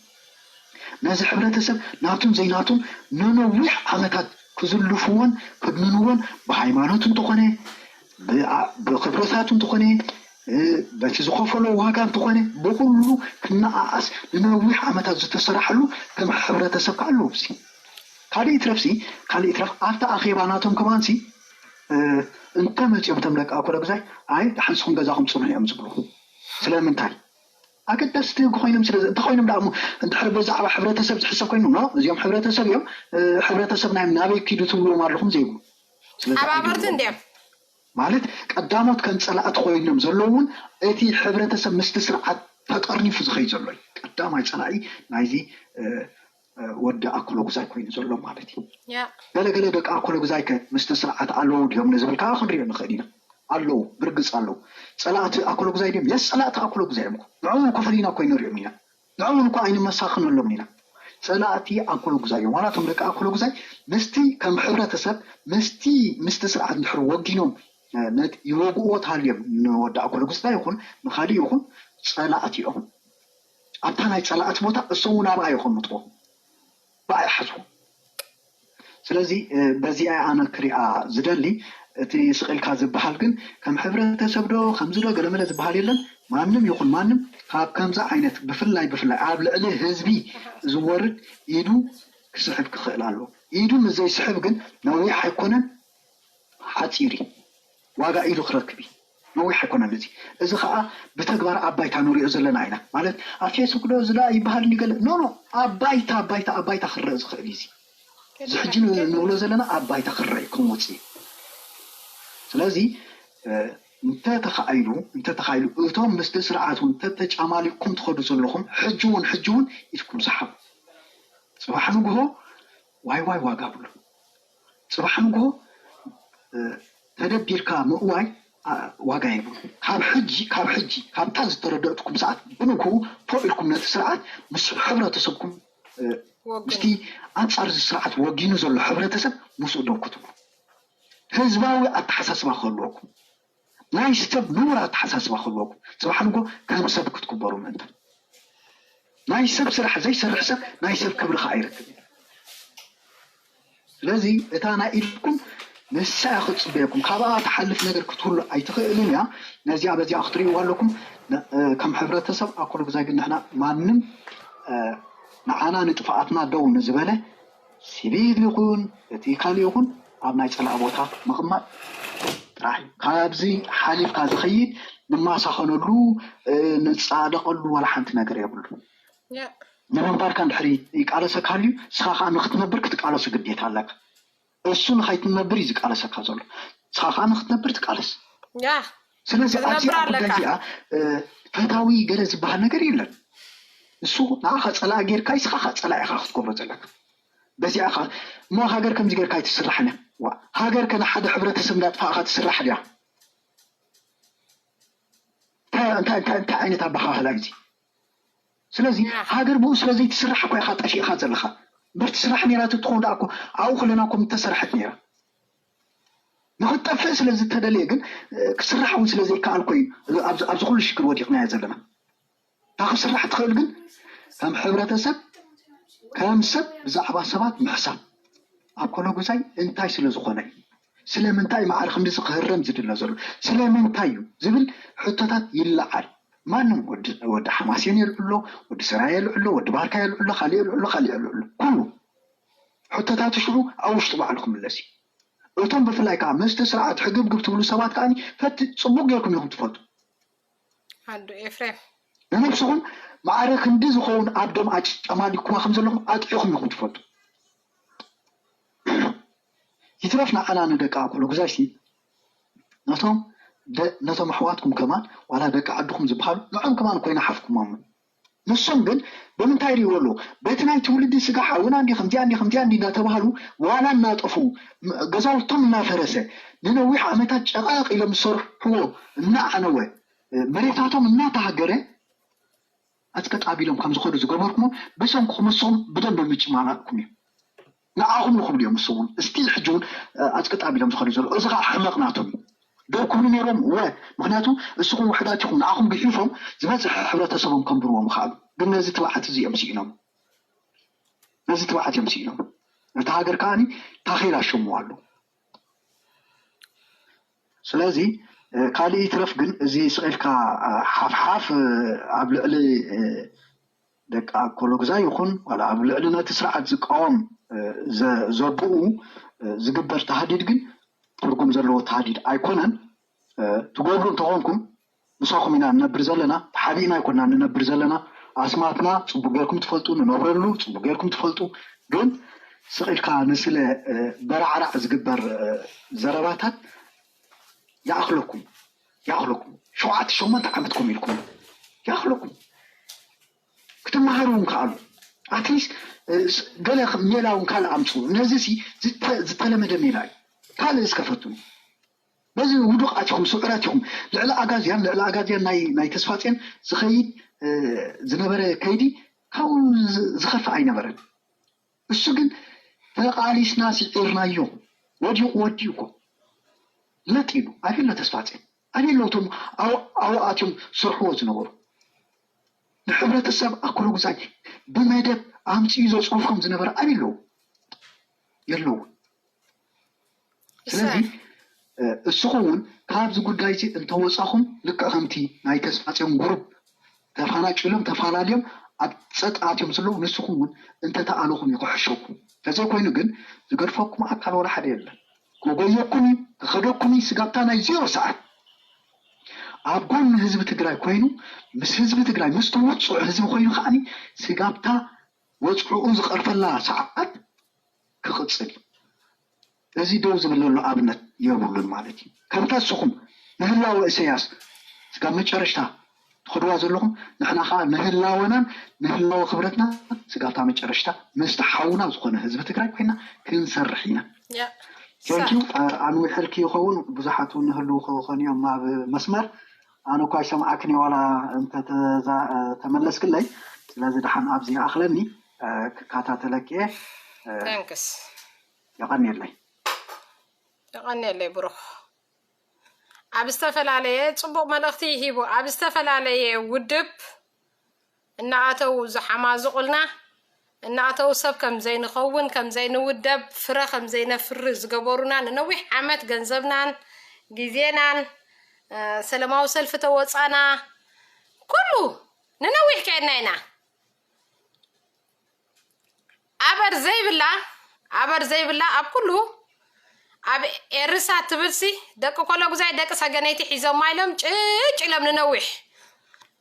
ነዚ ሕብረተሰብ ናቱን ዘይናቱን ንነዊሕ ዓመታት ክዝልፍዎን ክድንንዎን ብሃይማኖት እንተኾነ ብክብረታት እንተኾነ በቲ ዝኸፈሎ ዋጋ እንተኾነ ብኩሉ ክነኣኣስ ንነዊሕ ዓመታት ዝተሰራሐሉ ከም ሕብረተሰብ ከዓ ኣለዉ። ካልእ ይትረፍሲ ካልእ ይትረፍ ኣብቲ ኣኼባ ናቶም ከማንሲ እንተመፂኦም እቶም ደቂ ኣኮለጉዛይ ኣይ ንስኹም ገዛኹም ፅንሑ እዮም ዝብሉ። ስለምንታይ ኣገደስቲ ኮይኖም ስለ እንተኮይኖም ደኣ እንድሕር ብዛዕባ ሕብረተሰብ ዝሕሰብ ኮይኑ ኖ እዚኦም ሕብረተሰብ እዮም ሕብረተሰብ ናይ ናበይ ኪዱ ትብልዎም ኣለኹም ዘይብሉ ሓባበርቲ እንዲዮም ማለት ቀዳሞት ከም ፀላእቲ ኮይኖም ዘለውን እቲ ሕብረተሰብ ምስቲ ስርዓት ተጠርኒፉ ዝኸይ ዘሎ እዩ። ቀዳማይ ፀላኢ ናይዚ ወዲ ኣኮለጉዛይ ኮይኑ ዘሎ ማለት እዩ። ገለገለ ደቂ ኣኮለጉዛይ ከ ምስቲ ስርዓት ኣለዉ ድዮም ንዝብል ከዓ ክንሪኦ ንኽእል ኢና። ኣለዉ፣ ብርግፅ ኣለዉ። ፀላእቲ ኣኮለጉዛይ ድዮም? የስ ፀላእቲ ኣኮለጉዛይ እዮም። ንዕኦም እኮ ፈሊና እኮ ኣይንሪኦም ኢና። ንዕኦም እውን እኮ ኣይንመሳኽነሎም ኢና። ፀላእቲ ኣኮለጉዛይ እዮም። ዋላ እቶም ደቂ ኣኮለጉዛይ ምስቲ ከም ሕብረተሰብ ምስቲ ምስቲ ስርዓት እንድሕር ወጊኖም ይወግእዎ ተሃልዮም ንወዲ ኣኮለጉዛይ ይኹን ንካሊእ ይኹን ፀላእቲ እዮም። ኣብታ ናይ ፀላእቲ ቦታ እሶም እውን ኣብኣ ይቐምጥዎ ብኣ ይሓዝዎ። ስለዚ በዚኣ ኣነ ክሪኣ ዝደሊ እቲ ስቕ ኢልካ ዝበሃል ግን ከም ሕብረተሰብ ዶ ከምዚ ዶ ገለመለ ዝበሃል የለን። ማንም ይኹን ማንም ካብ ከምዚ ዓይነት ብፍላይ ብፍላይ ኣብ ልዕሊ ህዝቢ ዝወርድ ኢዱ ክስሕብ ክኽእል ኣሎ። ኢዱ ምስ ዘይስሕብ ግን ነዊሕ ኣይኮነን ሓፂር እዩ። ዋጋ ኢዱ ክረክብ እዩ። ነዊሕ ኣይኮነን እዚ እዚ ከዓ ብተግባር ኣብ ባይታ ንሪኦ ዘለና ኢና። ማለት ኣብ ፌስቡክ ዶ እዚ ዳ ይበሃል እንዲ ገለ ኖ ኖ ኣብ ባይታ ኣብ ባይታ ኣብ ባይታ ክረአ ዝኽእል እዩ። እዚ እዚ ሕጂ ንብሎ ዘለና ኣብ ባይታ ክረአ እዩ ክመፅ እዩ። ስለዚ እንተተኻኢሉ እንተተኻኢሉ እቶም ምስቲ ስርዓት እውን እንተተጫማሊቕኩም ትኸዱ ዘለኹም ሕጂ እውን ሕጂ እውን ኢድኩም ሰሓቡ። ፅባሕ ንግሆ ዋይ ዋይ ዋጋ ብሉ። ፅባሕ ንግሆ ተደቢርካ ምእዋይ ዋጋ የብሉ። ካብ ሕጂ ካብ ሕጂ ካብታ ዝተረደእትኩም ሰዓት ብንግሁ ፎ ኢልኩም ነቲ ስርዓት ምስ ሕብረተሰብኩም ምስቲ ኣንፃር እዚ ስርዓት ወጊኑ ዘሎ ሕብረተሰብ ምስኡ ደው ክትብሉ ህዝባዊ ኣተሓሳስባ ክህልወኩም ናይ ሰብ ንቡር ኣተሓሳስባ ክህልወኩም ፅባሕ ንግሆ ከም ሰብ ክትክበሩ ምእንታን ናይ ሰብ ስራሕ ዘይሰርሕ ሰብ ናይ ሰብ ክብሪ ከዓ ይረክብ። ስለዚ እታ ናይ ኢድኩም ንሳ ክትፅበየኩም ካብኣ ትሓልፍ ነገር ክትህሉ ኣይትኽእልን እያ። ነዚኣ በዚኣ ክትርእይዋ ኣለኩም። ከም ሕብረተሰብ ኣኮለጉዛይ ግን ንሕና ማንም ንዓና ንጥፍኣትና ደው ንዝበለ ሲቪል ይኹን እቲ ካልእ ይኹን ኣብ ናይ ፀላእ ቦታ ምቕማጥ ጥራሕ እዩ። ካብዚ ሓሊፍካ ዝኸይድ ንማሳኸነሉ ንፃደቐሉ ዋላ ሓንቲ ነገር የብሉ። ንምንባርካ እንድሕር ይቃለሰካ ሃልዩ ንስኻ ከዓ ንክትነብር ክትቃለሱ ግዴታ ኣለካ። እሱ ንኸይትነብር እዩ ዝቃለሰካ ዘሎ። ንስኻ ከዓ ንክትነብር ትቃለስ። ስለዚ ኣብዚኣ ጉዳይ እዚኣ ፈታዊ ገለ ዝበሃል ነገር የለን። እሱ ንዓኻ ፀላኢ ጌርካ ንስኻ ከዓ ፀላኢ ኢኻ ክትገብሮ ዘለካ። በዚኣ እሞ ሃገር ከምዚ ጌርካ ኣይትስራሕን እያ። ሃገር ከ ንሓደ ሕብረተሰብ እንዳጥፋእካ ትስራሕ ድያ? እንታይ ዓይነት ኣበሃህላ እዩ እዚ? ስለዚ ሃገር ብኡ ስለ ዘይትስራሕ እኮ ኢኻ ጠፊእኻ ዘለኻ። እምበር ትስራሕ ነይራ ትትኾን ደኣ እኮ ኣብኡ ከለና እኮ ምተሰርሐት ነይራ። ንኽትጠፍእ ስለ ዝተደለየ ግን ክስራሕ እውን ስለ ዘይከኣል እኮ እዩ ኣብዚ ኩሉ ሽግር ወዲቕናዮ ዘለና። እታ ክስራሕ ትኽእል ግን ከም ሕብረተሰብ ከም ሰብ ብዛዕባ ሰባት ምሕሳብ ኣኮለጉዛይ እንታይ ስለ ዝኾነ እዩ? ስለምንታይ ማዕረ ክንድዚ ክህረም ዝድለ ዘሎ? ስለምንታይ እዩ ዝብል ሕቶታት ይለዓል። ማንም ወዲ ሓማሴን የልዕሎ፣ ወዲ ሰራየ የልዕሎ፣ ወዲ ባርካ የልዕሎ፣ ካሊእ የልዕሎ፣ ካሊእ የልዕሎ። ኩሉ ሕቶታት ሽዑ ኣብ ውሽጡ ባዕሉ ክምለስ እዩ። እቶም ብፍላይ ከዓ ምስቲ ስርዓት ሕግብግብ ትብሉ ሰባት ከዓ ፈቲ ፅቡቅ ጌርኩም ኢኹም ትፈልጡ። ኣዱ ኤፍሬም ንነብስኹም ማዕረ ክንዲ ዝኸውን ኣብ ደም ኣጨማሊኩማ ከም ዘለኹም ኣጥዒኹም ኢኹም ትፈልጡ። ይትረፍ ንዓና ንደቂ ኣኮለጉዛይ ሲ ነቶም ነቶም ኣሕዋትኩም ከማን ዋላ ደቂ ዓድኹም ዝበሃሉ ንዖም ከማን ኮይና ሓፍኩሞም። ንሶም ግን ብምንታይ ይሪእዎ ኣለዉ? በቲ ናይ ትውልዲ ስጋ ሓውና እንዲ ከምዚኣ እንዲ ከምዚኣ እንዲ እናተባህሉ ዋላ እናጠፉ ገዛውቶም እናፈረሰ ንነዊሕ ዓመታት ጨቓቕ ኢሎም ዝሰርሕዎ እናዓነወ መሬታቶም እናተሃገረ ኣፅቅጥ ኣቢሎም ከም ዝኸዱ ዝገበርኩሞ ብሰንኩኹም ንስኹም ብደንቢ ምጭማላቕኩም እዩ። ንዓኹም ንኽብሉ እዮም ንሶም እውን እስቲል ሕጂ እውን ኣፅቅጥ ኣቢሎም ዝኸዱ ዘለዉ እዚ ከዓ ሕመቕ ናቶም እዩ። ዶ ክብሉ ነይሮም? እወ። ምክንያቱ እስኹም ውሕዳት ኢኹም፣ ንዓኹም ግሒፎም ዝበፅሐ ሕብረተሰቦም ከንብርዎም ይኽኣሉ። ግን ነዚ ትብዓት እዚ እዮም ስኢኖም። ነዚ ትብዓት እዮም ስኢኖም። ነታ ሃገር ከዓኒ ታኺላ ሸሙ ኣሎ። ስለዚ ካልእ ይትረፍ ግን እዚ ስቕ ኢልካ ሓፍሓፍ ኣብ ልዕሊ ደቂ ኣኮሎግዛ ይኹን ዋላ ኣብ ልዕሊ ነቲ ስርዓት ዝቃወም ዘብኡ ዝግበር ተሃዲድ ግን ትርጉም ዘለዎ ተሃዲድ ኣይኮነን። ትገብሩ እንተኾንኩም ምሳኹም ኢና ንነብር ዘለና፣ ተሓቢእና ኣይኮና ንነብር ዘለና። ኣስማትና ፅቡቅ ጌርኩም ትፈልጡ፣ ንነብረሉ ፅቡቅ ጌርኩም ትፈልጡ። ግን ስቕ ኢልካ ንስለ በራዕራዕ ዝግበር ዘረባታት ይኣኽለኩም፣ ይኣኽለኩም። ሸውዓተ ሸሞንተ ዓመት ኮም ኢልኩም ይኣኽለኩም። ክትመሃሩ እውን ከኣሉ ኣትሊስት ገለ ሜላ እውን ካልእ ኣምፅኡ። ነዚ ሲ ዝተለመደ ሜላ እዩ። ካልእ እስከ ፈትኑ። በዚ ውዱቃት ኢኹም፣ ስዑራት ኢኹም። ልዕሊ ኣጋዝያን ልዕሊ ኣጋዝያን ናይ ናይ ተስፋጽዮን ዝኸይድ ዝነበረ ከይዲ ካብኡ ዝኸፍእ ኣይነበረን። እሱ ግን ተቓሊስና ስዒርናዮ። ወዲቑ ወዲቑ እኮ ለጥ ኢሉ ኣበይ ኣሎ ተስፋጽዮን? ኣበይ ኣለዉ እቶም ኣብኡ ኣትዮም ዝሰርሕዎ ዝነበሩ? ንሕብረተሰብ ኣኮሎጉዛይ ብመደብ ኣምፅኡ ዘፅርፎም ዝነበረ ኣበይ ኣለዉ? የለዉ። ስለዚ እስኹም እውን ካብዚ ጉዳይ እዚ እንተወፃኹም ልክዕ ከምቲ ናይ ተስፋፅዮን ጉሩብ ተፋናጭሎም ተፋላልዮም ኣብ ፀጥ ኣትዮም ዘለዉ ንስኹም እውን እንተተኣለኹም እዩ ክሕሸኩም። ተዘይኮይኑ ግን ዝገድፈኩም ኣካል ወላ ሓደ የለን። ክጎየኩም እዩ፣ ክኸደኩም እዩ። ስጋብታ ናይ ዜሮ ሰዓት ኣብ ጎኒ ህዝቢ ትግራይ ኮይኑ ምስ ህዝቢ ትግራይ ምስቲ ውፁዕ ህዝቢ ኮይኑ ከዓኒ ስጋብታ ወፅዕኡ ዝቐርፈላ ሰዓት ክቕፅል እዩ። እዚ ደው ዝብል ዘሎ ኣብነት የብሉን ማለት እዩ። ከምታ እስኹም ንህላወ እሰያስ ስጋብ መጨረሽታ ትኸድዋ ዘለኹም ንሕና ከዓ ንህላወናን ንህላወ ክብረትና ስጋብታ መጨረሽታ ምስቲ ሓውና ዝኾነ ህዝቢ ትግራይ ኮይና ክንሰርሕ ኢና። ቴንኪዩ። ኣንዊሐልኪ ይኸውን ብዙሓት እውን ይህልዉ ክኾኑ እዮም ኣብ መስመር። ኣነ እኳ ይሰምዓክን እየ ዋላ እንተተመለስክለይ። ስለዚ ደሓን ኣብዚ ይኣኽለኒ። ክከታተለኪ እየ። Thanks። የቐንየለይ። የቐንየለይ ብሩኽ። ኣብ ዝተፈላለየ ፅቡቕ መልእኽቲ ሂቡ ኣብ ዝተፈላለየ ውድብ እናኣተው ዝሓማዝቑልና እናኣተው ሰብ ከም ዘይንኸውን ከም ዘይንውደብ ፍረ ከም ዘይነፍሪ ዝገበሩና ንነዊሕ ዓመት ገንዘብናን ግዜናን ሰለማዊ ሰልፊ ተወፃና ኩሉ ንነዊሕ ከድና ኢና። ኣበር ዘይብላ ኣበር ዘይብላ ኣብ ኩሉ ኣብ ኤርሳ ትብልሲ ደቂ ኮሎጉዛይ ደቂ ሰገነይቲ ሒዞማ ኢሎም ጭጭ ኢሎም ንነዊሕ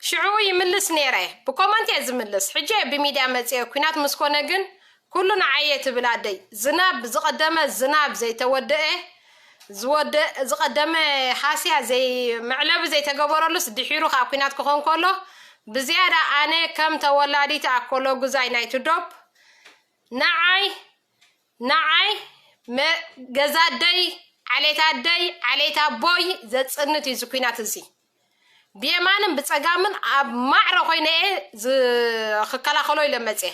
ሽዑ ይምልስ ነይረ ብኮመንት እየ ዝምልስ ሕጂ እየ ብሚድያ መፅየ ኩናት ምስኮነ ግን ኩሉ ንዓየ ትብል ኣደይ ዝናብ ዝቐደመ ዝናብ ዘይተወደአ ዝወደ ዝቐደመ ሃስያ ዘይ መዕለቢ ዘይተገበረሉስ ድሒሩ ከዓ ኩናት ክኾን ከሎ ብዝያዳ ኣነ ከም ተወላዲት ኣኮሎጉዛይ ናይቲ ዶብ ንዓይ ንዓይ ገዛደይ ዓሌታደይ ዓሌታቦይ ዘፅንት እዩ እዚ ኩናት እዚ ብየማንን ብፀጋምን ኣብ ማዕረ ኮይነ እየ ክከላኸሎ ኢለ መፅየ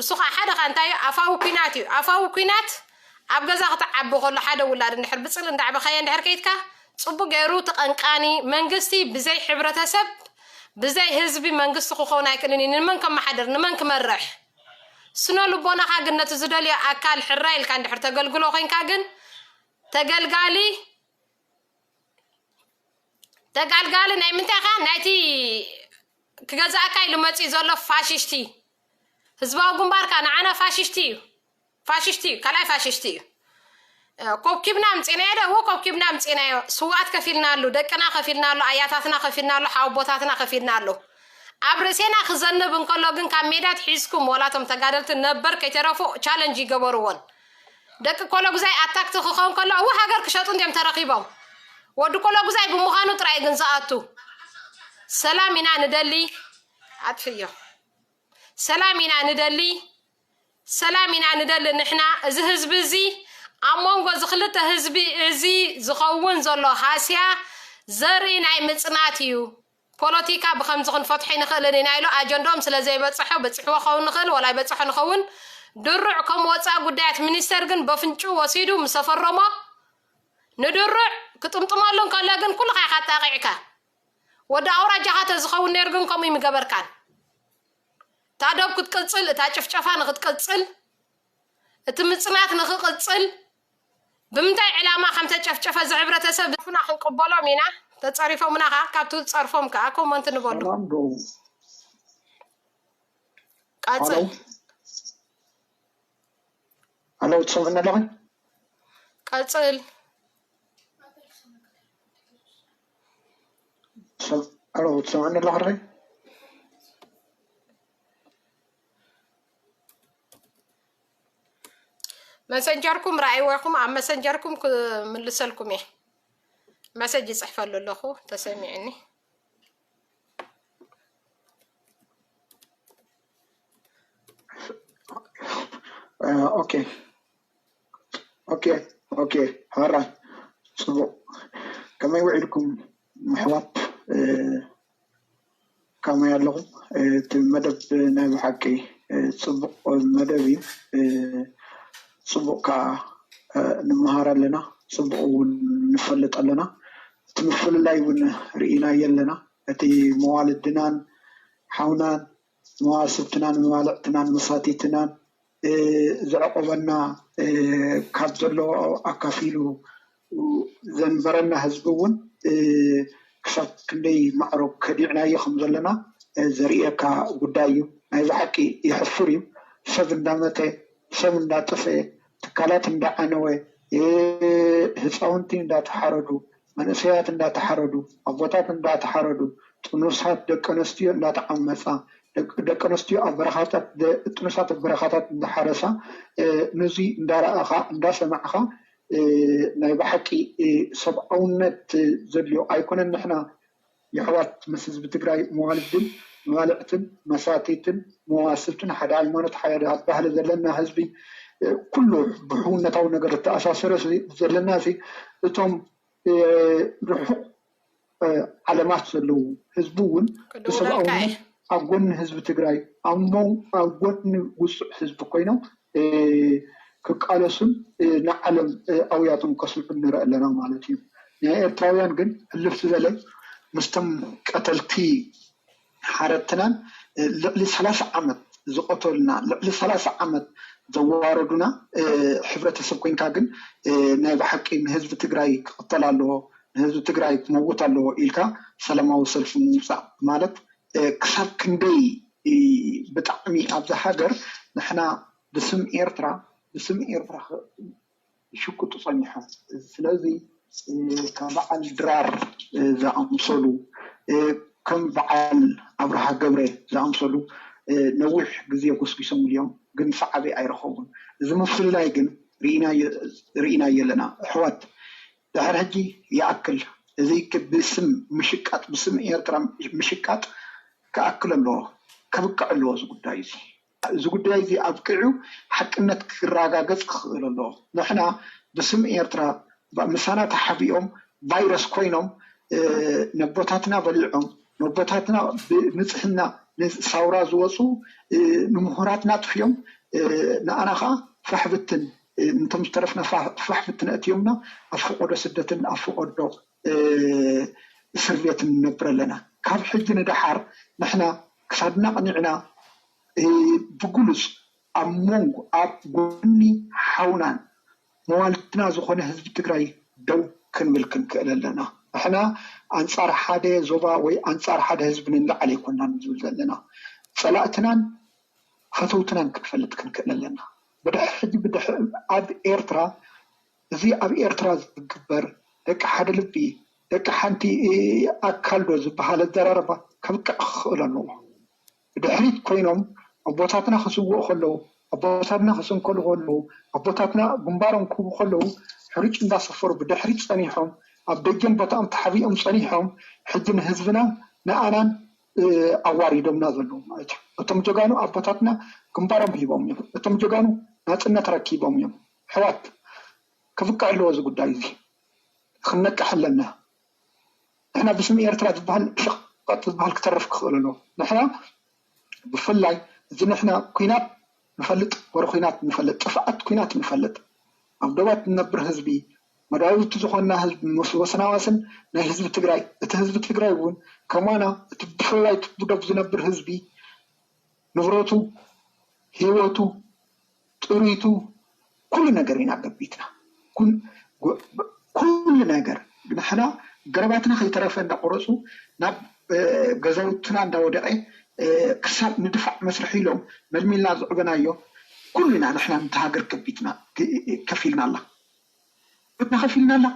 እሱ ከዓ ሓደ ከዓ እንታይ እዩ ኣፋዊ ኩናት እዩ ኣፋዊ ኩናት ኣብ ገዛ ክትዓቢ ከሎ ሓደ ውላድ እንድሕር ብፅል እንዳዕበኸየ እንድሕር ከይድካ ፅቡቅ ገይሩ ተቐንቃኒ መንግስቲ ብዘይ ሕብረተሰብ ብዘይ ህዝቢ መንግስቲ ክኸውን ኣይክእልን እዩ ንመን ከመሓድር ንመን ክመርሕ ስነ ልቦናኻ ግን ነቲ ዝደልዮ ኣካል ሕራይ ኢልካ እንድሕር ተገልግሎ ኮይንካ ግን ተገልጋሊ ተጋልጋሊ ናይ ምንታይ ኻ ናይቲ ክገዛእካ ኢሉ መፂኡ ዘሎ ፋሽሽቲ ህዝባዊ ግንባርካ ንዓና ፋሽሽቲ እዩ ፋሽሽቲ እዩ ካልኣይ ፋሽሽቲ እዩ ኮብኪብና ኣምፂናዮ ዶ እዎ ኮብኪብና ኣምፂናዮ ስውኣት ከፊልናሉ ደቅና ከፊልናሉ ኣያታትና ከፊልናሉ ሓወቦታትና ከፊልናሉ ኣብ ርእሴና ክዘንብ እንከሎ ግን ካብ ሜዳ ትሒዝኩም ወላቶም ተጋደልቲ ነበር ከይተረፉ ቻለንጅ ይገበርዎን ደቂ ኮሎጉዛይ ኣታክቲ ክኸውን ከሎ እው ሃገር ክሸጡ እንዲዮም ተረኺቦም ወዲ ኮሎጉዛይ ብምዃኑ ጥራይ ግን ዝኣቱ ሰላም ኢና ንደሊ ኣጥፍዮ ሰላም ኢና ንደሊ ሰላም ኢና ንደሊ ንሕና እዚ ህዝቢ እዚ ኣብ መንጎ እዚ ክልተ ህዝቢ እዚ ዝኸውን ዘሎ ሃስያ ዘርኢ ናይ ምፅናት እዩ ፖለቲካ ብኸምዚ ክንፈትሖ ይንኽእልን ኢና ኢሉ ኣጀንድኦም ስለ ዘይበፅሖ በፂሕዎ ኸውን ንኽእል ወላ ይበፅሖ ንኸውን ድሩዕ ከም ወፃእ ጉዳያት ሚኒስተር ግን በፍንጩ ወሲዱ ምሰፈረሞ ንድሩዕ ክጥምጥመሉ እንከሎ ግን ኩልኻ ኢኻ ኣጣቂዕካ። ወዲ ኣውራጃኻ ተዝኸውን ነይሩ ግን ከምኡ ይምገበርካን። እታ ዶብ ክትቅጽል፣ እታ ጭፍጨፋ ንክትቅጽል፣ እቲ ምጽናት ንክቕጽል፣ ብምንታይ ዕላማ ከም ተጨፍጨፈ እዚ ሕብረተሰብ ፉና ክንቅበሎም ኢና። ተጸሪፎምና ከኣ ካብቲ ጸርፎም ከኣ ኮመንት ንበሉ። ሰላም ዶ? ቀጽል። ሃሎ? ሃሎ፣ ትሰምዕኒ ኣለኺ? ቀጽል። ሰብ-፣ ሃሎ፣ ትሰምዕኒ ኣለኺ? መሰንጀርኩም ረኣይወኹም፣ ኣብ መሰንጀርኩም ክምልሰልኩም እየ። መሰጅ ይጽሕፈሉ ኣለኹ፣ ተሰሚዕኒ። እ፣ ኦኬ። ኦኬ፣ ኦኬ፣ ሕራይ፣ ጽቡቕ። ከመይ ውዒልኩም ኣሕዋት? እ፣ ከመይ ኣለኹም? እ፣ እቲ መደብ ናይ ብሓቂ፣ እ፣ ጽቡቕ መደብ እዩ። እ፣ ጽቡቕ ከኣ፣ እ፣ ንመሃር ኣለና፣ ጽቡቕ እውን ንፈልጥ ኣለና። እቲ ምፍልላይ እውን ርኢናዮ ኣለና። እቲ መዋልድናን ሓውናን መዋስብትናን መባልዕትናን መሳቲትናን፣ እ፣ ዘዕቆበና፣ እ፣ ካብ ዘለዎ ኣካፊሉ ዘንበረና ህዝቢ እውን፣ እ፣ ክሳብ ክንደይ ማዕሮ ከዲዕናዮ ከም ዘለና፣ እ፣ ዘርእየካ ጉዳይ እዩ። ናይ ብሓቂ የሕፍር እዩ። ሰብ እንዳመተ፣ ሰብ እንዳጠፈኤ፣ ትካላት እንዳዓነወ፣ እ፣ ህፃውንቲ እንዳተሓረዱ፣ መንእሰያት እንዳተሓረዱ፣ ኣቦታት እንዳተሓረዱ፣ ጥኑሳት ደቂ ኣንስትዮ እንዳተዓመፃ፣ ደቂ፣ ደቂ ኣንስትዮ ኣብ በረኻታት፣ ደ-፣ ጥኑሳት ኣብ በረኻታት እንዳሓረሳ፣ እ፣ ነዚ እንዳረኣኻ፣ እንዳሰማዕኻ፣ እ፣ ናይ ብሓቂ፣ እ፣ ሰብኣውነት ዘድልዮ ኣይኮነን። ንሕና የሕዋት ምስ ህዝቢ ትግራይ መዋልድን መባልዕትን መሳቲትን መዋስብትን ሓደ ሃይማኖት ሓደ ባህሊ ዘለና ህዝቢ፣ እ፣ ኩሉ ብሕውነታዊ ነገር ዝተኣሳሰረ ሲ-፣ ዘለና ሲ፣ እቶም፣ እ፣ ርሑቕ፣ እ፣ ዓለማት ዘለዉ ህዝቢ እውን ቅድም ብልካ ብሰብኣውነት እየ። ኣብ ጎኒ ህዝቢ ትግራይ፣ ኣብ ሞን-፣ ኣብ ጎኒ ውጹዕ ህዝቢ ኮይኖም፣ እ፣ ክቃለሱን፣ እ፣ ንዓለም፣ እ፣ ኣውያቶም ከስምዑ ንርኢ ኣለና ማለት እዩ። ናይ ኤርትራውያን ግን ህልፍ ዝበለ ምስቶም ቀተልቲ ሓረትናን፣ እ፣ ልዕሊ ሰላሳ ዓመት ዝቐተሉና፣ ልዕሊ ሰላሳ ዓመት ዘዋረዱና፣ እ፣ ሕብረተሰብ ኮይንካ ግን፣ እ፣ ናይ ብሓቂ ንህዝቢ ትግራይ ክቕተል ኣለዎ፣ ንህዝቢ ትግራይ ክመውት ኣለዎ ኢልካ ሰላማዊ ሰልፊ ምውጻእ ማለት፣ እ፣ ክሳብ ክንደይ፣ እ፣ ብጣዕሚ ኣብዛ ሃገር ንሕና ብስም ኤርትራ፣ ብስም ኤርትራ ኸ-፣ ይሽቅጡ ጸኒሖም። ስለዚ፣ እ፣ ከም በዓል ድራር፣ እ፣ ዝኣምሰሉ፣ እ፣ ከም በዓል ኣብርሃ ገብረ ዝኣምሰሉ፣ እ፣ ነዊሕ ግዜ ጎስጒሶምሉ እዮም፣ ግን ሰዓቢ ኣይረኸቡን። እዚ ምፍልላይ ግን ርኢናዮ፣ ርኢናዮ ኣለና። ኣሕዋት፣ ድሕሪ ሕጂ ይኣክል። እዚ ክ-፣ ብስም ምሽቃጥ፣ ብስም ኤርትራ ምሽቃጥ ክኣክል ኣለዎ፣ ከብቅዕ ኣለዎ እዚ ጉዳይ እዚ። እዚ ጉዳይ እዚ ኣብቂዑ ሓቅነት ክረጋገጽ ክኽእል ኣለዎ። ንሕና ብስም ኤርትራ ባ-፣ ምሳና ተሓቢኦም ቫይረስ ኮይኖም፣ እ፣ ነቦታትና በሊዖም፣ ነቦታትና ብንጽህና ንሳውራ ዝወጹ፣ እ፣ ንምሁራትና ኣጥፍዮም፣ እ፣ ንኣና ኸኣ ፋሕ ብትን፣ እ፣ ነቶም ዝተረፍና ፋ-፣ ፋሕ ብትን ኣእትዮምና ኣብ ፈቐዶ ስደትን ኣብ ፈቐዶ፣ እ፣ እስር ቤትን ንነብር ኣለና። ካብ ሕጂ ንደሓር ንሕና ክሳድና ኣቕኒዕና፣ እ፣ ብግሉጽ ኣብ መንጎ፣ ኣብ ጎኒ ሓውናን መዋልድና ዝኾነ ህዝቢ ትግራይ ደው ክንብል ክንክእል ኣለና። ንሕና ኣንጻር ሓደ ዞባ ወይ ኣንጻር ሓደ ህዝቢ ንላዓል ኣይኮናን ንብል ዘለና። ጸላእትናን ፈተውትናን ክንፈልጥ ክንክእል ኣለና። ብድሕሪ ሕጂ፣ ብድሕሪ ኣብ ኤርትራ፣ እዚ ኣብ ኤርትራ ዝግበር ደቂ ሓደ ልቢ፣ ደቂ ሓንቲ ኣካል ዶ ዝበሃል ኣዘራርባ ከብቅዕ ክኽእል ኣለዎ። ብድሕሪት ኮይኖም ኣቦታትና ክስውኡ ከለዉ፣ ኣቦታትና ክስንከሉ ከለዉ፣ ኣቦታትና ግንባሮም ክህቡ ከለዉ፣ ሕሩጭ እንዳሰፈሩ ብድሕሪት ጸኒሖም፣ ኣብ ደጀን ቦታኦም ተሓቢኦም ጸኒሖም፣ ሕጂ ንህዝብና ንኣናን፣ እ፣ ኣዋሪዶምና ዘለዉ ማለት እዩ። እቶም ጀጋኑ ኣቦታትና ግንባሮም ሂቦም እዮም። እቶም ጀጋኑ ናጽነት ረኪቦም እዮም። ኣሕዋት፣ ክብቅዕ ኣለዎ እዚ ጉዳይ እዚ። ክንነቅሕ ኣለና። ንሕና ብስም ኤርትራ ዝበሃል ሸቐጥ ዝበሃል ክተርፍ ክኽእል ኣለዎ። ንሕና ብፍላይ እዚ ንሕና ኲናት ንፈልጥ፣ ወረ ኲናት ንፈልጥ፣ ጥፍኣት ኲናት ንፈልጥ። ኣብ ዶባት ንነብር ህዝቢ፣ መዳውብቲ ዝኾንና ህዝቢ ምስ ወስናዋስን ናይ ህዝቢ ትግራይ፣ እቲ ህዝቢ ትግራይ እውን ከማና እቲ ብፍላይ እቲ ብደቡ ዝነብር ህዝቢ ንብረቱ፣ ህይወቱ፣ ጥሪቱ፣ ኩሉ ነገር ኢና ገቢትና። ኩን- ጎ- ኩሉ ነገር ንሕና ገረባትና ከይተረፈ እንዳቆረፁ ናብ እ፣ ገዛውትና እንዳወደቀ እ፣ ክሳብ ንድፋዕ መስርሒ ኢሎም መልሚልና ዝዕበናዮ ኩሉ ኢና ንሕና ነቲ ሃገር ገቢትና ግ- ከፊልና ኣላ ብና ከፊልና ኣላ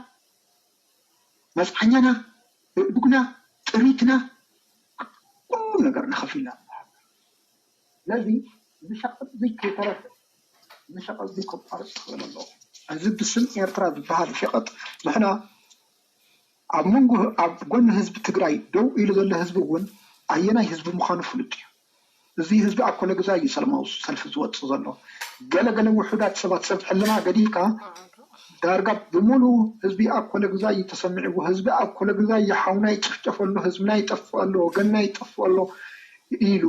መፅዓኛና፣ እዱግና፣ ጥሪትና፣ ኩሉ ነገር ንኸፊልና። ስለዚ እዚ ሸቐጥ እዚ ከይተረፈ እዚ ሸቐጥ እዚ ከቋርፅ ክኽእል ኣለዎ። እዚ ብስም ኤርትራ ዝበሃል ሸቐጥ ንሕና ኣብ መንጎ ኣብ ጎኒ ህዝቢ ትግራይ ደው ኢሉ ዘሎ ህዝቢ እውን ኣየናይ ህዝቢ ምዃኑ ፍሉጥ እዩ። እዚ ህዝቢ ኣብ ኮለግዛ እዩ ሰላማዊ ሰልፊ ዝወፅእ ዘሎ። ገለገለ ውሑዳት ሰባት ሰብ ሕልና ገዲፍካ ዳርጋ ብምሉእ ህዝቢ ኣብ ኮለግዛ እዩ ተሰሚዕዎ። ህዝቢ ኣብ ኮለግዛ እዩ ሓውና ይጭፍጨፍ ኣሎ፣ ህዝብና ይጠፍእ ኣሎ፣ ወገንና ይጠፍእ ኣሎ ኢሉ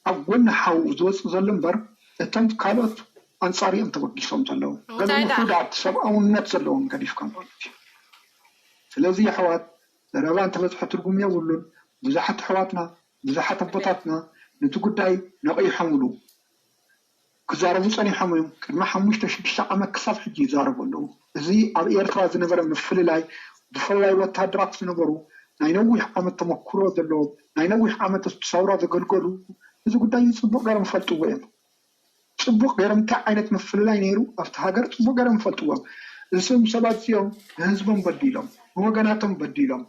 ኣብ ጎኒ ሓው ዝወፅእ ዘሎ እምበር እቶም ካልኦት ኣንፃር እዮም ተበጊሶም ዘለዉ። ገለ እንታይ ደኣ? ውሑዳት ሰብኣውነት ዘለዎም ገዲፍካ ማለት እዩ። ስለዚ ኣሕዋት ዘረባ እንተበዝሐ ትርጉም የብሉን። ብዙሓት ኣሕዋትና ብዙሓት ኣቦታትና ነቲ ጉዳይ ነቒሖምሉ ክዛረቡ ጸኒሖም እዮም። ቅድሚ ሓሙሽተ ሽዱሽተ ዓመት ክሳብ ሕጂ ይዛረቡ ኣለዉ። እዚ ኣብ ኤርትራ ዝነበረ ምፍልላይ ብፍላይ ወታደራት ዝነበሩ ናይ ነዊሕ ዓመት ተመክሮ ዘለዎም ናይ ነዊሕ ዓመት ኣብቲ ሳውራ ዘገልገሉ እዚ ጉዳይ እዚ ጽቡቕ ገይሮም ይፈልጥዎ እዮም። ጽቡቕ ገይሮም እንታይ ዓይነት ምፍልላይ ነይሩ ኣብቲ ሃገር ጽቡቕ ገይሮም ይፈልጥዎም። እዞም ሰባት እዚኦም ንህዝቦም በዲሎም ንወገናቶም በዲሎም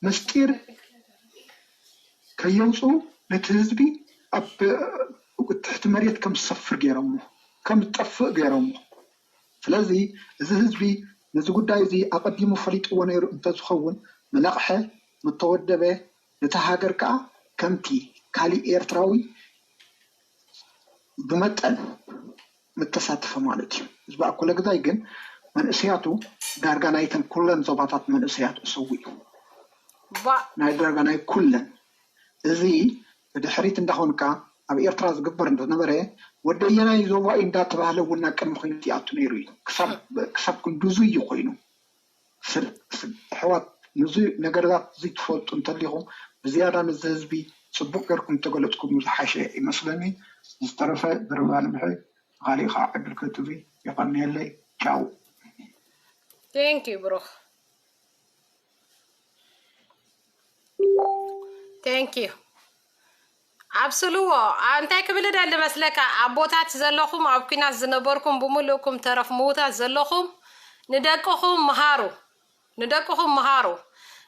ምስጢር ከየውፅኡ ነቲ ህዝቢ ኣብ ትሕቲ መሬት ከም ዝሰፍር ገይሮሞ ከም ዝጠፍእ ገይሮሞ። ስለዚ እዚ ህዝቢ ነዚ ጉዳይ እዚ ኣቐዲሙ ፈሊጥዎ ነይሩ እንተዝኸውን ምለቕሐ ምተወደበ ነታ ሃገር ከዓ ከምቲ ካሊእ ኤርትራዊ ብመጠን ምተሳተፈ ማለት እዩ። ህዝቢ ኣኮለግዛይ ግን መንእሰያቱ ዳርጋ ናይተን ኩለን ዞባታት መንእሰያት እሰዉ እዩ። ባ ናይ ዳርጋ ናይ ኩለን እዚ ብድሕሪት እንዳኾንካ ኣብ ኤርትራ ዝግበር እንደነበረ ወደየናይ ዞባ እዩ እንዳተባህለ እውን ናብ ቅድሚ ኩነት ይኣቱ ነይሩ እዩ። ክሳብ ክንድዙ እዩ ኮይኑ ኣሕዋት ነዚ ነገርታት እዚ ትፈልጡ እንተሊኹም ብዝያዳ ነዚ ህዝቢ ፅቡቅ ገርኩም እንተገለፅኩም ዝሓሸ ይመስለኒ። ዝተረፈ ዘረባ ንምሐ ንካሊእ ከዓ ዕድል ከትቢ። የቀንየለይ። ቻው። Thank you ብሩኽ። Thank you ኣብስልዎ። እንታይ ክብል ደሊ መስለካ? ኣቦታት ዘለኹም ኣብ ኲናት ዝነበርኩም ብምልእኩም ተረፍ ምዉታት ዘለኹም ንደቅኹም ምሃሩ። ንደቅኹም ምሃሩ።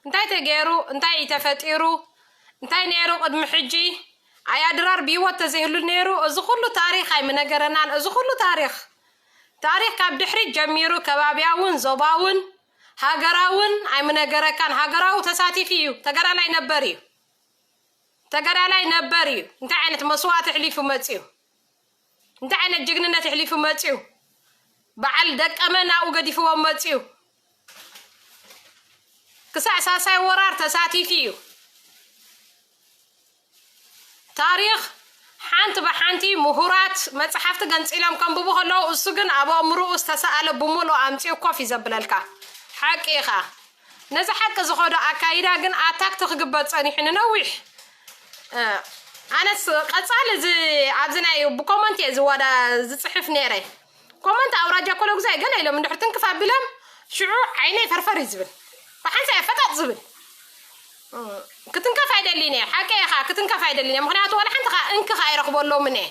እንታይ ተገይሩ? እንታይ እዩ ተፈጢሩ? እንታይ ነይሩ ቅድሚ ሕጂ? ኣያ ድራር ብህይወት ተዘይህሉ ነይሩ እዚ ኩሉ ታሪኽ ኣይምነገረናን። እዚ ኩሉ ታሪኽ ታሪኽ ካብ ድሕሪት ጀሚሩ ከባብያውን ዞባውን ሃገራውን ኣይምነገረካን። ሃገራዊ ተሳቲፊ እዩ። ተጋዳላይ ነበር እዩ። ተጋዳላይ ነበር እዩ። እንታይ ዓይነት መስዋእቲ ኣሕሊፉ መፅዩ? እንታይ ዓይነት ጅግንነት ኣሕሊፉ መፅዩ? በዓል ደቀመ ናብኡ ገዲፍዎም መፅዩ። ክሳዕ ሳልሳይ ወራር ተሳቲፉ እዩ። ታሪኽ ሓንቲ ብሓንቲ ምሁራት መፅሓፍቲ ገንፂሎም ከንብቡ ከለዉ እሱ ግን ኣብ ኣእምርኡ ዝተሰኣለ ብምልኡ ኣምፂኡ ኮፍ እዩ ዘብለልካ። ሓቂ ኢኻ። ነዚ ሓቂ ዝኸዶ ኣካይዳ ግን ኣታክት ክግበር ፀኒሑ ንነዊሕ ኣነስ ቀፃሊ እዚ ኣብዚ ናይ ብኮመንት እየ ዝወዳ ዝፅሕፍ ነይረ። ኮመንት ኣውራጃ ኮለጉዛይ ገለ ኢሎም እንድሕር ትንክፍ ኣቢሎም ሽዑ ዓይነይ ፈርፈር እዩ ዝብል። ብሓንሳ እየ ፈጣጥ ዝብል። ክትንከፍ ኣይደልን እየ። ሓቂ ኢኻ ክትንከፍ ኣይደልን እየ። ምክንያቱ ዋላ ሓንቲ ከዓ እንኪ ከዓ ይረክበሎምን እየ።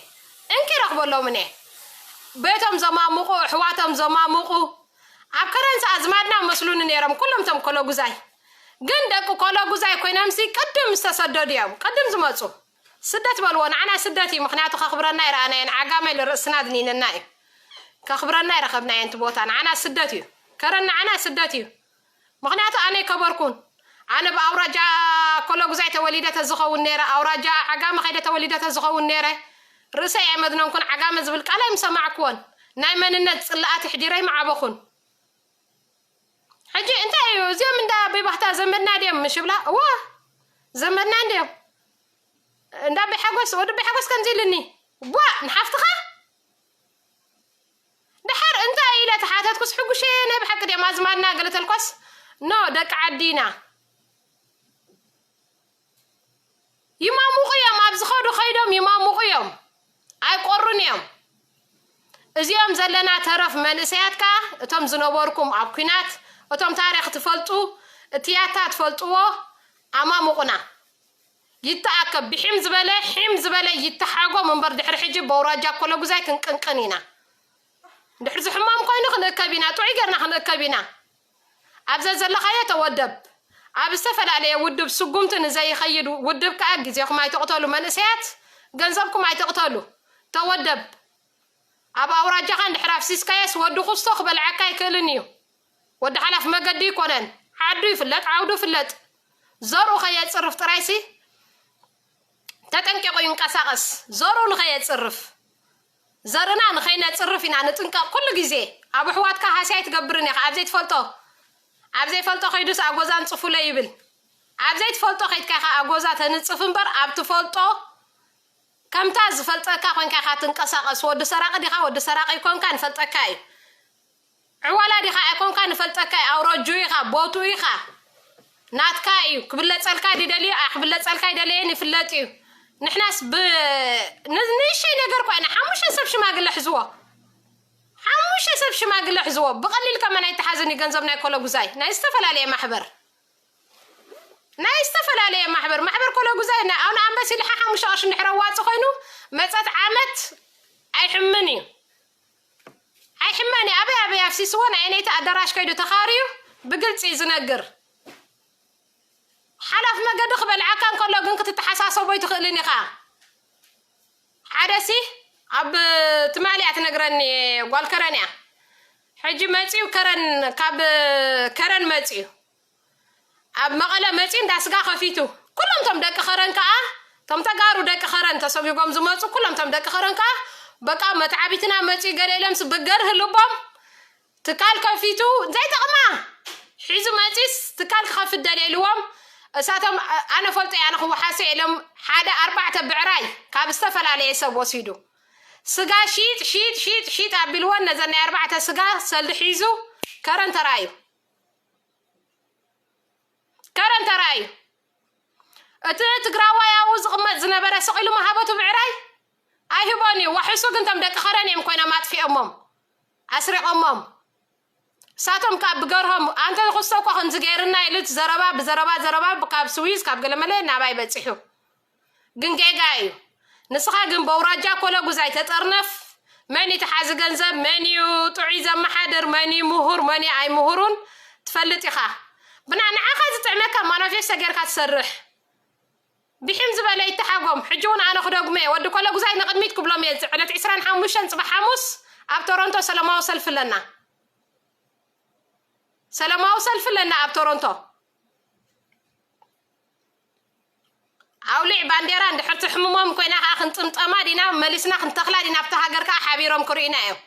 እንኪ ይረክበሎምን እየ። ቤቶም ዘማሙቁ ኣሕዋቶም ዘማሙቁ ኣብ ከረንሲ ኣዝማድና መስሉኒ ነይሮም ኩሎም ቶም ኮለጉዛይ። ግን ደቂ ኮለጉዛይ ኮይኖምሲ ቅድም ዝተሰደዱ እዮም። ቅድም ዝመፁ ስደት በልዎ። ንዓና ስደት እዩ። ምክንያቱ ከክብረና ይረኣናየን ዓጋመ ልርእስና ድኒንና እዩ። ከክብረና ይረከብናየን እቲ ቦታ ንዓና ስደት እዩ። ከረን ንዓና ስደት እዩ። ምክንያቱ ኣነ ይከበርኩን ኣነ ብኣውራጃ ኮለጉዛይ ተወሊደ ተዝኸውን ነረ ኣውራጃ ዓጋመ ከይደ ተወሊደ ተዝኸውን ነረ ርእሰይ ኣይመድነንኩን። ዓጋመ ዝብል ቃል ኣይምሰማዕክዎን። ናይ መንነት ፅላኣት ኣሕዲረ ኣይምዓበኹን። ሕጂ እንታይ እዩ እዚኦም እንዳ ኣበይ ባህታ ዘመድና ድዮም ምሽ ብላ እዋ ዘመድና እንድዮም። እንዳ ኣበይ ሓጎስ ወዲ ኣበይ ሓጎስ ከምዚ ኢልኒ ቧ ንሓፍትኻ ደሓር እንታይ ኢለ ተሓተትኩ። ስ ሕጉሸ ናይ ብሓቂ ድዮም ኣዝማድና ገለ ተልኳስ ኖ ደቂ ዓዲና ይማሙቑ እዮም። ኣብ ዝኸዱ ከይዶም ይማሙቑ እዮም። ኣይቆሩን እዮም። እዚኦም ዘለና ተረፍ መንእሰያት ከኣ እቶም ዝነበርኩም ኣብ ኲናት እቶም ታሪኽ ትፈልጡ እትያታ ትፈልጥዎ ኣማሙቑና። ይተኣከብ ብሒም ዝበለ ሒም ዝበለ ይተሓጎም እምበር ድሕሪ ሕጂ በውራጃ ኮለጉዛይ ክንቅንቅን ኢና። ድሕሪ ዝሕማም ኮይኑ ክንእከብ ኢና፣ ጥዑይ ጌርና ክንእከብ ኢና። ኣብ ዘዘለኻዮ ተወደብ። ኣብ ዝተፈላለየ ውድብ ስጉምቲ ንዘይኸይድ ውድብ ከኣ ግዜኹም ኣይትቕተሉ መንእሰያት፣ ገንዘብኩም ኣይትቕተሉ። ተወደብ። ኣብ ኣውራጃኻ እንድሕር ኣፍሲስካዮስ ወዲ ኩስቶ ክበልዓካ ኣይክእልን እዩ። ወዲ ሓላፍ መገዲ ይኮነን። ዓዱ ይፍለጥ፣ ዓውዱ ይፍለጥ። ዘርኡ ከየጽርፍ ጥራይሲ ተጠንቂቑ ይንቀሳቐስ። ዘርኡ ንኸየጽርፍ ዘርና ንኸይነጽርፍ ኢና ንጥንቀቕ ኩሉ ግዜ። ኣብ ኣሕዋትካ ሃስያ ኣይትገብርን ኢኻ። ኣብ ዘይትፈልጦ ኣብ ዘይፈልጦ ከይዱስ ኣጎዛ ንጽፉለ ይብል። ኣብ ዘይትፈልጦ ከይድካ ኢኻ ኣጎዛ ተንጽፍ እምበር ኣብ ትፈልጦ ከምታ ዝፈልጠካ ኮንካ ኢኻ ትንቀሳቐስ። ወዲ ሰራቂ ዲኻ ወዲ ሰራቂ ይኮንካ ንፈልጠካ እዩ። ዕዋላ ዲኻ ኣይኮንካ ንፈልጠካ እዩ። ኣውረጁ ኢኻ ቦቱ ኢኻ ናትካ እዩ። ክብለጸልካ ድደልዩ ክብለጸልካ ይደለየን ይፍለጥ እዩ። ንሕናስ ብ ንእሽተይ ነገር ኮይና ሓሙሽተ ሰብ ሽማግለ ሕዝዎ ሓሙሽተ ሰብ ሽማግለ ሕዝዎ ብቐሊል ከመን ኣይተሓዝን እዩ። ገንዘብ ናይ ኮለጉዛይ ናይ ዝተፈላለየ ማሕበር ናይ ዝተፈላለየ ማሕበር ማሕበር ኮለጉዛይ ናይ ኣነ ኣንበሲ ልሓ ሓሙሽተ ቅርሺ እንድሕር ኣዋፂ ኮይኑ መፀት ዓመት ኣይሕምን እዩ። ኣይሕመን እዩ። ኣበይ ኣበይ ኣፍሲስዎ ናይ ነይቲ ኣዳራሽ ከይዱ ተኻርዩ ብግልፂ እዩ ዝነግር። ሓላፍ መገዲ ክበልዓካ እንከሎ ግን ክትተሓሳሰቦ ይትኽእልን ኢኻ። ሓደሲ ኣብ ትማሊ እያ ትነግረኒ ጓል ከረን እያ። ሕጂ መፂኡ ከረን ካብ ከረን መፂኡ ኣብ መቐለ መፂኡ እንዳ ስጋ ከፊቱ ኩሎም ቶም ደቂ ከረን ከዓ ቶም ተጋሩ ደቂ ከረን ተሰጉጎም ዝመፁ ኩሎም ቶም ደቂ ከረን ከዓ በቃ መትዓቢትና መፂኡ ገለ ኢሎምስ ብገርህ ልቦም ትካል ከፊቱ ዘይጠቕማ ሒዙ መፂስ ትካል ክኸፍት ደልየ ኢልዎም። እሳቶም ኣነ ፈልጦ እየ ኣነ ክወሓሰ ኢሎም ሓደ ኣርባዕተ ብዕራይ ካብ ዝተፈላለየ ሰብ ወሲዱ ስጋ ሺጥ ሺጥ ሺጥ ሺጥ ኣቢልወን ነዘን ናይ ኣርባዕተ ስጋ ሰልዲ ሒዙ ከረን ተራእዩ። ከረን ተራእዩ። እቲ ትግራዋይ ኣብኡ ዝቕመጥ ዝነበረ ስቕ ኢሉ መሃበቱ ብዕራይ ኣይህቦን እዩ። ዋሕሱ ግን ቶም ደቂ ከረን እዮም ኮይኖም ኣጥፊኦሞም ኣስሪቖሞም። እሳቶም ካብ ብገርሆም ኣንተ ክስቶ እኮ ከምዚ ገይርና ኢሉ እቲ ዘረባ ብዘረባ ዘረባ ካብ ስዊዝ ካብ ገለመለ ናባይ በፂሑ። ግን ጌጋ እዩ። ንስኻ ግን በውራጃ ኮለጉዛይ ተጠርነፍ። መን እዩ ተሓዚ ገንዘብ? መን እዩ ጥዑይ ዘመሓድር? መን እዩ ምሁር? መን እዩ ኣይምሁሩን ትፈልጥ ኢኻ። ብና ንዓኻ ዝጥዕመካ ማኖፌስቶ ጌርካ ትሰርሕ። ብሒም ዝበለ ይተሓጎም። ሕጂ እውን ኣነ ክደግሞ እየ። ወዲ ኮለጉዛይ ንቕድሚት ክብሎም እየ። ዕለት ዕስራን ሓሙሽተን ፅባሕ ሓሙስ ኣብ ቶሮንቶ ሰላማዊ ሰልፊ ኣለና። ሰላማዊ ሰልፊ ኣለና ኣብ ቶሮንቶ። ኣውሊዕ ባንዴራ እንድሕር ትሕምሞም ኮይና ከዓ ክንጥምጠማ ዲና መሊስና ክንተኽላ ዲና ኣብቲ ሃገር ከዓ ሓቢሮም ክርእዩና እዮም።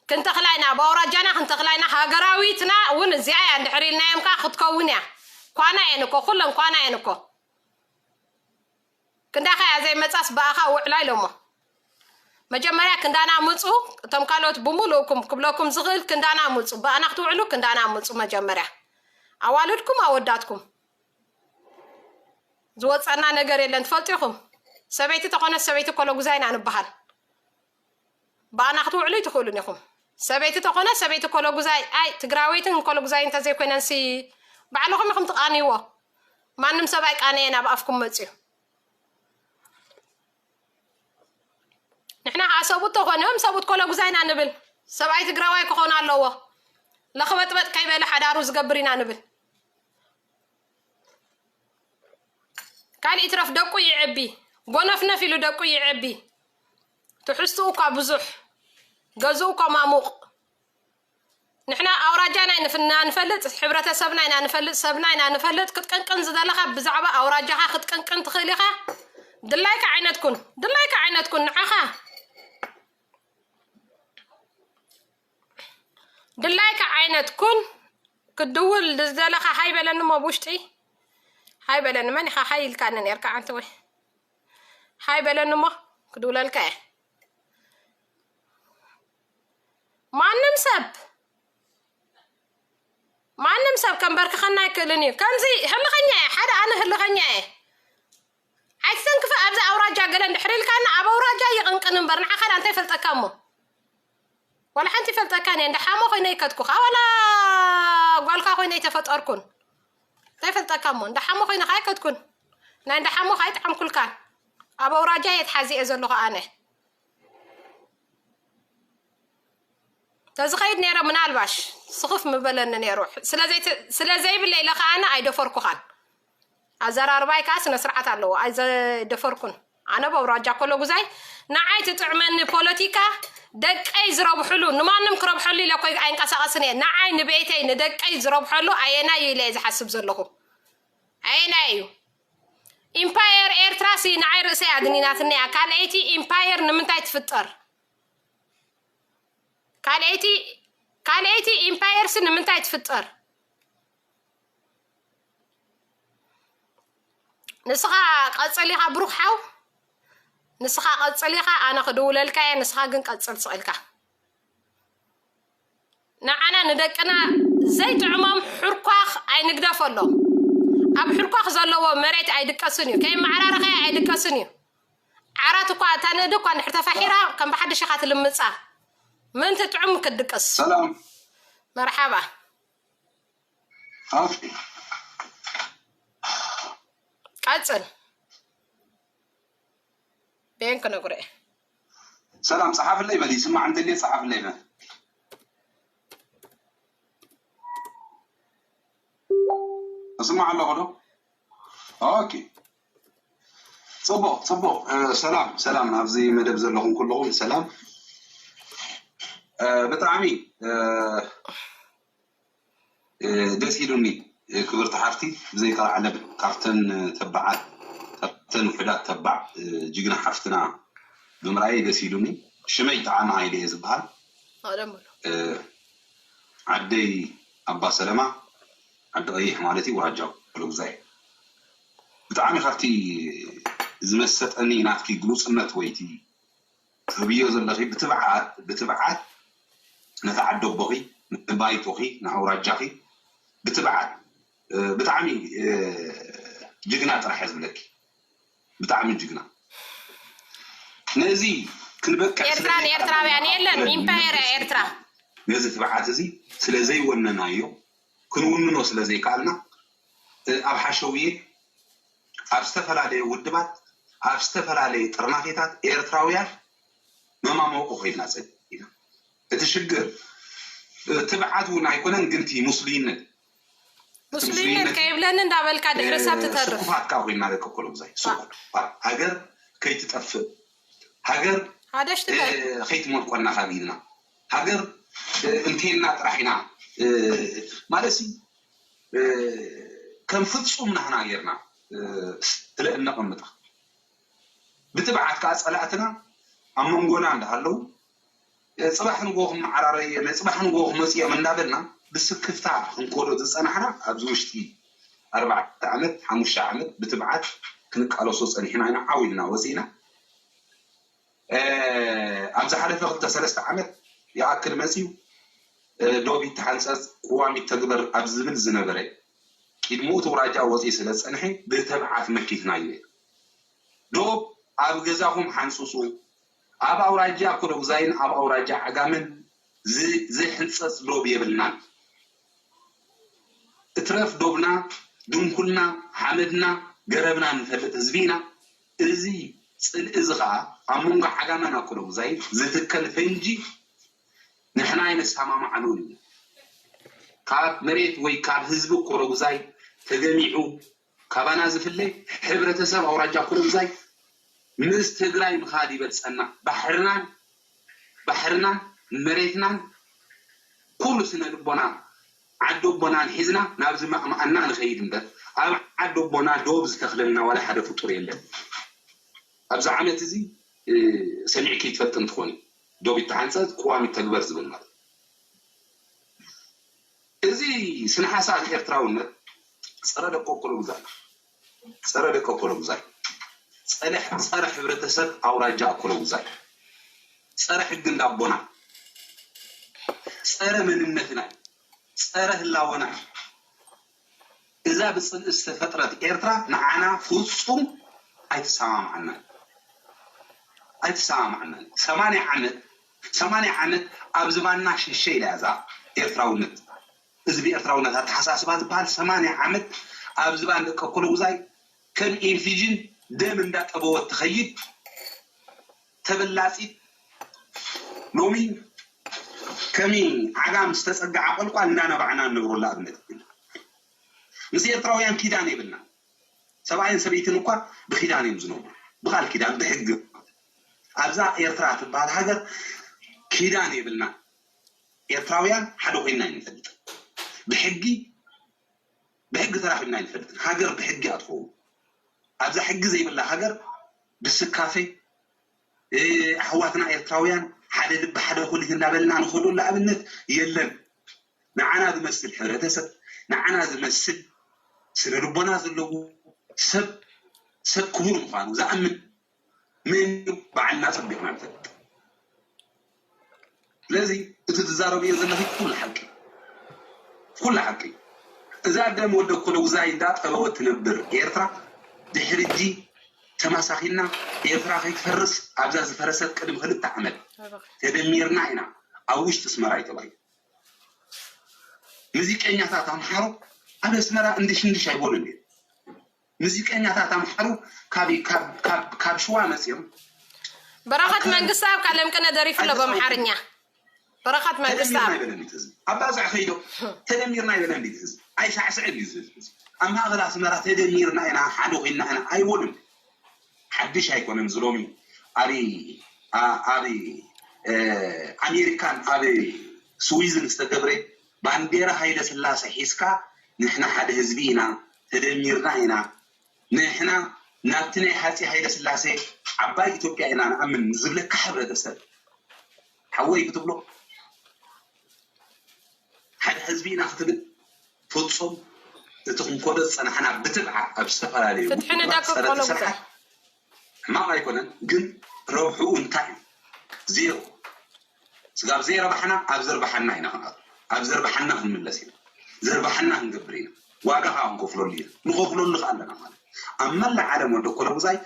ክንተኽላ ኢና ብኣውራጃና ክንተኽላ ኢና ሃገራዊትና እውን እዚኣ እያ እንድሕር ኢልናዮም ከዓ ክትከውን እያ። ኳና እየን እኮ ኩለን ኳና እየን እኮ። ክንዳኻ እያ ዘይመጻስ ብኣኻ ውዕላ ኢሎሞ። መጀመርያ ክንዳና ምጹ። እቶም ካልኦት ብምሉእኩም ክብለኩም ዝኽእል ክንዳና ምጹ ብኣና ክትውዕሉ ክንዳና ምጹ። መጀመርያ ኣዋልድኩም ኣወዳትኩም ዝወጸና ነገር የለን ትፈልጡ ኢኹም። ሰበይቲ ተኾነት ሰበይቲ ኮለጉዛይ ኢና ንበሃል። ብኣና ክትውዕሉ ይትኽእሉን ኢኹም። ሰበይቲ ተኾነ ሰበይቲ ኮለጉዛይ ኣይ ትግራወይትን ኮለጉዛይ እንተዘይኮይነንሲ ባዕልኹም ኢኹም ትቃንይዎ። ማንም ሰብ ኣይቃነየን ኣብ ኣፍኩም መፅዩ። ንሕና ከዓ ሰብኡት ተኾነ እዮም ሰብኡት ኮለጉዛይ ኢና ንብል። ሰብኣይ ትግራዋይ ክኾን ኣለዎ። ለኽበጥበጥ ከይበለ ሓዳሩ ዝገብር ኢና ንብል። ካልእ ይትረፍ ደቁ ይዕቢ ጎነፍነፍ ኢሉ ደቁ ይዕቢ። ትሕዝትኡ እኳ ብዙሕ ገዝኡ እኳ ማሙቕ። ንሕና ኣውራጃና ኢና ንፈልጥ፣ ሕብረተሰብና ኢና ንፈልጥ፣ ሰብና ኢና ንፈልጥ። ክትቅንቅን ዝደለኻ ብዛዕባ ኣውራጃኻ ክትቅንቅን ትኽእል ኢኻ። ድላይካ ዓይነት ኩን፣ ድላይካ ዓይነት ኩን ንዓኻ ድላይካ ዓይነት ኩን። ክድውል ዝደለኻ ሃይ በለኒ እሞ ብውሽጢ ሃይ በለኒ። መን ኢኻ ሃይ ኢልካኒ ነርካ ኣንተ ወይ ሃይ በለኒ እሞ ክድውለልካ እየ። ማንም ሰብ ማንም ሰብ ከንበርክኸና ኣይክእልን እዩ። ከምዚ ህልኸኛ እየ፣ ሓደ ኣነ ህልኸኛ እየ። ኣይትተንክፈ። ኣብዚ ኣውራጃ ገለ እንድሕር ኢልካና ኣብ ኣውራጃ ይቕንቅን እምበር ንዓኻ እንታይ ፈልጠካ እሞ? ዋላ ሓንቲ ይፈልጠካን እየ። እንዳ ሓሞ ኮይነ ይከድኩኻ፣ ዋላ ጓልካ ኮይነ ይተፈጠርኩን። እንታይ ፈልጠካ እሞ? እንዳ ሓሞ ኮይነ ከኣ ይከድኩን። ናይ እንዳ ሓሞ ከኣ ይጥዓምኩልካን። ኣብ ኣውራጃ እየ ተሓዚኤ ዘለኹ ኣነ። ተዝኸይድ ነይረ ምናልባሽ ስኽፍ ምበለኒ ነይሩ። ስለ ዘይተ-፣ ስለ ዘይብለ ኢለ ከኣ ኣነ ኣይደፈርኩኻን። ኣዘራርባይ ከኣ ስነ ስርዓት ኣለዎ። ኣይዘደፈርኩን። ኣነ በውራጃ ኮሎ ጉዛይ ንዓይ ትጥዕመኒ ፖለቲካ ደቀይ ዝረብሕሉ፣ ንማንም ክረብሐሉ ኢለ ኮይ ኣይንቀሳቐስን እየ። ንዓይ ንቤተይ ንደቀይ ዝረብሐሉ ኣየናይ ኢለ እየ ዝሓስብ ዘለኹ? ኣየናይ እዩ? ኢምፓየር ኤርትራ ሲ ንዓይ ርእሰይ ኣድኒናትኒ እያ። ካልኣይቲ ኢምፓየር ንምንታይ ትፍጠር? ካልኣይቲ ካልኣይቲ ኢምፓየር ሲ ንምንታይ ትፍጠር? ንስኻ ቀጽል ኢኻ ብሩኽ ሓው፣ ንስኻ ቀጽል ኢኻ። ኣነ ክድውለልካ እየ፣ ንስኻ ግን ቀጽል ስቕ ኢልካ። ንዓና ንደቅና ዘይጥዕሞም ሕርኳኽ ኣይንግደፈሎም። ኣብ ሕርኳኽ ዘለዎ መሬት ኣይድቀስን እዩ፣ ከይመዓራረኸ ኣይድቀስን እዩ። ዓራት እኳ እታ ንእዲ እኳ እንድሕር ተፋሒራ ከም ብሓድሽ ኢኻ ትልምጻ። ምእንቲ ጥዑም ክትድቅስ። ሰላም መርሓባ። ኣፍ ቀጽል። ቤን ክነግሮ እየ። ሰላም፣ ጸሓፍለይ በል፣ ይስማዕ እንተልየ ጸሓፍለይ በል። እስማዕ ኣለኹ ዶ? ኦኬ፣ ጽቡቕ ጽቡቕ። እ፣ ሰላም ሰላም፣ ኣብዚ መደብ ዘለኹም ኩልኹም ሰላም። እ፣ ብጣዕሚ እ፣ እ፣ ደስ ኢሉኒ። እ፣ ክብርቲ ሓፍቲ፣ ብዘይካ ዓለም ካብተን ተባዓት፣ ካብተን ውሕዳት ተባዕ፣ እ፣ ጅግና ሓፍትና ብምርኣየይ ደስ ኢሉኒ። ሽመይ ጠዓመ ሃይለ እየ ዝበሃል። ኣደምሎ እ፣ ዓደይ ኣባ ሰለማ፣ ዓዲ ቀይሕ ማለት እዩ፣ ውራጃ ወለጉዛይ። ብጣዕሚ ካብቲ ዝመሰጠኒ ናትኪ ግሉጽነት ወይ እቲ ትህብዮ ዘለኺ ብትብዓት፣ ብትብዓት ነቲ ዓዲ ኣቦኺ፣ ንባይቶኺ፣ ንኣውራጃኺ ብትብዓት፣ እ፣ ብጣዕሚ፣ እ፣ ጅግና ጥራሕ እየ ዝብለኪ። ብጣዕሚ ጅግና። ነዚ ክንበቅዕ ስለ ኤርትራ ንኤርትራውያን የለን። ኢምፓየር እያ ኤርትራ። ነዚ ትብዓት እዚ ስለ ዘይወነናዮ፣ ክንውንኖ ስለ ዘይከኣልና፣ እ፣ ኣብ ሓሸውየ፣ ኣብ ዝተፈላለየ ውድባት፣ ኣብ ዝተፈላለየ ጥርናፌታት ኤርትራውያን መማመቑ ኮይና ጸኒሕና። እቲ ሽግር፣ እ፣ ትብዓት እውን ኣይኮነን፣ ግን እቲ ሙስሉይነት፣ ሙስሉይነት ከይብለኒ እንዳበልካ ድሕሪ ሰብ ትተርፍ። ስኩፋት ከኣ ኮይና ደቂ ኮሎጉዛይ። ስኩፋት። ሃገር ከይትጠፍእ፣ ሃገር ሓደሽ ትበል። እ፣ ከይትመልቆና ካብ ኢድና፣ ሃገር እ፣ እንቴልና ጥራሕ ኢና፣ እ፣ ማለት ሲ፣ እ፣ ከም ፍጹም ናህና ጌርና፣ እ፣ ስለ እነቐምጣ። ብትብዓት ከኣ ጸላእትና ኣብ መንጎና እንዳሃለዉ፣ እ፣ ጽባሕ ንግሆ ክመዓራረዩ እዮም፣ ጽባሕ ንግሆ ክመጹ እዮም እንዳበልና ብስክፍታ ክንከዶ ዝጸናሕና ኣብዚ ውሽጢ ኣርባዕተ ዓመት፣ ሓሙሽተ ዓመት ብትብዓት ክንቃለሶ ጸኒሕና ኢና፣ ዓው ኢልና ወጺእና። እ፣ ኣብ ዝሓለፈ ክልተ ሰለስተ ዓመት ይኣክል መጺኡ፣ እ፣ ዶብ ይተሓንጸጽ፣ ቅዋም ይተግበር ኣብ ዝብል ዝነበረ፣ ቅድሚኡ እቲ ውራጃ ወጺኡ ስለ ዝጸንሐ ብትብዓት መኪትናዮ እዩ። ዶብ ኣብ ገዛኹም ሓንጽጹ፣ ኣብ ኣውራጃ ኮሎጉዛይን ኣብ ኣውራጃ ዓጋመን ዝ-፣ ዝሕንጸጽ ዶብ የብልናን። እትረፍ ዶብና፣ ድንኩልና፣ ሓመድና፣ ገረብና ንፈልጥ ህዝቢ ኢና። እዚ ጽልኢ እዚ ኸኣ ኣብ መንጎ ዓጋመን ኣኮሎጉዛይን ዝትከል ፈንጂ ንሕና ኣይንሰማማዓሉን ኢና። ካብ መሬት ወይ ካብ ህዝቢ ኮሎጉዛይ ተገሚዑ ካባና ዝፍለ ሕብረተሰብ ኣውራጃ ኮሎጉዛይ ምስ ትግራይ ምኻድ ይበልጸና። ባሕርናን፣ ባሕርናን መሬትናን ኩሉ ስነ ልቦና ዓዲ ኣቦናን ሒዝና ናብዚ ማእማኣና ንኸይድ እምበር፣ ኣብ ዓዲ ኣቦና ዶብ ዝተኽለልና ዋላ ሓደ ፍጡር የለን። ኣብዚ ዓመት እዚ፣ እ፣ ሰሚዕኪ ትፈልጢ እንትኾኒ፣ ዶብ ይተሓንጸጽ፣ ቅዋም ይተግበር ዝብል ማለት። እዚ ስነ ሓሳብ ኤርትራውነት ጸረ ደቂ ኣኮሎጉዛይ፣ ጸረ ደቂ ኣኮሎጉዛይ፣ ጸረ፣ ጸረ ሕብረተሰብ ኣውራጃ ኣኮሎጉዛይ፣ ጸረ ሕጊ እንዳቦና፣ ጸረ መንነትና እዩ፣ ጸረ ህላወና እዩ። እዛ ብጽልኢ ዝተፈጥረት ኤርትራ ንዓና ፍጹም ኣይትሰማማዓናን፣ ኣይትሰማማዓናን። ሰማንያ ዓመት፣ ሰማንያ ዓመት ኣብ ዝባንና ሸሸ ኢላ እያ እዛ ኤርትራውነት። እዚ ብኤርትራውነት ኣተሓሳስባ ዝበሃል ሰማንያ ዓመት ኣብ ዝባን ደቂ ኮሎጉዛይ ከም ኢንፊጅን ደም እንዳጠበወት ትኸይድ ተበላጺት፣ ሎሚ ከሚ ዓጋም ዝተጸግዓ ቆልቋል እንዳነባዕና ንነብረሉ ኣብነት ይብልና። ምስ ኤርትራውያን ኪዳን የብልና። ሰብኣይን ሰበይትን እኳ ብኪዳን እዮም ዝነብሩ፣ ብቓል ኪዳን፣ ብሕጊ። ኣብዛ ኤርትራ ትበሃል ሃገር ኪዳን የብልና። ኤርትራውያን ሓደ ኮይንና ኣይንፈልጥን። ብሕጊ ብሕጊ ተራኺብና ኣይንፈልጥን። ሃገር ብሕጊ እያ ትኸውን። ኣብዛ ሕጊ ዘይብላ ሃገር ብስካፌ፣ እ፣ ኣሕዋትና ኤርትራውያን ሓደ ልቢ ሓደ ኩሊት እንዳበልና ንኸደሉ ኣብነት የለን። ንዓና ዝመስል ሕብረተሰብ፣ ንዓና ዝመስል ስነ ልቦና ዘለዎ ሰብ፣ ሰብ ክቡር ምዃኑ ዝኣምን መን እዩ? ባዕልና ጸቢቕና ንፈልጥ። ስለዚ እቲ ትዛረብዮ ዘለኺ ኩሉ ሓቂ፣ ኩሉ ሓቂ። እዛ ደም ወደ ኮሎጉዛይ እንዳጠበወት ትነብር ኤርትራ ድሕሪ እጂ ተማሳኺና ኤርትራ ከይትፈርስ ኣብዛ ዝፈረሰት ቅድሚ ክልተ ዓመት ተደሚርና ኢና ኣብ ውሽጢ ኣስመራ እዩ ተባሂሉ። ሙዚቀኛታት ኣምሓሩ ኣብ ኣስመራ እንድሽ እንድሽ ኣይበሉን እዮም። ሙዚቀኛታት ኣምሓሩ ካብ ካብ ካብ ካብ ሽዋ መጽዮም። በረኸት መንግስታብ ካብ ለምቅነ ደሪፉ ኣሎ በምሓርኛ። በረኸት መንግስታብ ተደሚርና ይበለን እዩ ህዝቢ። ኣብ ባጽዕ ከይዶ ተደሚርና ይበለን እዩ ህዝቢ። ኣይሳዕስዕን እዩ ህዝቢ። ኣብ ማእኸል ኣስመራ ተደሚርና ኢና፣ ሓደ ኮይንና ኢና ኣይበሉን። ሓድሽ ኣይኮነን ዝሎሚ። ኣብ ኣብ ኣሜሪካን ኣብ ስዊዝን ዝተገብረ ባንዴራ ሃይለ ስላሴ ሒዝካ ንሕና ሓደ ህዝቢ ኢና፣ ተደሚርና ኢና፣ ንሕና ናብቲ ናይ ሃጺ ሃይለ ስላሴ ዓባይ ኢትዮጵያ ኢና ንኣምን ዝብለካ ሕብረተሰብ ሓወይ ክትብሎ ሓደ ህዝቢ ኢና ክትብል ፍጹም እቲ ክንኮዶ ዝጸናሕና ብትብዓ ኣብ ዝተፈላለዩ ፍትሒ ንደቂ ኮሎጉዛይ ሕማቕ ኣይኮነን፣ ግን ረብሕኡ እንታይ እዩ? ዜሮ። ስጋብ ዘይረባሕና ኣብ ዘርባሓና ኢና ክንኣቱ፣ ኣብ ዘርባሓና ክንምለስ ኢና፣ ዘርባሓና ክንገብር ኢና፣ ዋጋ ከዓ ክንከፍለሉ ኢና፣ ንኸፍለሉ ከዓ ኣለና ማለት ኣብ መላእ ዓለም ወደ ኮሎጉዛይ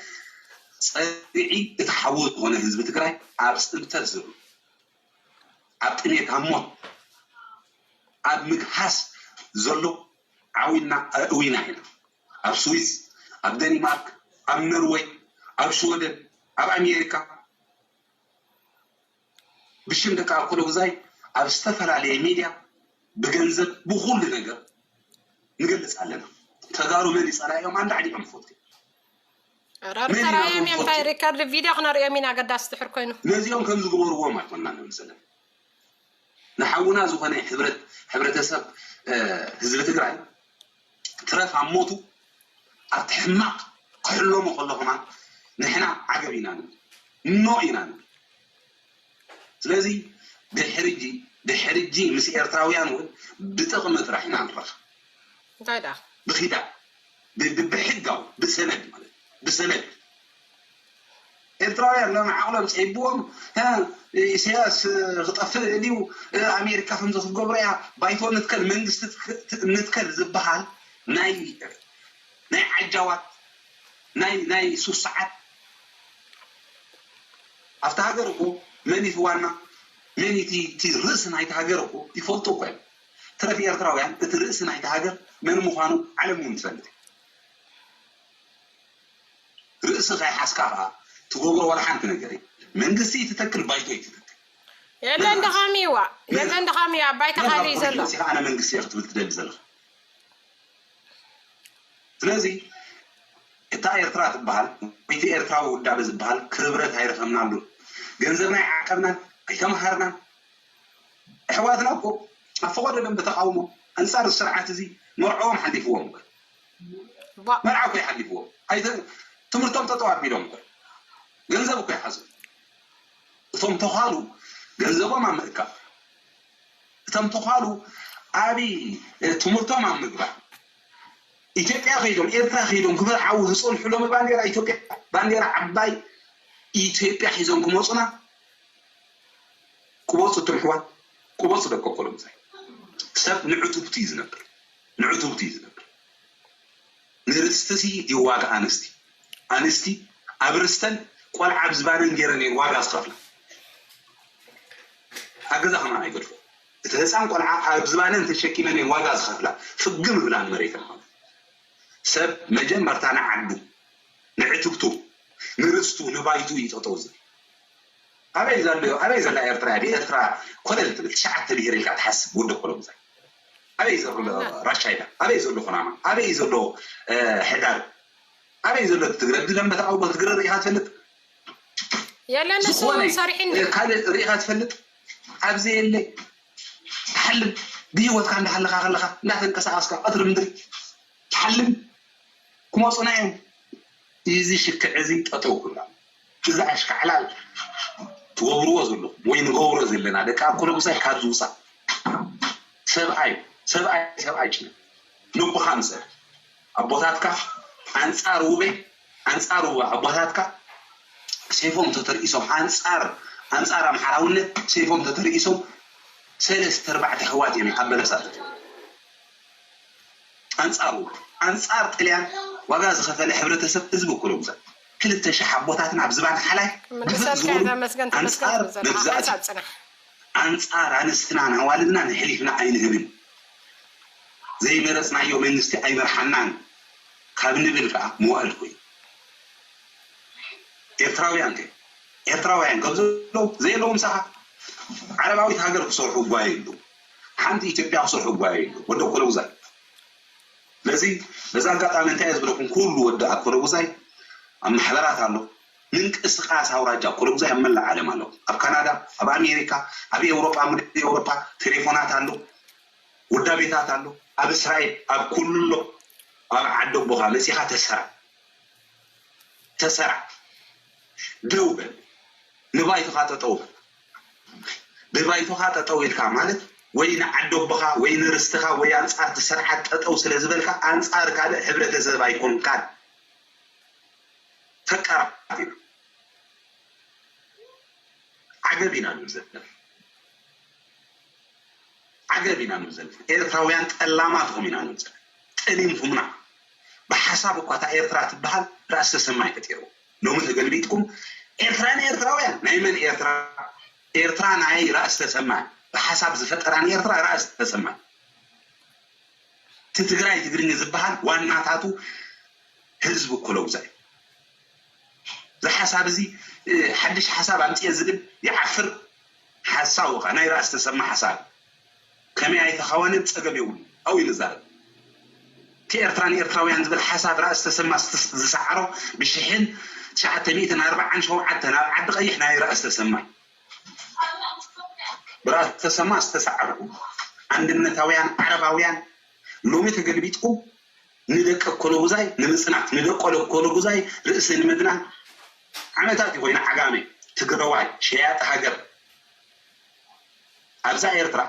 ጸግዒ እቲ ሓዉ ዝኾነ ህዝቢ ትግራይ ኣብ ፅንተት ዘሎ ኣብ ጥሜት ኣብ ሞት ኣብ ምግሃስ ዘሎ ዓዊና ኣእዊና ኢና። ኣብ ስዊዝ፣ ኣብ ደኒማርክ፣ ኣብ ኖርወይ፣ ኣብ ሽወደን፣ ኣብ ኣሜሪካ ብሽም ደቂ ኣኮሎጉዛይ ኣብ ዝተፈላለየ ሚድያ ብገንዘብ ብኩሉ ነገር ንገልፅ ኣለና። ተጋሩ መን ይፀላዮም ኣንዳዕዲዖም ይፈትዩ። ራብ ተራዮም እዮም እንታይ ሪከርድ ቪድዮ ክነሪኦም ኢና ገዳስ ድሕር ኮይኑ ነዚኦም ከም ዝግበርዎም ኣይኮንና ንብል ዘለና። ንሓውና ዝኾነ ሕብረተሰብ ህዝቢ ትግራይ ትረፍ ኣብ ሞቱ ኣብቲ ሕማቕ ክሕለሞ ከሎ ከማን ንሕና ዓገብ ኢና ንብል፣ ኖ ኢና ንብል። ስለዚ ድሕሪ እጂ ድሕሪ እጂ ምስ ኤርትራውያን እውን ብጥቕሚ ጥራሕ ኢና ንራኸብ። እንታይ ደኣ ብኺዳን ብ- ብ- ብሕጋዊ ብሰነድ ማለት ብሰነድ ኤርትራውያን ሎም ዓቕሎም ፀይብዎም እ፣ ኢሳያስ እ፣ ክጠፍእ ድዩ እ፣ ኣሜሪካ ከምዚ ክትገብሮ እያ ባይቶ ንትከል መንግስቲ ትክ- ት- ንትከል ዝበሃል ናይ ናይ ዓጃዋት ናይ ናይ ሱስዓት ኣብቲ ሃገር እኮ መን እቲ ዋና መን እቲ እቲ ርእሲ ናይቲ ሃገር እኮ ይፈልጡ እኮ እዮም። ትረፍ ኤርትራውያን እቲ ርእሲ ናይቲ ሃገር መን ምዃኑ ዓለም እውን ትፈልጥ። ርእሲ ከይሓዝካ ከዓ ትገብሮ ዋላ ሓንቲ ነገር እዩ። መንግስቲ ይትተክል ባይቶ ይትተክል። የለን ድኻሚ ይዋ የለን ድኻሚ ኣብ ባይታ ካሊ እዩ ዘሎ ኣነ መንግስቲ እየ ክትብል ትደሊ ዘለኻ ስለዚ እታ ኤርትራ ትበሃል ወይቲ ኤርትራዊ ውዳበ ዝበሃል ክብረት ኣይረኸብናሉ። ገንዘብና ኣይዓቀብናን ኣይተምሃርናን። ኣሕዋትና እኮ ኣብ ፈቐዶ ደንበ ተቃውሞ ኣንፃር ስርዓት እዚ መርዕኦም ሓሊፍዎም እምበር መርዓ እኮ ይሓሊፍዎም ኣይተ ትምህርቶም ጠጠው ኣቢሎም እምበር ገንዘብ እኮ ይሓዙ። እቶም ተዃሉ ገንዘቦም ኣብ ምእካብ እቶም ተዃሉ ኣብ ትምህርቶም ኣብ ምግባር ኢትዮጵያ ከይዶም ኤርትራ ከይዶም ክበርዓዉ ዝፀንሑ ሎሚ ባንዴራ ኢትዮጵያ ባንዴራ ዓባይ ኢትዮጵያ ሒዞም ክመፁና ክወፁ እቶም ኣሕዋት ክወፁ ደቂ ኮሎም ሳይ ሰብ ንዕቱብቲ እዩ ዝነብር። ንዕቱብቲ እዩ ዝነብር። ንርስትሲ ይዋጋ ኣንስቲ ኣንስቲ ኣብ ርስተን ቆልዓ ኣብ ዝባነን ገይረን እየን ዋጋ ዝኸፍላ። ኣብ ገዛ ከማን ኣይገድፎ። እቲ ህፃን ቆልዓ ኣብ ዝባነን ተሸኪመን እየን ዋጋ ዝኸፍላ። ፍግም ብላ ንመሬተን ማለት ሰብ መጀመርታ ንዓዱ ንዕትብቱ ንርስቱ ንባይቱ እዩ ጠጠው ዝብል። ኣበይ ዘሎ ኣበይ ዘላ ኤርትራ እያ? ኤርትራ ኮለል ትብል ትሽዓተ ብሄር ኢልካ ትሓስብ ወዲ ኮሎም ዛ ኣበይ ዘሎ ራሻይዳ ኣበይ ዘሎ ኮናማ ኣበይ ዘሎ ሕዳር ኣበይ ዘሎ ትግረ ብደንበ ተቃውሞ ትግረ ርኢኻ ትፈልጥ? የለን እሱ ዝኾነ ሰሪሕን ካልእ ርኢኻ ትፈልጥ? ኣብዚ የለ ትሓልም ብህይወትካ እንዳሃለኻ ከለኻ እንዳተንቀሳቀስካ ቀትሪ ምድሪ ትሓልም ክመፁና እዮም። እዚ ሽክዕ እዚ ጠጠው ክብላ እዚ ኣሽካዕላል ትገብርዎ ዘለኹም ወይ ንገብሮ ዘለና ደቂ ኣብ ኮሎምሳይ ካብ ዝውፃእ ሰብኣይ ሰብኣይ ሰብኣይ ጭነ ልቡኻ ምሰል ኣቦታትካ ኣንፃር ውበይ ኣንፃር ውበ ኣቦታትካ ሰይፎም ተተርኢሶም ኣንፃር ኣንፃር ኣምሓራውነት ሰይፎም ተተርኢሶም ሰለስተ ኣርባዕተ ኣሕዋት እዮም ኣብ በለሳ ኣንፃሩ ኣንፃር ጥልያን ዋጋ ዝኸፈለ ሕብረተሰብ ህዝቢ ኮሎምሳይ ክልተ ሽሕ ኣቦታትና ኣብ ዝባን ሓላይ ግፍጥ ምልሰልካ ዝበሉ ተመስገን ኣንፃር ተመስገን ዘለካ መግዛእቲ ሓሳብ ፅናሕ ኣንፃር ኣንስትናን ኣዋልድናን ኣሕሊፍና ኣይንህብን። ዘይመረፅናዮ መንግስቲ ኣይመርሓናን ካብ ንብል ከዓ መዋእል ኮይኑ ኤርትራውያን ከ ኤርትራውያን ከም ዘለዉ ዘየለዎም ሰዓ ዓረባዊት ሃገር ክሰርሑ ጓየ የሉ ሓንቲ ኢትዮጵያ ክሰርሑ ጓየ የሉ ወደ ኮለውዛ ስለዚ በዚ ኣጋጣሚ እንታይ እየ ዝብለኩም ኩሉ ወዲ ኣኮለጉዛይ ኣብ ማሕበራት ኣሎ ምንቅስቃስ ኣውራጃ ኣኮለጉዛይ ኣብ መላእ ዓለም ኣሎ ኣብ ካናዳ ኣብ ኣሜሪካ ኣብ ኤውሮጳ ምድሪ ኤውሮጳ ቴሌፎናት ኣሎ ውዳቤታት ኣሎ ኣብ እስራኤል ኣብ ኩሉ ኣሎ ኣብ ዓዲ ኣቦኻ መፂኻ ተሰራ ተሰራ ደው በል ንባይቶኻ ጠጠው በል ብባይቶኻ ጠጠው ኢልካ ማለት ወይ ንዓዲ ኣቦኻ ወይ ንርስትኻ ወይ ኣንፃር እቲ ስርዓት ጠጠው ስለ ዝበልካ ኣንፃር ካልእ ሕብረተሰብ ኣይኮንካን ፈቃራት ኢና ዓገብ ኢና ንብል ዘለና ዓገብ ኢና ንብል ዘለና ኤርትራውያን ጠላማት ኹም ኢና ንብል ዘለና ጠሊምኩምና ብሓሳብ እኳ እታ ኤርትራ ትበሃል ራእሲ ተሰማይ ፈጢርዎ ሎሚ ተገልቢጥኩም ኤርትራ ንኤርትራውያን ናይ መን ኤርትራ ኤርትራ ናይ ራእሲ ተሰማይ ብሓሳብ ዝፈጠራ ንኤርትራ ራእሲ ተሰማይ እቲ ትግራይ ትግርኛ ዝበሃል ዋናታቱ ህዝቢ ኮለጉዛይ እዚ ሓሳብ እዚ ሓድሽ ሓሳብ ኣምፅኤ ዝብል ይዓፍር ሓሳቡ ከ ናይ ራእሲ ተሰማ ሓሳብ ከመይ ኣይተኻወንን ፀገም የብሉ ኣው ይንዛረብ እቲ ኤርትራ ንኤርትራውያን ዝብል ሓሳብ ራእሲ ተሰማ ዝሰዓሮ ብሽሕን ትሽዓተ ሚእትን ኣርባዓን ሸውዓተን ኣብ ዓዲ ቀይሕ ናይ ራእሲ ተሰማ ብራእሲ ተሰማ ዝተሰዓሩ ኣንድነታውያን ዓረባውያን ሎሚ ተገልቢጥኩም ንደቂ ኮለጉዛይ ንምፅናት ንደቆ ኮለጉዛይ ርእሲ ንምድናን ዓመታት እዩ ኮይኑ ዓጋመ ትግረዋይ ሸያጢ ሃገር ኣብዛ ኤርትራ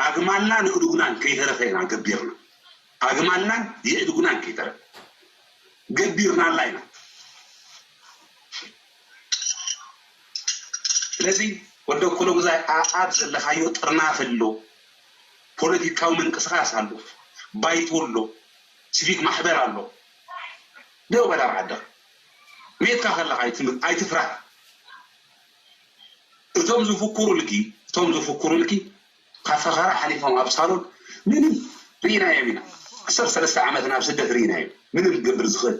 ኣግማልናን እድጉናን ከይተረፈ ኢና ገቢርና ኣግማልናን የእድጉናን ከይተረፈ ገቢርናላ ኢና ስለዚ ወደ ኮለጉዛይ ኣኣብ ዘለኻዮ ጥርናፈ ኣሎ ፖለቲካዊ ምንቅስቃስ ኣሎ ባይቶ ኣሎ ሲቪክ ማሕበር ኣሎ ደው በል ኣብ ዓድኻ ሜትካ ከለኻ ኣይትፍራህ እቶም ዝፍክሩልኪ እቶም ዝፍክሩልኪ ካብ ፈኸራ ሓሊፎም ኣብ ሳሎን ምንም ርኢናዮም ኢና ዓሰርተ ሰለስተ ዓመት ናብ ስደት ርኢናዮም ምንም ክገብር ዝኽእል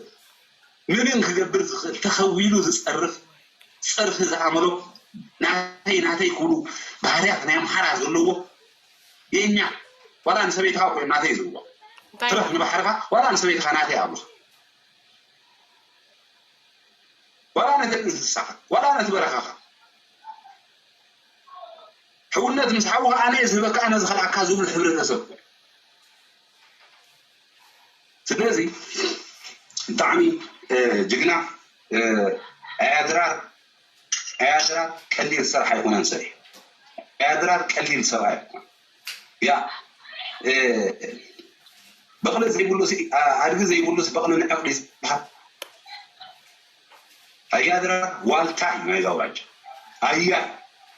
ምንም ክገብር ዝኽእል ተኸዊሉ ዝፀርፍ ፀርፊ ዝኣመሎ ናተይ ናተይ ክብሉ ባህርያት ናይ ኣምሓራ ዘለዎ የኛ ዋላ ንሰበይትኻ እኮ ናተይ ዝብሎ ትረፍ ንባሕርኻ ዋላ ንሰበይትኻ ናተይ ኣብልኻ ዋላ ነቲ እንስሳኻ ዋላ ነቲ በረኻኻ ሕውነት ምስ ሓውኻ ኣነ ዝህበካ ኣነ ዝኸልኣካ ዝብሉ ሕብረተሰብ ስለዚ ብጣዕሚ ጅግና ኣያድራር ኣያድራር ቀሊል ስራሕ ኣይኮነን ሰሪሑ ኣያድራር ቀሊል ሰብ ኣይኮነ ያ በቕሊ ዘይብሉ ኣድጊ ዘይብሉ በቕሊ ንዕቕሊ ዝበሃል ኣያድራር ዋልታ እዩ ናይዛ ኣውራጃ ኣያ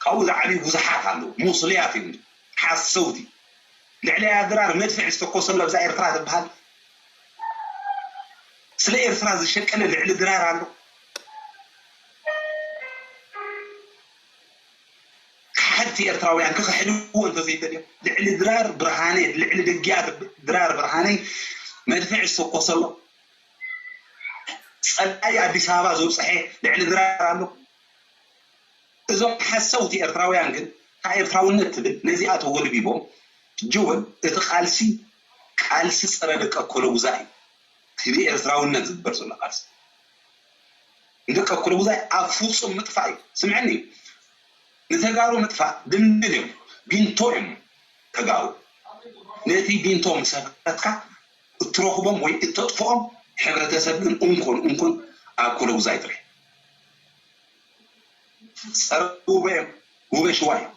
ካብኡ ዝዓብዩ ብዙሓት ኣለዉ። ሙስልያት እዮም፣ ሓሰውቲ። ልዕሊ ኣድራር መድፍዕ ዝተኮሰሉ ኣብዛ ኤርትራ ትበሃል። ስለ ኤርትራ ዝሸቀለ ልዕሊ ድራር ኣሎ። ከሓድቲ ኤርትራውያን ክኽሕድዎ እንተዘይደልዮም፣ ልዕሊ ድራር ብርሃነ፣ ልዕሊ ደግያት ድራር ብርሃነ መድፍዕ ዝተኮሰሎ፣ ጸላኢ ኣዲስ ኣበባ ዘብጽሐ ልዕሊ ድራር ኣሎ። እዞም ሓሰውቲ ኤርትራውያን ግን፣ እታ ኤርትራውነት ትብል ነዚኣ ተጎልቢቦም፣ ጅወል፣ እቲ ቃልሲ፣ ቃልሲ ጸረ ደቂ ኣኮለጉዛይ እዩ። እቲ ብኤርትራውነት ዝግበር ዘሎ ቃልሲ፣ ንደቂ ኣኮለጉዛይ ኣብ ፍጹም ምጥፋእ እዩ። ስምዐኒ፣ ንተጋሩ ምጥፋእ ድልድል እዮም፣ ቢንቶ እዮም ተጋሩ። ነቲ ቢንቶ ምስ ሰፈረትካ፣ እትረኽቦም ወይ እተጥፍኦም ሕብረተሰብ ግን እንኮን እንኮን ኣኮለጉዛይ ጥራሕ። ጸረ ውበ እዮም፣ ውበ ሽዋ እዮም።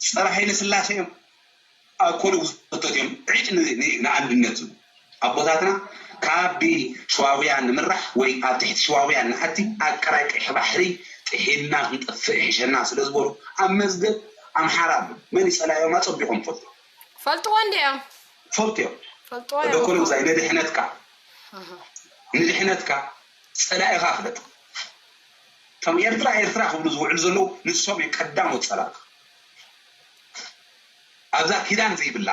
ጸረ ሃይለ ስላሴ እዮም፣ ኣኮለጉዘቶት እዮም። ዕጭ ን-፣ ን-፣ ንኣንድነት ዝብሉ ኣቦታትና ካብ ሸዋውያን ንምራሕ ወይ ኣብ ትሕቲ ሸዋውያን ንኣቲ ኣብ ቀራይ ቀይሕ ባሕሪ ጥሒልና ክንጠፍእ ይሕሸና ስለ ዝበሉ ኣብ መዝገብ ኣምሓራ ኣለዉ። መን ይጸላዮም ኣጸቢቖም ይፈልጡ። ፈልጥዎ እንድዮም። ፈልጡ እዮም። ፈልጥዎ እዮም። ኣኮለጉዛይ ንድሕነትካ፣ ንድሕነትካ ጸላኢኻ ፍለጥ። እቶም ኤርትራ ኤርትራ ክብሉ ዝውዕሉ ዘለዉ ንሶም እዮም ቀዳሞት ጸላእኻ። ኣብዛ ኪዳን ዘይብላ፣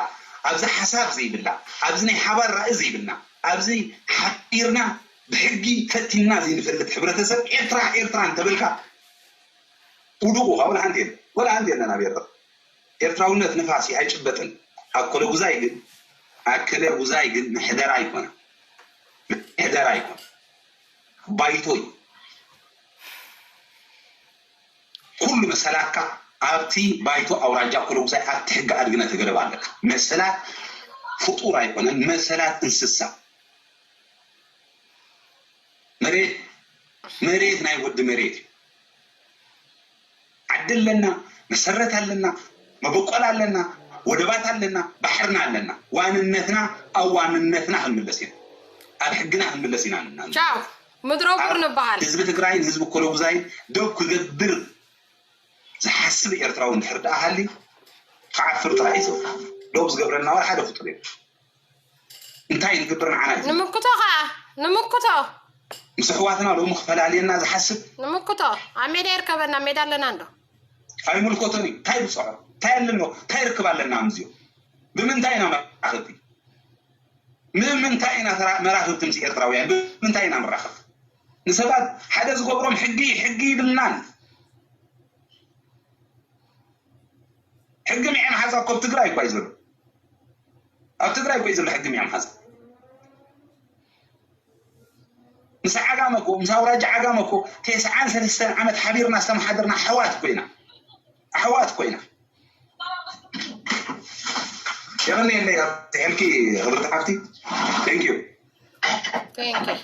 ኣብዚ ሓሳብ ዘይብላ፣ ኣብዚ ናይ ሓባር ራኢ ዘይብልና፣ ኣብዚ ሓቢርና ብሕጊ ፈቲንና ዘይንፈልጥ ሕብረተሰብ ኤርትራ ኤርትራ እንተበልካ ውዱቑ ወላ ሓንቲ የለን። ወላ ሓንቲ የለን ኣብ ኤርትራ። ኤርትራውነት ንፋስ እዩ፣ ኣይጭበጥን። ኣኮለጉዛይ ግን፣ ኣከለጉዛይ ግን ምሕደራ ኣይኮነን። ምሕደራ ኣይኮነን። ባይቶ እዩ። ኩሉ መሰላትካ ኣብቲ ባይቶ ኣውራጃ ኣኮለጉዛይ ኣብቲ ሕጊ ኣድግነ ተገደብ ኣለካ። መሰላት ፍጡር ኣይኮነን፣ መሰላት እንስሳ። መሬት፣ መሬት ናይ ወዲ መሬት እዩ። ዓዲ ኣለና፣ መሰረት ኣለና፣ መበቆል ኣለና፣ ወደባት ኣለና፣ ባሕርና ኣለና። ዋንነትና ኣብ ዋንነትና ክንምለስ ኢና። ኣብ ሕግና ክንምለስ ኢና። ንና-፣ ቻው። ምድረ ቡር ኣብ ንበሃል። ህዝቢ ትግራይን ህዝቢ ኮለጉዛይን ደው ክገብር ዝሓስብ ኤርትራዊ እንድሕር ደኣ ሃልዩ፣ ክዓፍር ጥራሕ እዩ። ደው ዝገብረና ዋላ ሓደ ፍጡር የለን። እንታይ ንግብር ንዓና እዩ? ንምክቶ ኸዓ፣ ንምክቶ። ምስ ኣሕዋትና ሎሚ ክፈላልየና ዝሓስብ? ንምክቶ። ኣብ ሜዳ ይርከበና፣ ሜዳ ኣለና እንዶ። ኣይምልከቶን እዩ። እንታይ ብፅዖ? እንታይ ኣለኖ? እንታይ ርክብ ኣለና ምስዚኦም? ብምንታይ ኢና መራኸብቲ? ንምንታይ ኢና ተራ-፣ መራኸብቲ ምስ ኤርትራውያን? ብምንታይ ኢና መራኸብ? ንሰባት ሓደ ዝገብሮም ሕጊ፣ ሕጊ ይብልናን። ሕጊ ምዒ መሓዛ እኮ ኣብ ትግራይ እኮ እዩ ዘሎ። ኣብ ትግራይ እኮ እዩ ዘሎ ሕጊ ምዒ መሓዛ። ምስ ዓጋመ እኮ፣ ምስ ኣውራጃ ዓጋመ እኮ ተስዓን ሰለስተን ዓመት ሓቢርና ዝተመሓደርና ኣሕዋት እኮ ኢና። ኣሕዋት እኮ ኢና። የቐንየለይ፣ ትሕልኪ ክብርቲ ሓፍቲ። Thank you። Thank you።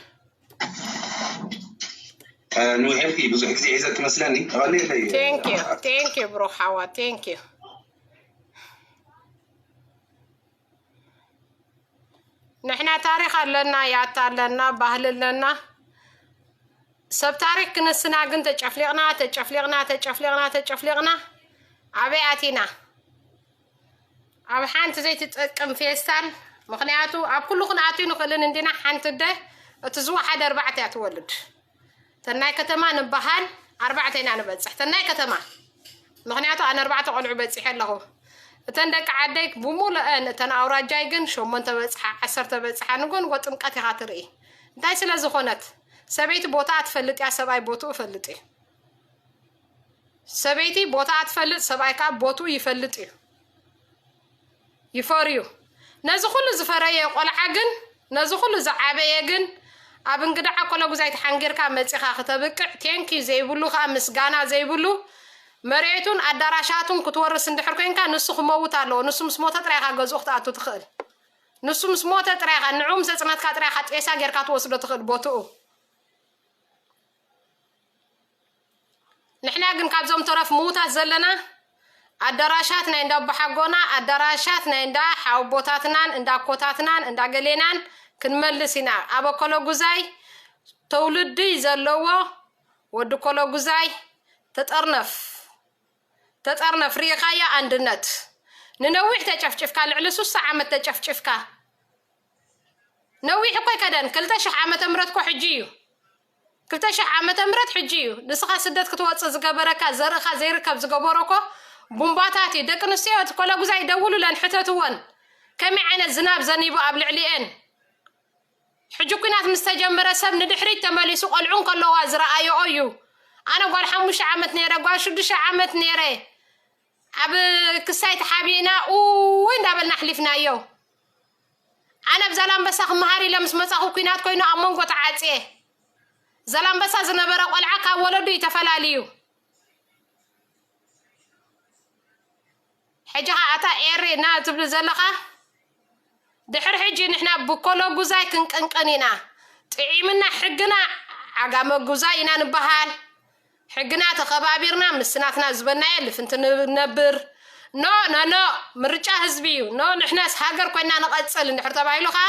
እ፣ ንውሕልኪ ብዙሕ ግዜ ሒዘ ክመስለኒ። የቐንየለይ። Thank you። Thank you፣ ብሩኽ ሓዋ። Thank you። ንሕና ታሪኽ ኣለና፣ ያታ ኣለና፣ ባህሊ ኣለና። ሰብ ታሪኽ ክንስና ግን ተጨፍሊቕና፣ ተጨፍሊቕና፣ ተጨፍሊቕና፣ ተጨፍሊቕና። ኣበይ ኣቲና? ኣብ ሓንቲ ዘይትጠቅም ፌስታል። ምኽንያቱ ኣብ ኩሉ ክንኣቱ ንኽእልን እንዲና፣ ሓንቲ ኣደ እቲ ዝወሓደ ኣርባዕተ እያ ትወልድ። ተናይ ከተማ ንበሃል ኣርባዕተ ኢና ንበጽሕ። ተናይ ከተማ። ምኽንያቱ ኣነ ኣርባዕተ ቆልዑ በጺሐ ኣለኹ። እተን ደቂ ዓደይ ብሙሉአን፣ እተን ኣውራጃይ ግን ሸሞንተ በጽሓ፣ ዓሰርተ በጽሓ። ንጎንጎ ጥምቀት ኢኻ ትርኢ። እንታይ ስለ ዝኾነት? ሰበይቲ ቦታኣ ትፈልጥ እያ፣ ሰብኣይ ቦትኡ ይፈልጥ እዩ። ሰበይቲ ቦታኣ ትፈልጥ፣ ሰብኣይ ከኣ ቦትኡ ይፈልጥ እዩ። ይፈርዩ። ነዚ ኩሉ ዝፈረየ ቆልዓ ግን፣ ነዚ ኩሉ ዝዓበየ ግን፣ ኣብ እንግዳ ኣኮለጉዛይ ተሓንጊርካ መጺኻ ክተብቅዕ፣ ቴንኪ ዘይብሉ ከኣ ምስጋና ዘይብሉ፣ መሬቱን ኣዳራሻቱን ክትወርስ እንድሕር ኮይንካ፣ ንሱ ክመውት ኣለዎ። ንሱ ምስ ሞተ ጥራይ ኢኻ ገዝኡ ክትኣቱ ትኽእል። ንሱ ምስ ሞተ ጥራይ ኢኻ፣ ንዕኡ ምስ ኣጽነትካ ጥራይ ኢኻ ጤሳ ጌርካ ትወስዶ ትኽእል ቦትኡ። ንሕና ግን ካብዞም ተረፍ ምዉታት ዘለና፣ ኣዳራሻት ናይ እንዳ ኣቦሓጎና፣ ኣዳራሻት ናይ እንዳ ሓወቦታትናን እንዳ ኣኮታትናን እንዳ ገሌናን ክንመልስ ኢና። ኣብ ኣኮለጉዛይ ተውልዲ ዘለዎ ወዲ ኮለጉዛይ ተጠርነፍ፣ ተጠርነፍ። ርኢኻያ? ኣንድነት ንነዊሕ ተጨፍጭፍካ፣ ልዕሊ ሱሳ ዓመት ተጨፍጭፍካ። ነዊሕ እኮ ኣይከደን። ክልተ ሽሕ ዓመተ ምህረት እኮ ሕጂ እዩ። ክልተ ሽሕ ዓመተ ምህረት ሕጂ እዩ። ንስኻ ስደት ክትወፅእ ዝገበረካ፣ ዘርእኻ ዘይርከብ ዝገበሮ እኮ ቡምባታት እዩ። ደቂ ኣንስትዮ እቲ ኮለጉዛ ይደውሉለን፣ ሕተትወን ከመይ ዓይነት ዝናብ ዘኒቡ ኣብ ልዕሊኤን። ሕጂ ኲናት ምስ ተጀመረ ሰብ ንድሕሪት ተመሊሱ ቆልዑ እንከለዋ ዝረኣየኦ እዩ። ኣነ ጓል ሓሙሽተ ዓመት ነይረ፣ ጓል ሽዱሽተ ዓመት ነይረ። ኣብ ክሳይ ተሓቢእና ኡይ እንዳበልና ኣሕሊፍናዮ። ኣነ ኣብ ዛላምበሳ ክመሃር ኢለ ምስ መጻኹ ኲናት ኮይኑ ኣብ መንጎ ተዓጽየ። ዛላምበሳ ዝነበረ ቆልዓ ካብ ወለዱ እዩ ተፈላልዩ። ሕጂ ኸዓ ኣታ ኤሪ ና ትብሊ ዘለኻ፣ ድሕሪ ሕጂ ንሕና ብኮሎጉዛይ ክንቅንቅን ኢና። ጥዒምና ሕግና ዓጋመ ጉዛይ ኢና ንበሃል። ሕግና ተኸባቢርና ምስ ናትና ዝበናዮ ልፍንቲ ንነብር። ኖ፣ ኖ፣ ኖ፣ ምርጫ ህዝቢ እዩ። ኖ፣ ንሕናስ ሃገር ኮይና ንቐጽል እንድሕር ተባሂሉ ኸዓ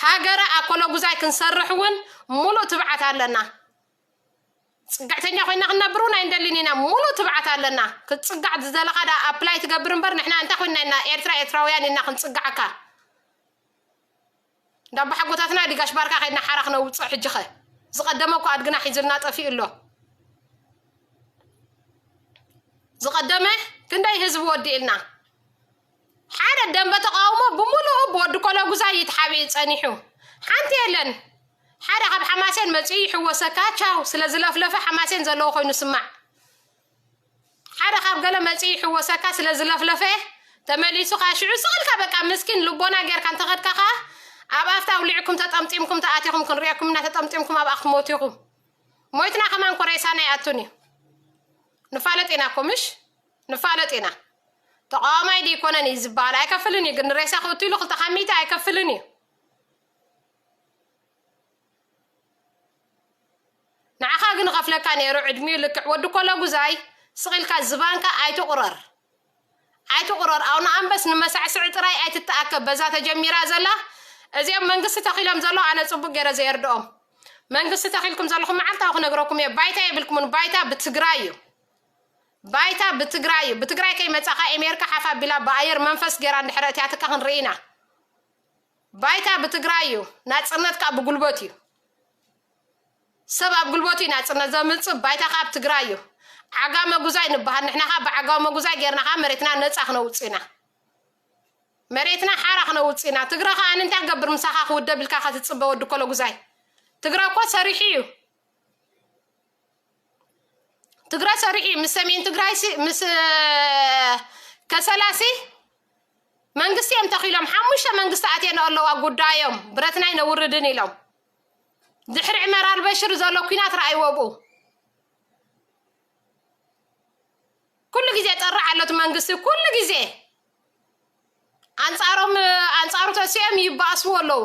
ሃገረ ኣኮሎጉዛይ ክንሰርሕ እውን ሙሉእ ትብዓት ኣለና። ጽግዕተኛ ኮይና ክንነብር እውን ኣይንደልን ኢና። ሙሉእ ትብዓት ኣለና። ክትጽጋዕ ዝደለኻ ደኣ ኣፕላይ ትገብር እምበር ንሕና እንታይ ኮይና ኢና ኤርትራ ኤርትራውያን ኢልና ክንጽጋዓካ? እንዳ ኣቦሓጎታትና ዲጋሽ ባርካ ከይድና ሓራ ክነውጽእ ሕጂ ኸ? ዝቐደመ እኮ ኣድግና ሒዙልና ጠፊኡ ኣሎ። ዝቐደመ ክንደይ ህዝቢ ወዲእልና። ሓደ ደንበ ተቃውሞ ብምሉኡ ብወዲ ኮሎጉዛይ እዩ ተሓቢኡ ጸኒሑ። ሓንቲ የለን። ሓደ ካብ ሓማሴን መጺኡ ይሕወሰካ፣ ቻው፣ ስለ ዝለፍለፈ ሓማሴን ዘለዎ ኮይኑ ስማዕ። ሓደ ካብ ገለ መጺኡ ይሕወሰካ ስለ ዝለፍለፈ፣ ተመሊሱ ኸዓ ሽዑ ስቕ ኢልካ በቃ ምስኪን ልቦና ጌርካ እንተኸድካ ኸዓ ኣብ ኣፍታ ኣውሊዕኩም ተጠምጢምኩም ተኣቲኹም ክንሪአኩም ኢና፣ ተጠምጢምኩም ኣብኣ ክትሞቱ ኢኹም። ሞይትና ከማን ኮ ሬሳና ይኣቱን እዩ። ንፋለጥ ኢና እኮ ምሽ? ንፋለጥ ኢና። ተቃዋማይ ድዩ ይኮነን እዩ ዝበሃል ኣይከፍልን እዩ፣ ግን ሬሳ ክእቱ ኢሉ ክልተ ካብ ሚእቲ ኣይከፍልን እዩ። ንዓኻ ግን እኸፍለካ ነይሩ ዕድሚኡ ልክዕ። ወዲ ኮሎጉዛይ ስቕ ኢልካ ዝባንካ ኣይትቑረር። ኣይትቑረር። ኣቡነ ኣንበስ ንመሳዕስዒ ጥራይ ኣይትተኣከብ። በዛ ተጀሚራ ዘላ፣ እዚኦም መንግስቲ ተኺሎም ዘለዉ ኣነ ጽቡቕ ገይረ ዘየርድኦም። መንግስቲ ተኺልኩም ዘለኹም መዓልታዊ ክነግረኩም እየ። ባይታ የብልኩምን። ባይታ ብትግራይ እዩ። ባይታ ብትግራይ እዩ። ብትግራይ ከይመጻኻ ኤሜሪካ ሓፍ ኣቢላ ብኣየር መንፈስ ገይራ እንድሕር ኣእትያትካ ክንርኢ ኢና። ባይታ ብትግራይ እዩ። ናጽነት ከኣ ብጉልበት እዩ። ሰብ ኣብ ጉልበቱ እዩ ናጽነት ዘምጽእ። ባይታ ከኣ ኣብ ትግራይ እዩ። ዓጋመ ጉዛይ ንበሃል። ንሕና ከኣ ብዓጋመ ጉዛይ ጌርና ከኣ መሬትና ነጻ ክነውጽእ ኢና። መሬትና ሓራ ክነውጽእ ኢና። ትግረ ከኣ እንታይ ክገብር ምሳኻ ክውደብ ኢልካ ከ ትጽበ ወዲ ኮሎጉዛይ? ትግረ እኮ ሰሪሑ እዩ። ትግረ ሰሪሑ ምስ ሰሜን ትግራይ ሲ-፣ ምስ፣ እ፣ ከሰላ ሲ መንግስቲ እዮም ተኺሎም። ሓሙሽተ መንግስቲ ኣትየን ኣለዋ ጉዳዮም። ብረትና ኣይነውርድን ኢሎም። ድሕሪ ዕመር ኣልበሽር ዘሎ ኲናት ረኣይዎ ብኡ። ኩሉ ግዜ ጠርዕ ኣሎ እቲ መንግስቲ፣ ኩሉ ግዜ። ኣንጻሮም፣ ኣንጻሩ ተሲኦም ይበኣስዎ ኣለዉ።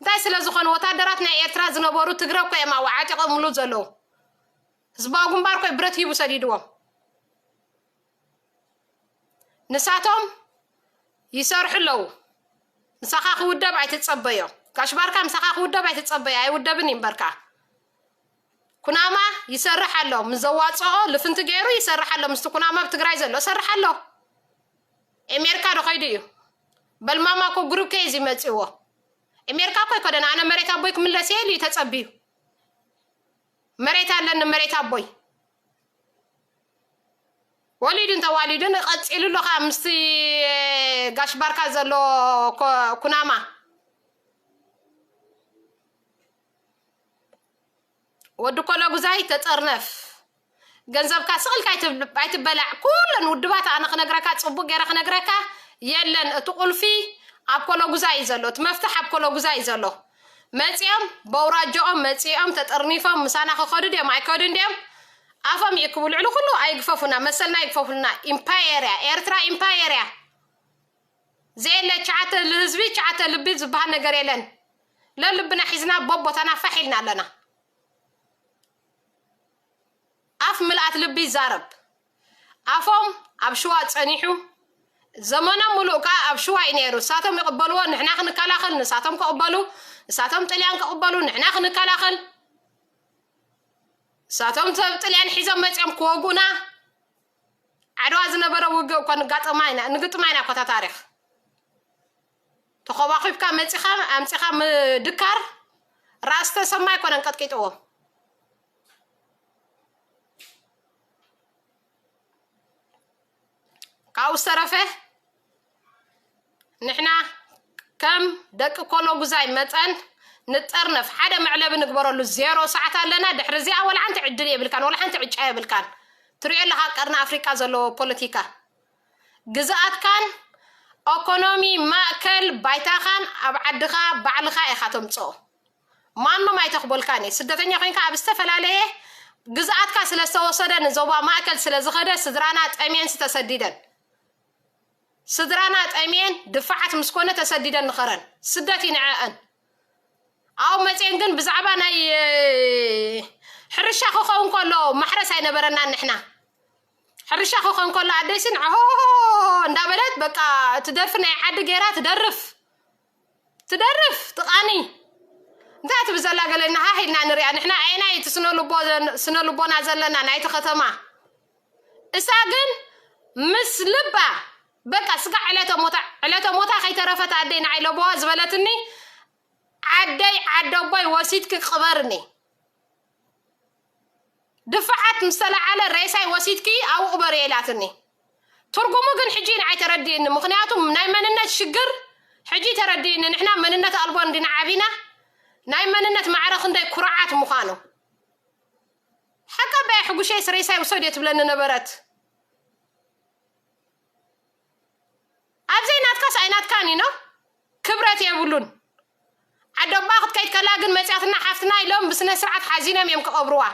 እንታይ ስለ ዝኾነ ወታደራት ናይ ኤርትራ ዝነበሩ ትግረ እኮ እዮም ኣብኡ ዓጢቖምሉ ዘለዉ። ህዝባዊ ግንባር እኮ እዩ ብረት ሂቡ ሰዲድዎም። ንሳቶም ይሰርሑ ኣለዉ። ምሳኻ ክውደብ ኣይትጸበዮ። ጋሽ ባርካ ምሳኻ ክውደብ ኣይትጸበዮ። ኣይውደብን እዩ እምበርካ። ኩናማ ይሰርሕ ኣሎ። ምስ ዘዋጽኦ ልፍንቲ ገይሩ ይሰርሕ ኣሎ። ምስቲ ኩናማ ኣብ ትግራይ ዘሎ ይሰርሕ ኣሎ። ኤሜሪካ ዶ ከይዱ እዩ? በልማማ እኮ ግሩፕ ኬዝ ይመጽእዎ። ኤሜሪካ እኮ ኣይኮነን። ኣነ መሬት ኣቦይ ክምለስ እየ ኢሉ እዩ ተጸቢዩ። መሬት ኣለኒ፣ መሬት ኣቦይ። ወሊዱን ተዋሊዱን ቀጺሉ ኣሎ ከኣ ምስቲ ጋሽ ባርካ ዘሎ ኮ-፣ ኩናማ። ወዲ ኮሎጉዛይ ተጠርነፍ። ገንዘብካ ስቕ ኢልካ ኣይትብ-፣ ኣይትበላዕ። ኩለን ውድባት ኣነ ክነግረካ፣ ጽቡቕ ገይረ ክነግረካ፣ የለን። እቲ ቁልፊ ኣብ ኮሎጉዛይ እዩ ዘሎ። እቲ መፍትሕ ኣብ ኮሎጉዛይ እዩ ዘሎ። መጺኦም፣ በውራጃኦም መጺኦም፣ ተጠርኒፎም፣ ምሳና ክኸዱ ድዮም ኣይከዱን ድዮም? ኣፎም ይእክቡ። ልዕሊ ኩሉ ኣይግፈፉና፣ መሰልና ይግፈፉልና። ኢምፓየር እያ። ኤርትራ ኢምፓየር እያ። ዘየለ ቻተ ልህዝቢ፣ ቻተ ልቢ ዝበሃል ነገር የለን። ለልብና ሒዝና በቦታና ፋሕ ኢልና ኣለና። ኣፍ ምልኣት ልቢ ይዛረብ። ኣፎም ኣብ ሽዋ ጸኒሑ፣ ዘመኖም ምሉእ ከኣ ኣብ ሽዋ እዩ ነይሩ። ንሳቶም ይቕበልዎ፣ ንሕና ክንከላኸል፣ ንሳቶም ክቕበሉ፣ ንሳቶም ጥልያን ክቕበሉ፣ ንሕና ክንከላኸል። ንሳቶም ሰብ ጥልያን ሒዞም መጺኦም ክወጉና፣ ዓድዋ ዝነበረ ውግእ እኮ ንጋጠማ ኢና፣ ንግጥማ ኢና እኮ እታ ታሪኽ። ተኾባኺብካ መጺኻ ኣምጺኻ ምድካር ራእሲ ተሰማ ኣይኮነን ቀጥቂጥዎ። ካብኡ ዝተረፈ ንሕና ከም ደቂ ኮሎጉዛይ መጠን ንጠርነፍ፣ ሓደ መዕለቢ ንግበረሉ። ዜሮ ሰዓት ኣለና። ድሕሪ እዚኣ ወላ ሓንቲ ዕድል የብልካን፣ ወላ ሓንቲ ዕጫ የብልካን። ትሪኦ ኣለኻ ቀርኒ ኣፍሪቃ ዘለዎ ፖለቲካ። ግዝኣትካን ኦኮኖሚ ማእከል ባይታኻን ኣብ ዓድኻ ባዕልኻ ኢኻ ተምጽኦ። ማንም ኣይተኽቦልካን እዩ። ስደተኛ ኮይንካ ኣብ ዝተፈላለየ ግዝኣትካ ስለ ዝተወሰደ ንዞባ ማእከል ስለ ዝኸደ ስድራና ጠምየን ተሰዲደን። ስድራና ጠምየን ድፋዓት ምስ ኮነ ተሰዲደን ንኸረን። ስደት እዩ ንዐአን። ኣብኡ መፅየን ግን ብዛዕባ ናይ፣ እ፣ ሕርሻ ክኸውን ከሎ ማሕረስ ኣይነበረናን ንሕና። ሕርሻ ክኾን ከሎ ኣደይሲ ንዕሆ እንዳበለት በቃ እቲ ደርፊ ናይ ዓዲ ገይራ ትደርፍ። ትደርፍ፣ ትቓኒ። እንታይ ትብል ዘላ ገለ ንሃህ ኢልና ንሪኣ። ንሕና ኣየናይ እቲ ስነ ልቦ-፣ ስነ ልቦና ዘለና ናይቲ ከተማ። እሳ ግን ምስ ልባ በቃ ስጋ ዕለተ ሞታ፣ ዕለተ ሞታ ከይተረፈት ኣደይ ንዓይ ለበዋ ዝበለትኒ፣ ዓደይ ዓደቦይ ወሲድኪ ቅበርኒ። ድፋዓት ምስ ተለዓለ ሬሳይ ወሲድኪ ኣብኡ ቅበርዮ ኢላትኒ። ትርጉሙ ግን ሕጂ ንዓይ ተረዲእኒ። ምኽንያቱ ናይ መንነት ሽግር ሕጂ ተረዲእኒ። ንሕና መንነት ኣልቦ እንዲና ዓቢና፣ ናይ መንነት ማዕረ ክንደይ ኩርዓት ምዃኑ። ሓቂ ኣባይ ሕጉሸይስ ሬሳይ ውሰድዮ ትብለኒ ነበረት። ኣብዘይ ናትካስ ኣይናትካን እዩ፣ ክብረት የብሉን። ዓደባ ክትከይድ ከላ ግን መጽያትና ሓፍትና ኢሎም ብስነ ስርዓት ሓዚኖም እዮም ክቐብርዋ።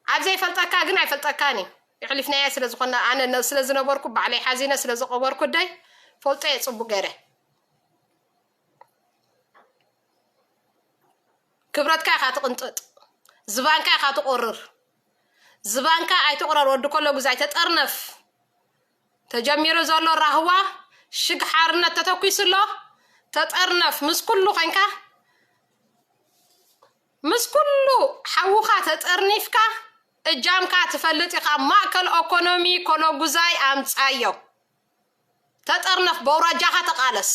ኣብ ዘይፈልጠካ ግን ኣይፈልጠካን እዩ። የሕሊፍናያ ስለ ዝኾና ኣነ ነ-፣ ስለ ዝነበርኩ ባዕለይ ሓዚነ ስለ ዝቐበርኩ ደይ ፈልጦ እየ ጽቡቅ ገይረ። ክብረትካ ኢኻ ትቕንጥጥ፣ ዝባንካ ኢኻ ትቑርር። ዝባንካ ኣይትቑረር ወዲ ኮሎ ጉዛይ፣ ተጠርነፍ። ተጀሚሩ ዘሎ ራህዋ ሽግ ሓርነት ተተኲሱ ኣሎ። ተጠርነፍ፣ ምስ ኩሉ ኮይንካ፣ ምስ ኩሉ ሓውኻ ተጠርኒፍካ፣ እጃምካ ትፈልጥ ኢኻ። ማእከል ኦኮኖሚ ኮሎ ጉዛይ ኣምጻዮ። ተጠርነፍ፣ በውራጃኻ ተቓለስ።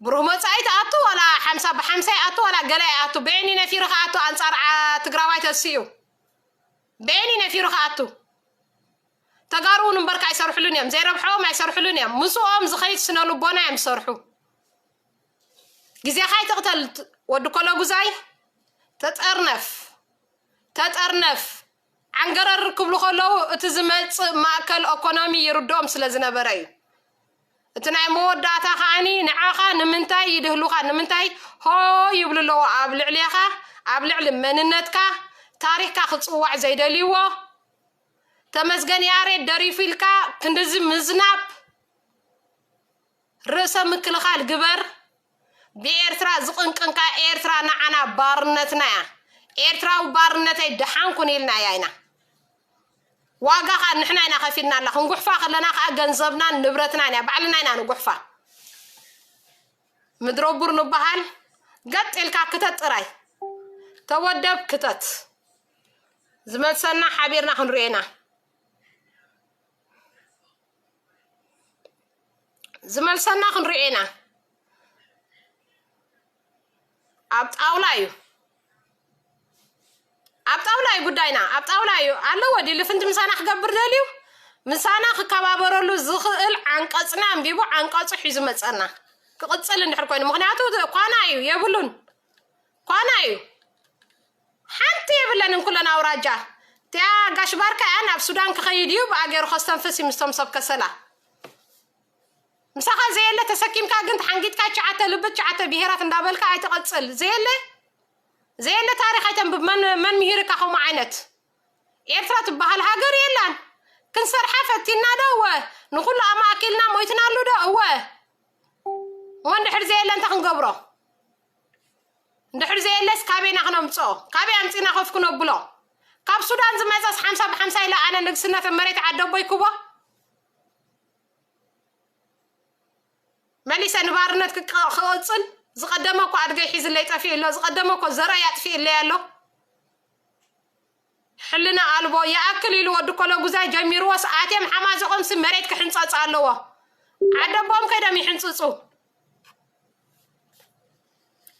ብሩህ መጻኢ ትኣቱ ዋላ ሓምሳ ብሓምሳ ይኣቱ ዋላ ገለ ይኣቱ። በየኒ ነፊሩ ክኣቱ ኣንጻር ዓ-፣ ትግራዋይ ተስኡ? በየኒ ነፊሩ ክኣቱ? ተጋሩ እውን እምበርካ ኣይሰርሕሉን እዮም። ዘይረብሐኦም ኣይሰርሕሉን እዮም። ምስኦም ዝኸይድ ስነ ልቦና እዮም ዝሰርሑ። ግዜኻ ኣይትቕተል ወዲ ኮሎጉዛይ። ተጠርነፍ። ተጠርነፍ። ዓንገረር ክብሉ ከለዉ እቲ ዝመጽእ ማእከል ኦኮኖሚ ይርድኦም ስለ ዝነበረ እዩ። እቲ ናይ መወዳእታ ከኣኒ ንዓኻ ንምንታይ ይድህሉኻ፣ ንምንታይ ሆ ይብሉ ኣለዉ ኣብ ልዕሌኻ፣ ኣብ ልዕሊ መንነትካ፣ ታሪኽካ ክጽዋዕ ዘይደልይዎ። ተመስገን ያሬድ ደሪፉ ኢልካ ክንድዚ ምዝናብ። ርእሰ ምክልኻል ግበር። ብኤርትራ ዝቕንቅንካ ኤርትራ ንዓና ባርነትና እያ። ኤርትራዊ ባርነተይ ደሓን ኩን ኢልና እያ ኢና። ዋጋ ኸኣ ንሕና ኢና ከፊልና ኣላ። ክንጉሕፋ ከለና ኸኣ ገንዘብናን ንብረትናን እያ። ባዕልና ኢና ንጉሕፋ። ምድረ ቡር ንበሃል ገጥ ኢልካ ክተት ጥራይ። ተወደብ ክተት። ዝመልሰና ሓቢርና ክንሪኦ ኢና። ዝመልሰና ክንሪኦ ኢና። ኣብ ጣውላ እዩ። ኣብ ጣውላ እዩ ጉዳይና። ኣብ ጣውላ እዩ። ኣለዎ ድዩ ልፍንቲ ምሳና ክገብር ደልዩ? ምሳና ክከባበረሉ ዝኽእል ዓንቀጽና ኣንቢቡ ዓንቀጹ ሒዙ መጸና። ክቕጽል እንድሕር ኮይኑ። ምኽንያቱ ኳና እዩ። የብሉን። ኳና እዩ። ሓንቲ የብለንን ኩለን ኣውራጃ። እቲኣ ጋሽ ባርካ እያ ናብ ሱዳን ክኸይድ እዩ ብኣገሩ ከስተንፍስ እዩ ምስቶም ሰብ ከሰላ። ምሳኻ ዘየለ ተሰኪምካ ግን ተሓንጊጥካ ትሽዓተ ልቢ ትሽዓተ ብሄራት እንዳበልካ ኣይትቐጽል። ዘየለ፣ ዘየለ ታሪኽ ኣይተንብብ። መን፣ መን ምሂርካ ከምኡ ዓይነት? ኤርትራ ትበሃል ሃገር የላን። ክንሰርሓ ፈቲና ዶ? እወ። ንኹሉ ኣማእኪልና ሞይትናሉ ዶ? እወ። እሞ እንድሕር ዘየለ እንታይ ክንገብሮ? እንድሕር ዘየለስ ካበይና ክነምጽኦ? ካበይ ኣምጺና ኮፍ ክነብሎ? ካብ ሱዳን ዝመጸስ ሓምሳ ብሓምሳ ኢለ ኣነ ንግስነት መሬት ዓደቦይ ክቦ? መሊሰ ንባርነት ክቀ-፣ ክቕጽል? ዝቐደመ እኮ ኣድገይ ሒዝለይ ጠፊኡ ኣሎ። ዝቐደመ እኮ ዘርኣይ ኣጥፊእለይ ኣሎ። ሕልና ኣልቦ ይኣክል ኢሉ ወዲ ኮለጉዛይ ጀሚርዎስ ኣትዮም ሓማዚቖምሲ መሬት ክሕንፀፅ ኣለዎ። ዓደቦም ከይዶም ይሕንፅፁ።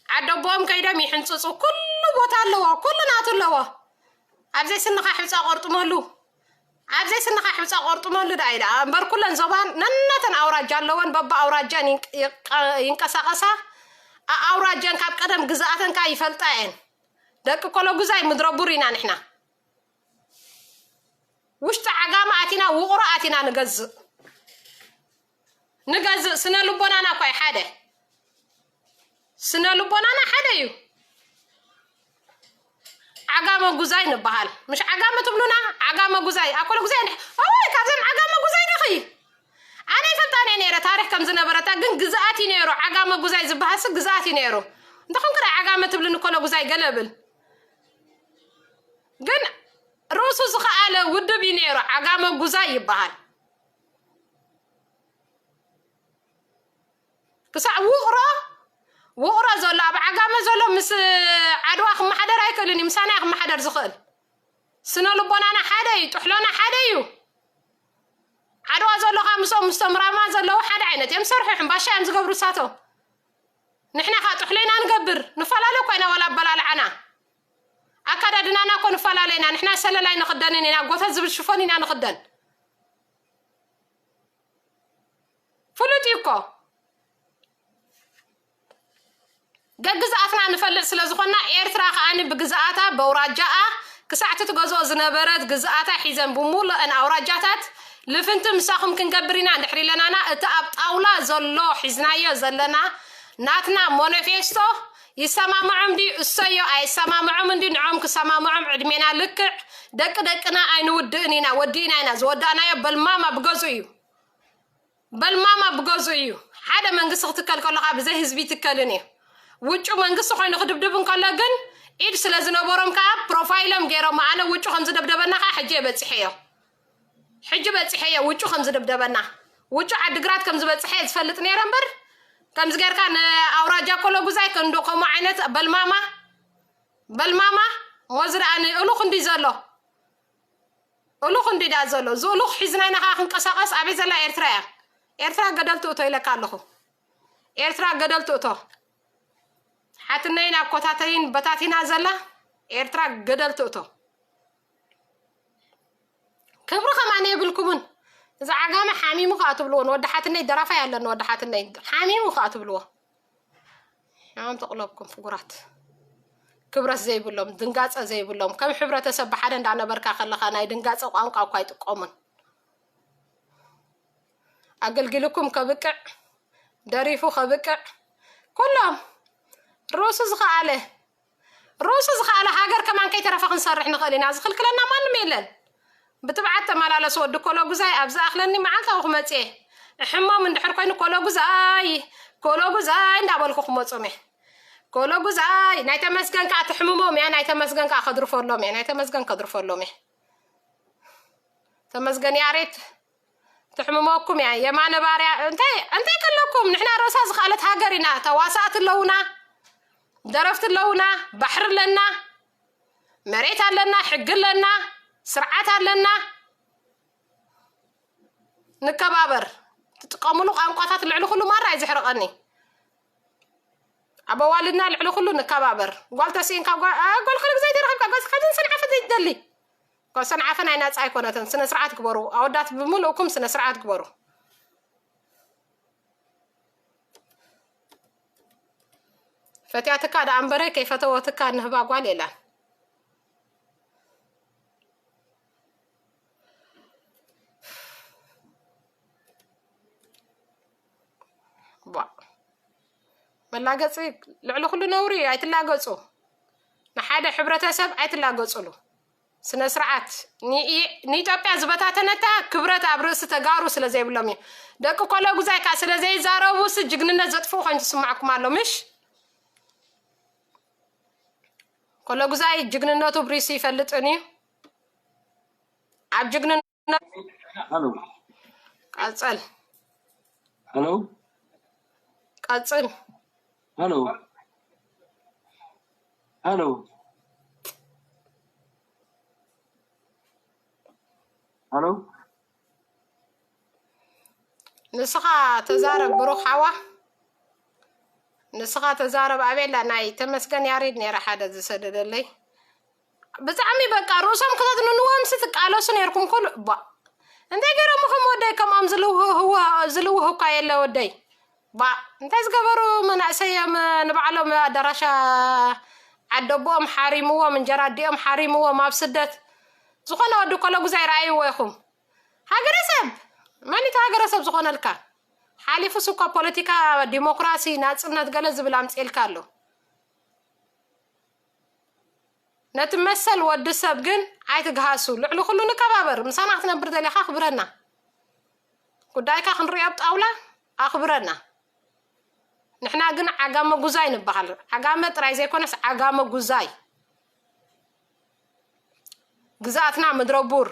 ዓደቦም ከይዶም ይሕንፅፁ። ኩሉ ቦታ ኣለዎ፣ ኩሉ ናቱ ኣለዎ። ኣብዘይ ስንኻ ሕብፃ ቆርጥመሉ፣ ኣብዘይ ስንኻ ሕብፃ ቆርጥመሉ ደኣ ኢለ እምበር ኩለን ዞባን ነነተን ኣውራጃ ኣለወን። በባ ኣውራጃን ይንቀሳቐሳ። ኣውራጃን ካብ ቀደም ግዝኣተን ከዓ ይፈልጣ እየን። ደቂ ኮለጉዛይ ምድረ ቡር ኢና ንሕና። ውሽጢ ዓጋመ ኣቲና ውቕሮ ኣቲና ንገዝእ ንገዝእ ስነ ልቦናና እኳ ሓደ ስነ ልቦናና ሓደ እዩ። ዓጋመ ጉዛይ ንበሃል ምሽ ዓጋመ ትብሉና። ዓጋመ ጉዛይ ኣኮለ ጉዛይ እንደ ወይ ካብዘም ዓጋመ ጉዛይ ደኺ ኣነ ይፈልጣን እየ ነይረ ታሪክ ከም ዝነበረታ ግን ግዝኣት እዩ ነይሩ። ዓጋመ ጉዛይ ዝበሃልሲ ግዝኣት እዩ ነይሩ። እንተኹም ክደ ዓጋመ ትብሉ ንኮለ ጉዛይ ገለብል ግን ርእሱ ዝኸኣለ ውድብ እዩ ነይሩ። ዓጋመ ጉዛይ ይበሃል። ክሳዕ ውቕሮ ውቕሮ ዘሎ ኣብ ዓጋመ ዘሎ ምስ ዓድዋ ክመሓደር ኣይክእልን እዩ። ምሳና ክመሓደር ዝኽእል ስነ ልቦናና ሓደ እዩ። ጥሕሎና ሓደ እዩ። ዓድዋ ዘሎ ከዓ ምስኦም ምስቶም ራማ ዘለዉ ሓደ ዓይነት እዮም። ሰርሑ ሕምባሻ እዮም ዝገብሩ እሳቶም። ንሕና ከዓ ጥሕሎ ኢና ንገብር። ንፈላለ እኮ ኢና ዋላ ኣበላልዓና ኣካዳድናና እኮ ንፈላለ ኢና። ንሕና ሰለላይ ንኽደንን ኢና ጎተ ዝብል ሽፎን ኢና ንኽደን። ፍሉጥ እዩ እኮ። ገግዝኣትና ንፈልጥ ስለ ዝኾንና ኤርትራ ከኣኒ ብግዝኣታ በውራጃኣ ክሳዕቲ ትገዝኦ ዝነበረት ግዝኣታ ሒዘን ብሙሉአን ኣውራጃታት ልፍንቲ ምሳኹም ክንገብር ኢና እንድሕር ኢለናና እቲ ኣብ ጣውላ ዘሎ ሒዝናዮ ዘለና ናትና ሞኖፌስቶ ይሰማምዖም ድዩ እሰዮ ኣይሰማምዖም እንዲ ንዖም ክሰማምዖም ዕድሜና ልክዕ ደቂ ደቅና ኣይንውድእን ኢና ወዲእና ኢና ዝወዳእናዮ በልማማ ብገዙ እዩ። በልማማ ብገዙ እዩ። ሓደ መንግስቲ ክትከል ከሎ ከዓ ብዘይ ህዝቢ ይትከልን እዩ። ውጩ መንግስቲ ኮይኑ ክድብድብ እንከሎ ግን ኢድ ስለ ዝነበሮም ከዓ ፕሮፋይሎም ገይሮም ኣነ ውጩ ከም ዝደብደበና ከዓ ሕጂ የበፂሐዮ። ሕጂ በፂሐዮ ውጩ ከም ዝደብደበና። ውጩ ዓድግራት ከም ዝበፅሐ ዝፈልጥ ነይረ እምበር ከምዚ ጌርካ ንኣውራጃ ኮሎ ጉዛይ ከንዶ ከምኡ ዓይነት በልማማ በልማማ ሞዚ ደኣ ንእሉ ክንዲ ዘሎ እሉ ክንዲ ደኣ ዘሎ ዝእሉ ሒዝና ኢና ከዓ ክንቀሳቀስ ኣበይ ዘላ ኤርትራ እያ። ኤርትራ ገደል ትእቶ ኢለካ ኣለኹ። ኤርትራ ገደል ትእቶ። ሓትነይን ኣኮታተይን በታቲና ዘላ ኤርትራ ገደል ትእቶ። ክብሪ ከማን የብልኩምን። እዚ ዓጋመ ሓሚሙ ከዓ ትብልዎ ንወዲ ሓትነይ ደራፋይ ኣለኒ ወዲ ሓትነይ ሓሚሙ ከዓ ትብልዎ። ሕማም ተቕለብኩም ፍጉራት ክብረት ዘይብሎም ድንጋፀ ዘይብሎም ከም ሕብረተሰብ ብሓደ እንዳነበርካ ከለካ ናይ ድንጋፀ ቋንቋ እኳ ኣይጥቀሙን። ኣገልጊልኩም ከብቅዕ ደሪፉ ከብቅዕ ኩሎም ርእሱ ዝኸኣለ ርእሱ ዝኸኣለ ሃገር ከማን ከይተረፈ ክንሰርሕ ንኽእል ኢና። ዝኽልክለና ማንም የለን። ብትብዓት ተመላለስ ወዲ ኮሎ ጉዛይ ኣብ ዝኣኽለኒ መዓልታዊ ክመፅየ እሕሞም እንድሕር ኮይኑ ኮሎ ጉዛይ ኮሎ ጉዛይ እንዳበልኩ ክመፁም እየ። ኮሎ ጉዛይ ናይ ተመስገን ከዓ ትሕምሞም እያ ናይ ተመስገን ከዓ ከድርፈሎም እየ ናይ ተመስገን ከድርፈሎም እየ። ተመስገን ያሬት ትሕምመኩም እያ የማነ ባርያ እንታይ እንታይ ከለኩም ንሕና ርእሳ ዝኸኣለት ሃገር ኢና። ተዋሳእቲ ኣለውና፣ ደረፍቲ ኣለውና፣ ባሕሪ ኣለና፣ መሬት ኣለና፣ ሕጊ ኣለና፣ ስርዓት ኣለና። ንከባበር። ትጥቀምሉ ቋንቋታት ልዕሊ ኩሉ ማራ እዩ ዝሕርቐኒ። ኣብ ኣዋልድና ልዕሊ ኩሉ ንከባበር። ጓል ተስኢንካ ጓል ኩሉ ግዜ ተረኸብካ ጓል ካብዘን ሰንዓፈ ዘይትደሊ ጓል ሰንዓፈ ናይ ናፃ ኣይኮነትን። ስነ ስርዓት ግበሩ ኣወዳት ብምልእኩም ስነ ስርዓት ግበሩ። ፈትያትካ ደኣ እምበረ ከይፈተወትካ ንህባ ጓል የላን። ቧዕ። መላገፂ ልዕሊ ኩሉ ነውሪ ኣይትላገፁ። ንሓደ ሕብረተሰብ ኣይትላገፁሉ። ስነ ስርዓት ንኢ- ንኢትዮጵያ ዝበታተነታ ክብረት ኣብ ርእሲ ተጋሩ ስለ ዘይብሎም እዩ። ደቂ ኮለጉዛይ ከዓ ስለ ዘይዛረቡ ስ ጅግንነት ዘጥፍኡ ኮይኑ ትስማዕኩም ኣሎ ምሽ? ኮለጉዛይ ጅግንነቱ ብሪሱ ይፈልጥን እዩ። ኣብ ጅግንነት Hello. ቀፅል Hello. ቀፅል Hello. Hello. ኣሎ። ንስኻ ተዛረብ ብሩኽ ሓዋ፣ ንስኻ ተዛረብ። ኣቤላ፣ ናይ ተመስገን ያሬድ ነይረ ሓደ ዝሰደደለይ። ብጣዕሚ በቃ ርእሶም ክተትንንዎም ሲ ትቃለሱ ነይርኩም። ኩሉ ባ እንታይ ገይሮምኹም ወደይ? ከምኦም ዝልውህዋ ዝልውህ እኳ የለ ወደይ። ባ እንታይ ዝገበሩ መናእሰይ እዮም? ንባዕሎም ኣዳራሻ ዓደቦኦም ሓሪምዎም፣ እንጀራ ኣዲኦም ሓሪምዎም ኣብ ስደት። ዝኾነ ወዲ ኮለጉዛይ ረኣይዎ ኢኹም። ሃገረሰብ መን እቲ ሃገረሰብ ዝኾነልካ? ሓሊፉስ እኳ ፖለቲካ፣ ዲሞክራሲ፣ ናፅነት ገለ ዝብል ኣምፅኤልካ ኣሎ። ነቲ መሰል ወዲ ሰብ ግን ኣይትግሃሱ። ልዕሊ ኩሉ ንከባበር። ምሳና ክትነብር ደሊኻ ኣኽብረና። ጉዳይካ ክንሪኦ ኣብ ጣውላ ኣኽብረና። ንሕና ግን ዓጋመ ጉዛይ ንበሃል። ዓጋመ ጥራይ ዘይኮነስ ዓጋመ ጉዛይ። ግዝኣትና ምድረ ቡር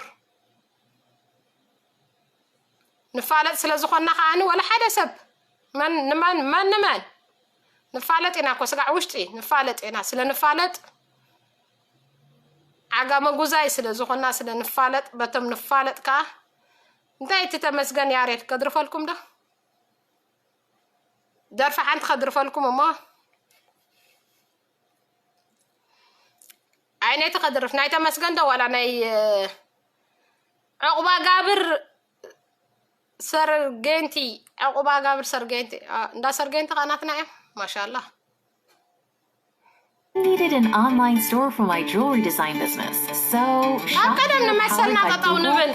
ንፋለጥ ስለ ዝኾንና ከዓኒ ወላ ሓደ ሰብ መን ንመን መን ንመን ንፋለጥ ኢና እኮ ስጋዕ ውሽጢ ንፋለጥ ኢና። ስለ ንፋለጥ ዓጋመ ጉዛይ ስለ ዝኾንና ስለ ንፋለጥ በቶም ንፋለጥ ከዓ እንታይ እቲ ተመስገን ያሬድ ከድርፈልኩም ዶ? ደርፊ ሓንቲ ከድርፈልኩም እሞ ኣይነይቲ ከድርፍ ናይ ተመስገን ዶ ዋላ ናይ ዕቁባ ጋብር ሰርጌንቲ ዕቁባ ጋብር ሰርጌንቲ እንዳ ሰርጌንቲ ቃናትና እዮም። ማሻላ Needed an online store for my jewelry design business. So ኣብ ቀደም ንመሰልና ጠጠው ንብል።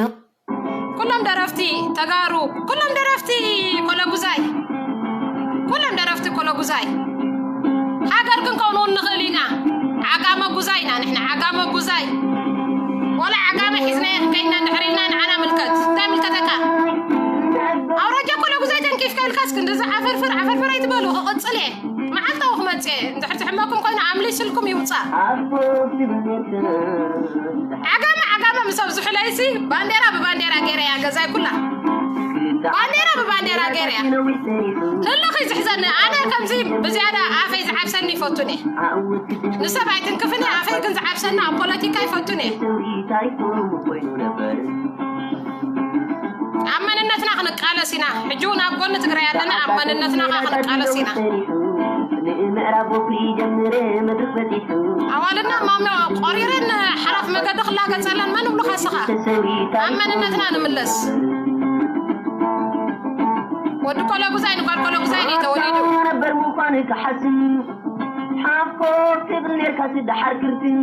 ኩሎም ደረፍቲ ተጋሩ፣ ኩሎም ደረፍቲ ኮለጉዛይ፣ ኩሎም ደረፍቲ ኮለጉዛይ። ሃገር ክንከውን እውን ንኽእል ኢና። ዓጋመ ጉዛይ ኢና ንሕና፣ ዓጋመ ጉዛይ። ወላ ዓጋመ ሒዝናዮ ክንከይድ ኢና እንድሕር ኢልና ንዓና ምልከት። እንታይ ምልከተካ? ኣውራጃ ኮለጉዛይ ተንኪፍካ ኢልካ እስኪ እንደዚ ዓፈርፍር ዓፈርፍር ኣይትበሉ፣ ክቕጽል እየ። መዓልታዊ ክመጽእ እየ። እንድሕር ዝሕመኩም ኮይኑ ኣምሊስልኩም ይውጻእ። ዓጋመ ዓጋመ ምስ ኣብዝሑለይሲ ባንዴራ ብባንዴራ ገይረ እያ ገዛይ ኩላ። ባንዴራ ብባንዴራ ገይረ እያ። ህልኽ እዩ ዝሕዘኒ። ኣነ ከምዚ ብዝያዳ ኣፈይ ዝዓብሰኒ ይፈቱን እየ። ንሰብ ኣይትንክፍን እየ፣ ኣፈይ ግን ዝዓብሰኒ ኣብ ፖለቲካ ይፈቱን እየ። ኣብ መንነትና ክንቃለስ ኢና። ሕጂ እውን ኣብ ጎኒ ትግራይ ኣለና። ኣብ መንነትና ከዓ ክንቃለስ ኢና። ኣዋልድና ማሚ ቆሪረን ሓላፍ መገዲ ክላገጸለን መን እብሉካ ስኻ? ኣብ መንነትና ንምለስ። ወዲ ኮለጉዛይ ንጓል ኮለጉዛይ እዩ ተወሊዱ። ነበር ምዃን ክሓስብ ሓፍኮ ትብል ኔርካ ስደሓር ክርትን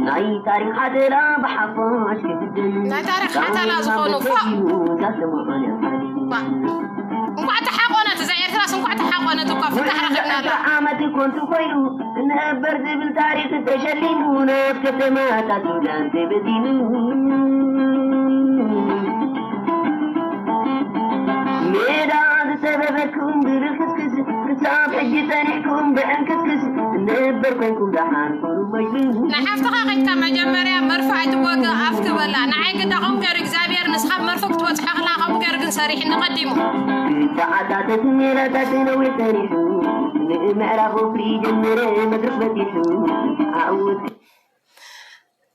ናይ ታሪኽ ሓደራ ብሓፋሽ ክፍትን ናይ ታሪኽ ሓተላ ዝኾኑ ፎእ። ዛሰማማንያ ባ እንኳዕ ተሓቆነት እዛ ኤርትራስ እንኳዕ ተሓቆነት እኳ ፍታሕ ረኺብና ኣላ። ዓመት ኮንቱ ኮይኑ ነበር ዝብል ታሪኽ ተሸሊሙ ናብ ከተማታት ሱዳን ተበቲኑ ሜዳ ዝሰበበኩም ብልክስክስ ክሳብ ሕጂ ጸኒሕኩም ብዕንክስክስ ነበር ኮንኩም ደሓን ኩኑ መጅሊስ ንሓፍትኻ ከይድካ መጀመርያ መርፍእ ኣይትወግእ ኣፍኪ በላ። ንዓይ ግዳ ከምኡ ገይሩ እግዚኣብሔር ንስኻ ብመርፍእ ክትበጽሖ ከለኻ ከምኡ ገይሩ ግን ሰሪሕኒ ቀዲሙ። ተዓታተት ሜላታት ነዊሕ ጸኒሑ ንምዕራፍ ወፍሪ ጀመረ መድረኽ በጺሑ ዓወት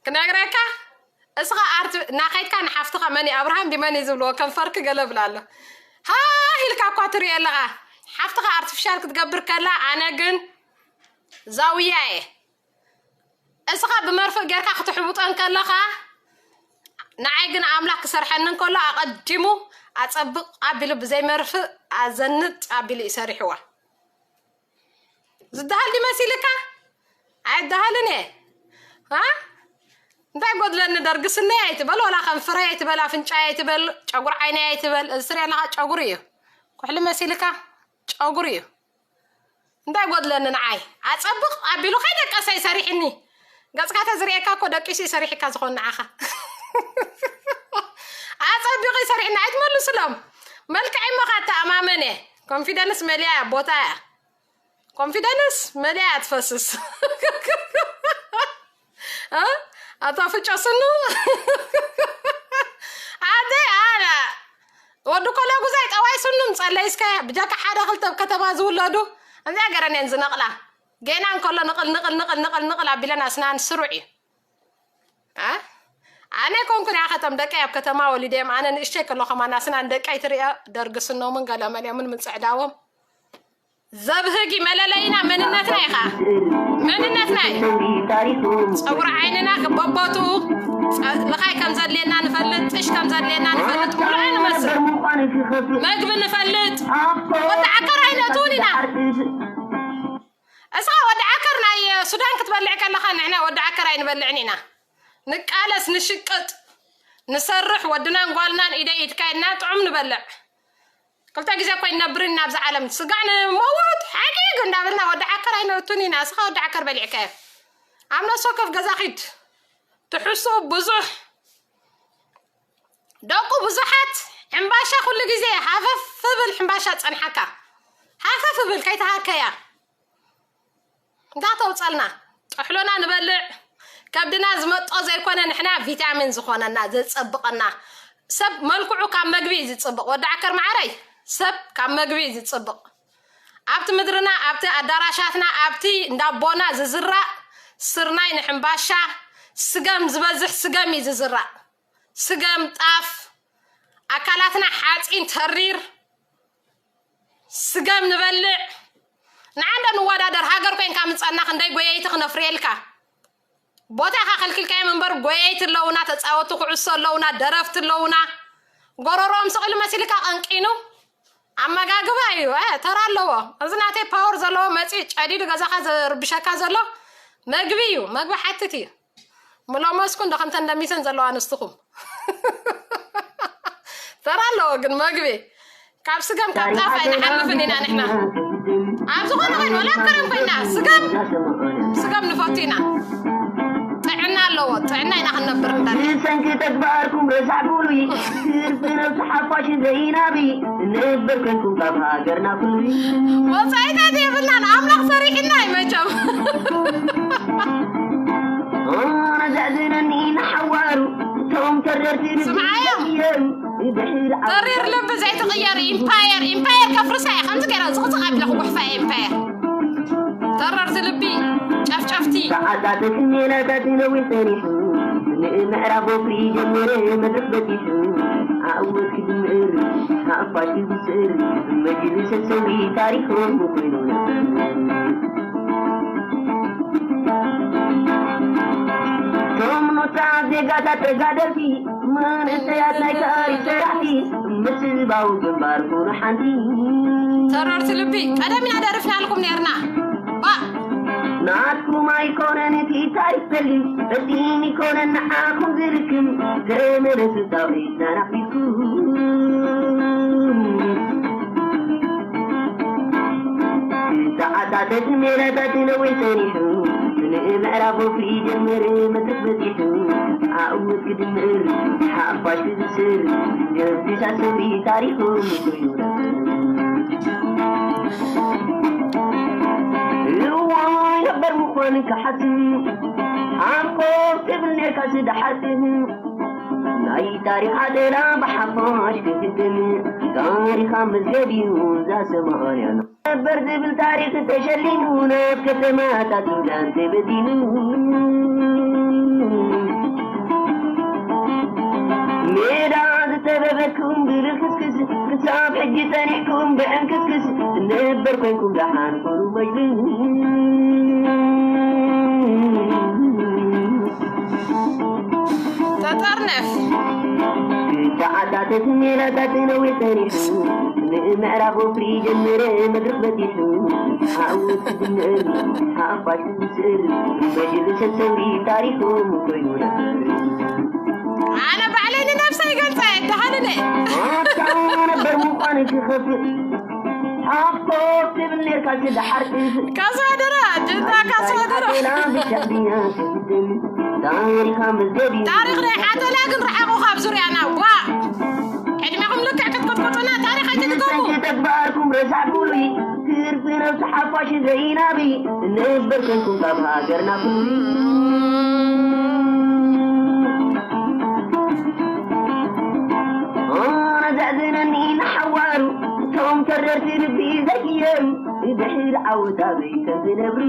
ክነግረካ እስኻ ኣርት ናኸይድካ ንሓፍትኻ መን ኣብርሃም ዲመን እዩ ዝብልዎ ከንፈርክ ገለ ብላ ኣሎ ሃ ኢልካ እኳ ትሪኦ ኣለኻ ሓፍትኻ ኣርቲፊሻል ክትገብር ከላ ኣነ ግን ዛውያ እየ እስኻ ብመርፍእ ጌርካ ክትሕውጠን ከለኻ ንዓይ ግን ኣምላኽ ክሰርሐኒ እንከሎ ኣቐዲሙ ኣጸብቕ ኣቢሉ ብዘይ መርፍእ ኣዘንጥ ኣቢሉ እዩ ሰሪሕዋ ዝደሃል ድዩ መሲልካ? ኣይደሃልን እየ። አ? እንታይ ጎድለኒ ደርጊ ስነይ ኣይትበል፣ ወላ ከንፈረይ ኣይትበል፣ ኣፍንጫይ ኣይትበል፣ ጨጉሪ ዓይነይ ኣይትበል። እዚ ትሪኦ ኣለኻ ጨጉሪ እዩ። ኩሕሊ መሲልካ ጨጉሪ እዩ። እንታይ ጎድለኒ ንዓይ? ኣጸብቕ ኣቢሉ ከይደቀሰ ይሰሪሕኒ። ገጽካ ተዝርእየካ እኮ ደቂሱ ይሰሪሕካ ዝኾን ንዓኻ። ኣጸቢቑ ይሰሪሕና ኣይትመልስሎም። መልክዕ እሞ ካተኣማመን እየ። ኮንፊደንስ መሊያ እያ ቦታ እያ። ኮንፊደንስ መሊያ እያ ትፈስስ። እ? ኣታ ፍጮ ስኑ ኣደይ ኣነ ወዲ ኮለጉዛይ ጠዋይ ስኑ ምጸለይ እስከ ብጀካ ሓደ ክልተ ኣብ ከተማ ዝውለዱ እዚኣ ገረን እየን ዝነቕላ ጌና እንከሎ ንቕል ንቕል ንቕል ንቕል ንቕል ኣቢለን ኣስናን ስሩዕ እዩ እ? ኣነ ኮንኩን ያኸተም ደቀይ ኣብ ከተማ ወሊደዮም ኣነ ንእሽተይ ከሎ ከማን ኣስናን ደቀይ ትሪኦ ደርግስኖምን ገለመልዮምን ምፅዕዳዎም ዘብህጊ መለለይና መንነትና ኢኻ። መንነትና እዩ። ፀጉሪ ዓይንና ክበቦቱ ልኻይ ከም ዘድልየና ንፈልጥ፣ ጥሽ ከም ዘድልየና ንፈልጥ፣ ሙሉእ ንመስል። መግቢ ንፈልጥ። ወዲ ዓከር ኣይነእትውን ኢና። እስኻ ወዲ ዓከር ናይ ሱዳን ክትበልዕ ከለኻ ንሕና ወዲ ዓከር ኣይንበልዕን ኢና። ንቃለስ፣ ንሽቅጥ፣ ንሰርሕ፣ ወድናን ጓልናን ኢደ ኢድካ ኢድና ጥዑም ንበልዕ። ክልተ ግዜ እኮ ይነብርን ናብዚ ዓለም ስጋዕ ንመውት ሓቂግ እንዳበልና ወዲ ዓከር ኣይነእቱን ኢና። እስኻ ወዲ ዓከር በሊዕካዮ ኣብ ነፍሲ ወከፍ ገዛ ኺድ ትሕስኡ ብዙሕ ደቁ ብዙሓት ሕምባሻ ኩሉ ግዜ ሃፈፍ ብል ሕምባሻ ጸንሓካ ሃፈፍ ብል ከይተሃከያ እንዳ ተውጸልና ጥሕሎና ንበልዕ ከብድና ዝመጦ ዘይኮነ ንሕና ቪታሚን ዝኾነና ዘጸብቐና ሰብ መልክዑ ካብ መግቢ እዩ ዝጽብቕ ወዲ ዓከር ማዓረይ ሰብ ካብ መግቢ እዩ ዝጽብቕ ኣብቲ ምድርና ኣብቲ ኣዳራሻትና ኣብቲ እንዳቦና ዝዝራእ ስርናይ ንሕምባሻ ስገም ዝበዝሕ ስገም እዩ ዝዝራእ ስገም ጣፍ ኣካላትና ሓፂን ተሪር ስገም ንበልዕ ንዓንዶ ንወዳደር ሃገር ኮይንካ ምፀና ክንደይ ጎየይቲ ክነፍርየልካ ቦታኻ ከልኪልካዮም እምበር ጎየይቲ ኣለውና ተፃወቱ ኩዕሶ ኣለውና ደረፍቲ ኣለውና ጎረሮኦም ስቕ ኢሉ መሲልካ ቀንቂኑ ኣመጋግባ እዩ ተራ ኣለዎ እዚ ናተይ ፓወር ዘለዎ መፂ ጨዲዱ ገዛኻ ዘርብሸካ ዘሎ መግቢ እዩ መግቢ ሓትት እዩ ምሎመስኩ እንዶ ከምተን ደሚሰን ዘለዋ ኣንስትኹም ተራ ኣለዎ ግን መግቢ ካብ ስገም ካብ ጣፍ ኣይንሓልፍን ኢና ንሕና ኣብ ዝኾነ ኮይኑ ወላ ኣብ ከረም ኮይና ስገም ስገም ንፈቱ ኢና ጥዕና ኣለዎ ጥዕና ኢና ክንነብር እንዳለ ብሰንኪ ተግባርኩም ረሳዕ ብሉይ ትርፊ ነብሲ ሓፋሽ ዘይናቢ ነበር ከንኩም ካብ ሃገርና ፍሉይ ወፃኢታት የብልናን ኣምላኽ ሰሪሕና እዩ መቸም ኦነ ዘዕዝነኒ ንሓዋሩ እቶም ተረርቲ ስምዓዮም። ተሪር ልቢ ዘይትቕየር ኢምፓየር ኢምፓየር ከፍርሳ እየ ከምዚ ገይረ ዝቕፅቕ ኣብለ ክጉሕፋ እየ ኢምፓየር ተረርቲ ልቢ ጨፍጨፍቲ ተዓዛተት ሜላታት ነዊሕ ሰሪሑ ንምዕራብ ወፍሪ ጀመረ መድረክ በቲሑ ኣእወት ክድምር ሓፋሽ ክብስር መጅልስ ሰዊ ታሪኾም ኮይኑ ነበር ቶም ኑፃት ዜጋታት ተጋደልቲ መንእሰያት ናይ ታሪክ ሰራሕቲ ምስባው ግንባር ኩኑ ሓንቲ ተረርቲ ልቢ ቀደም ኢና ደርፍናልኩም ነርና ባ ናትኩም ኣይኮነን እቲ ታሪክ ፈልዩ እዚን ይኮነን ንዓኹም ዝልክም ተመለሱ ፃውዒትና ናፊኩም ተዓሳተት ሜላታት ነዊሕ ጸኒሑ ንምዕራብ ወፍሪ ጀመረ መድረኽ በጺሑ ኣእውት ክድምር ሓፋሽ ክብስር ጀብድታት ሰብሪ ታሪኹ ኮይኑ እዋይ ነበር ምዃን ክሓስብ ኣብ ኮፍ ትብል ኔርካ ዝደሓስብ ናይ ታሪኽ ዓደላ ብሓፋሽ ክግድም ታሪኻ መዝገብ እዩ እዛ ሰማእያ ነበር ዝብል ታሪኽ ተሸሊሙ ናብ ከተማታት ሱዳን ተበቲኑ ሜዳ ዝጠበበኩም ብልክስክስ ክሳብ ሕጂ ጸኒሕኩም ብዕንክስክስ ነበር ኮንኩም ደሓን ኩኑ መጅልስ ተጠርነፍ ተዓታተት ሜላታት ነዊሕ ጸኒሑ ንምዕራብ ወፍሪ ጀመረ መድረኽ በጺሑ ሓወት ክድምር ሓፋሽ ዝስእል መጅልስ ሰብሪ ታሪኹም ኮይኑ ነበር ኣነ ባዕለይ ንነብሰይ ይገልጸ ደሃልነ ኣታ ነበር ምዃን ክኸፍእ ሓፍቶ ትብል ኔርካ ዝደሓር ካሳደራ ጅንታ ካሳደራ ብሻዕብያ ትግደል ታሪኻ መዝገብ እዩ ታሪኽ ናይ ሓተላ ግን ረሓቑ ካብ ዙርያና ዋ ዕድሜኹም ልክዕ ክትቅጥቅጡና ታሪኽ ኣይትድገሙ ተግባርኩም ረሳዕ ብሉይ ትርፊ ነብሲ ሓፋሽ ዘይናቢ ነበር ኮንኩም ካብ ሃገርና ፍሉይ ኣነ ዘዕዝነኒ ንሓዋሩ እቶም ተረርቲ ልቢ ዘግየሩ ድሕሪ ዓወት ኣበይ ከም ዝነብሩ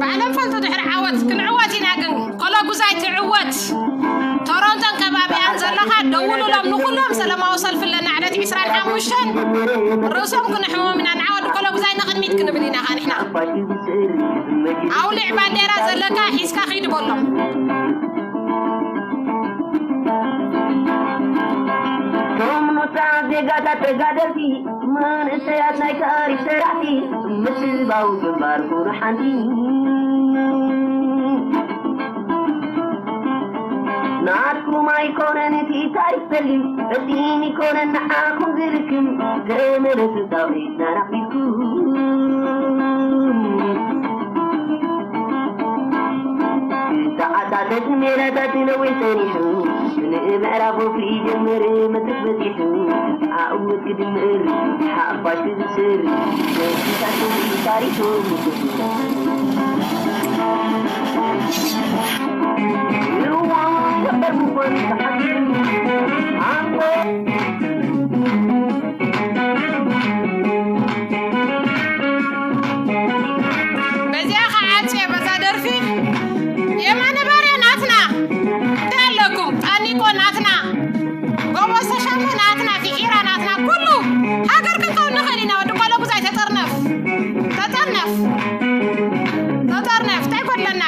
ባዕሎም ፈልጡ ድሕሪ ዓወት ክንዕወት ኢና ግን። ኮሎጉዛይ ትዕወት። ቶሮንቶን ከባቢኣን ዘለኻ ደውሉሎም፣ ንኹሎም ሰላማዊ ሰልፊ ኣለና ዕለት ዕስራን ሓሙሽተን። ርእሶም ክንሕሞም ኢና። ንዓ ወዲ ኮሎጉዛይ ንቕድሚት ክንብል ኢና ኸዓ ንሕና። ኣውሊዕ ባንዴራ ዘለካ ሒዝካ ኺድ በሎም። ቶም ንጹሃት ዜጋታት ተጋደልቲ፣ መንእሰያት ናይ ታሪኽ ሰራሕቲ፣ ምትእስሳር ግንባር ኩኑ ሓንቲ። ናትኩም ኣይኮነን እቲ ታሪኽ ጸሊም፣ ጸሊም ይኮነን ንዓኹም ዝልክም፣ ተመለሱ ጻውዒትና ናቒልኩም። ተዓጻጸፍ ሜላታት ነዊሕ ጸኒሑ፣ ንምዕራብ ወፍሪ ጀመረ መድረኽ በጺሑ፣ ዓወት ክድምር ሓፋሽ ክዝስር፣ ነብስታትን ታሪኹም በዚኣ ከዓጽየ በዛ ደርፊ። የማነ ባርያ ናትና። እንታይ ኣለኩም? ጣኒቆ ናትና። ጎቦ ዝተሻመ ናትና። ፊሒራ ናትና። ኩሉ ሃገር ክንከውን ንኽእል ኢና። ወዲ ኮሎጉዛይ ተጠርነፍ። ተጠርነፍ። ተጠርነፍ። እንታይ ጎድለና?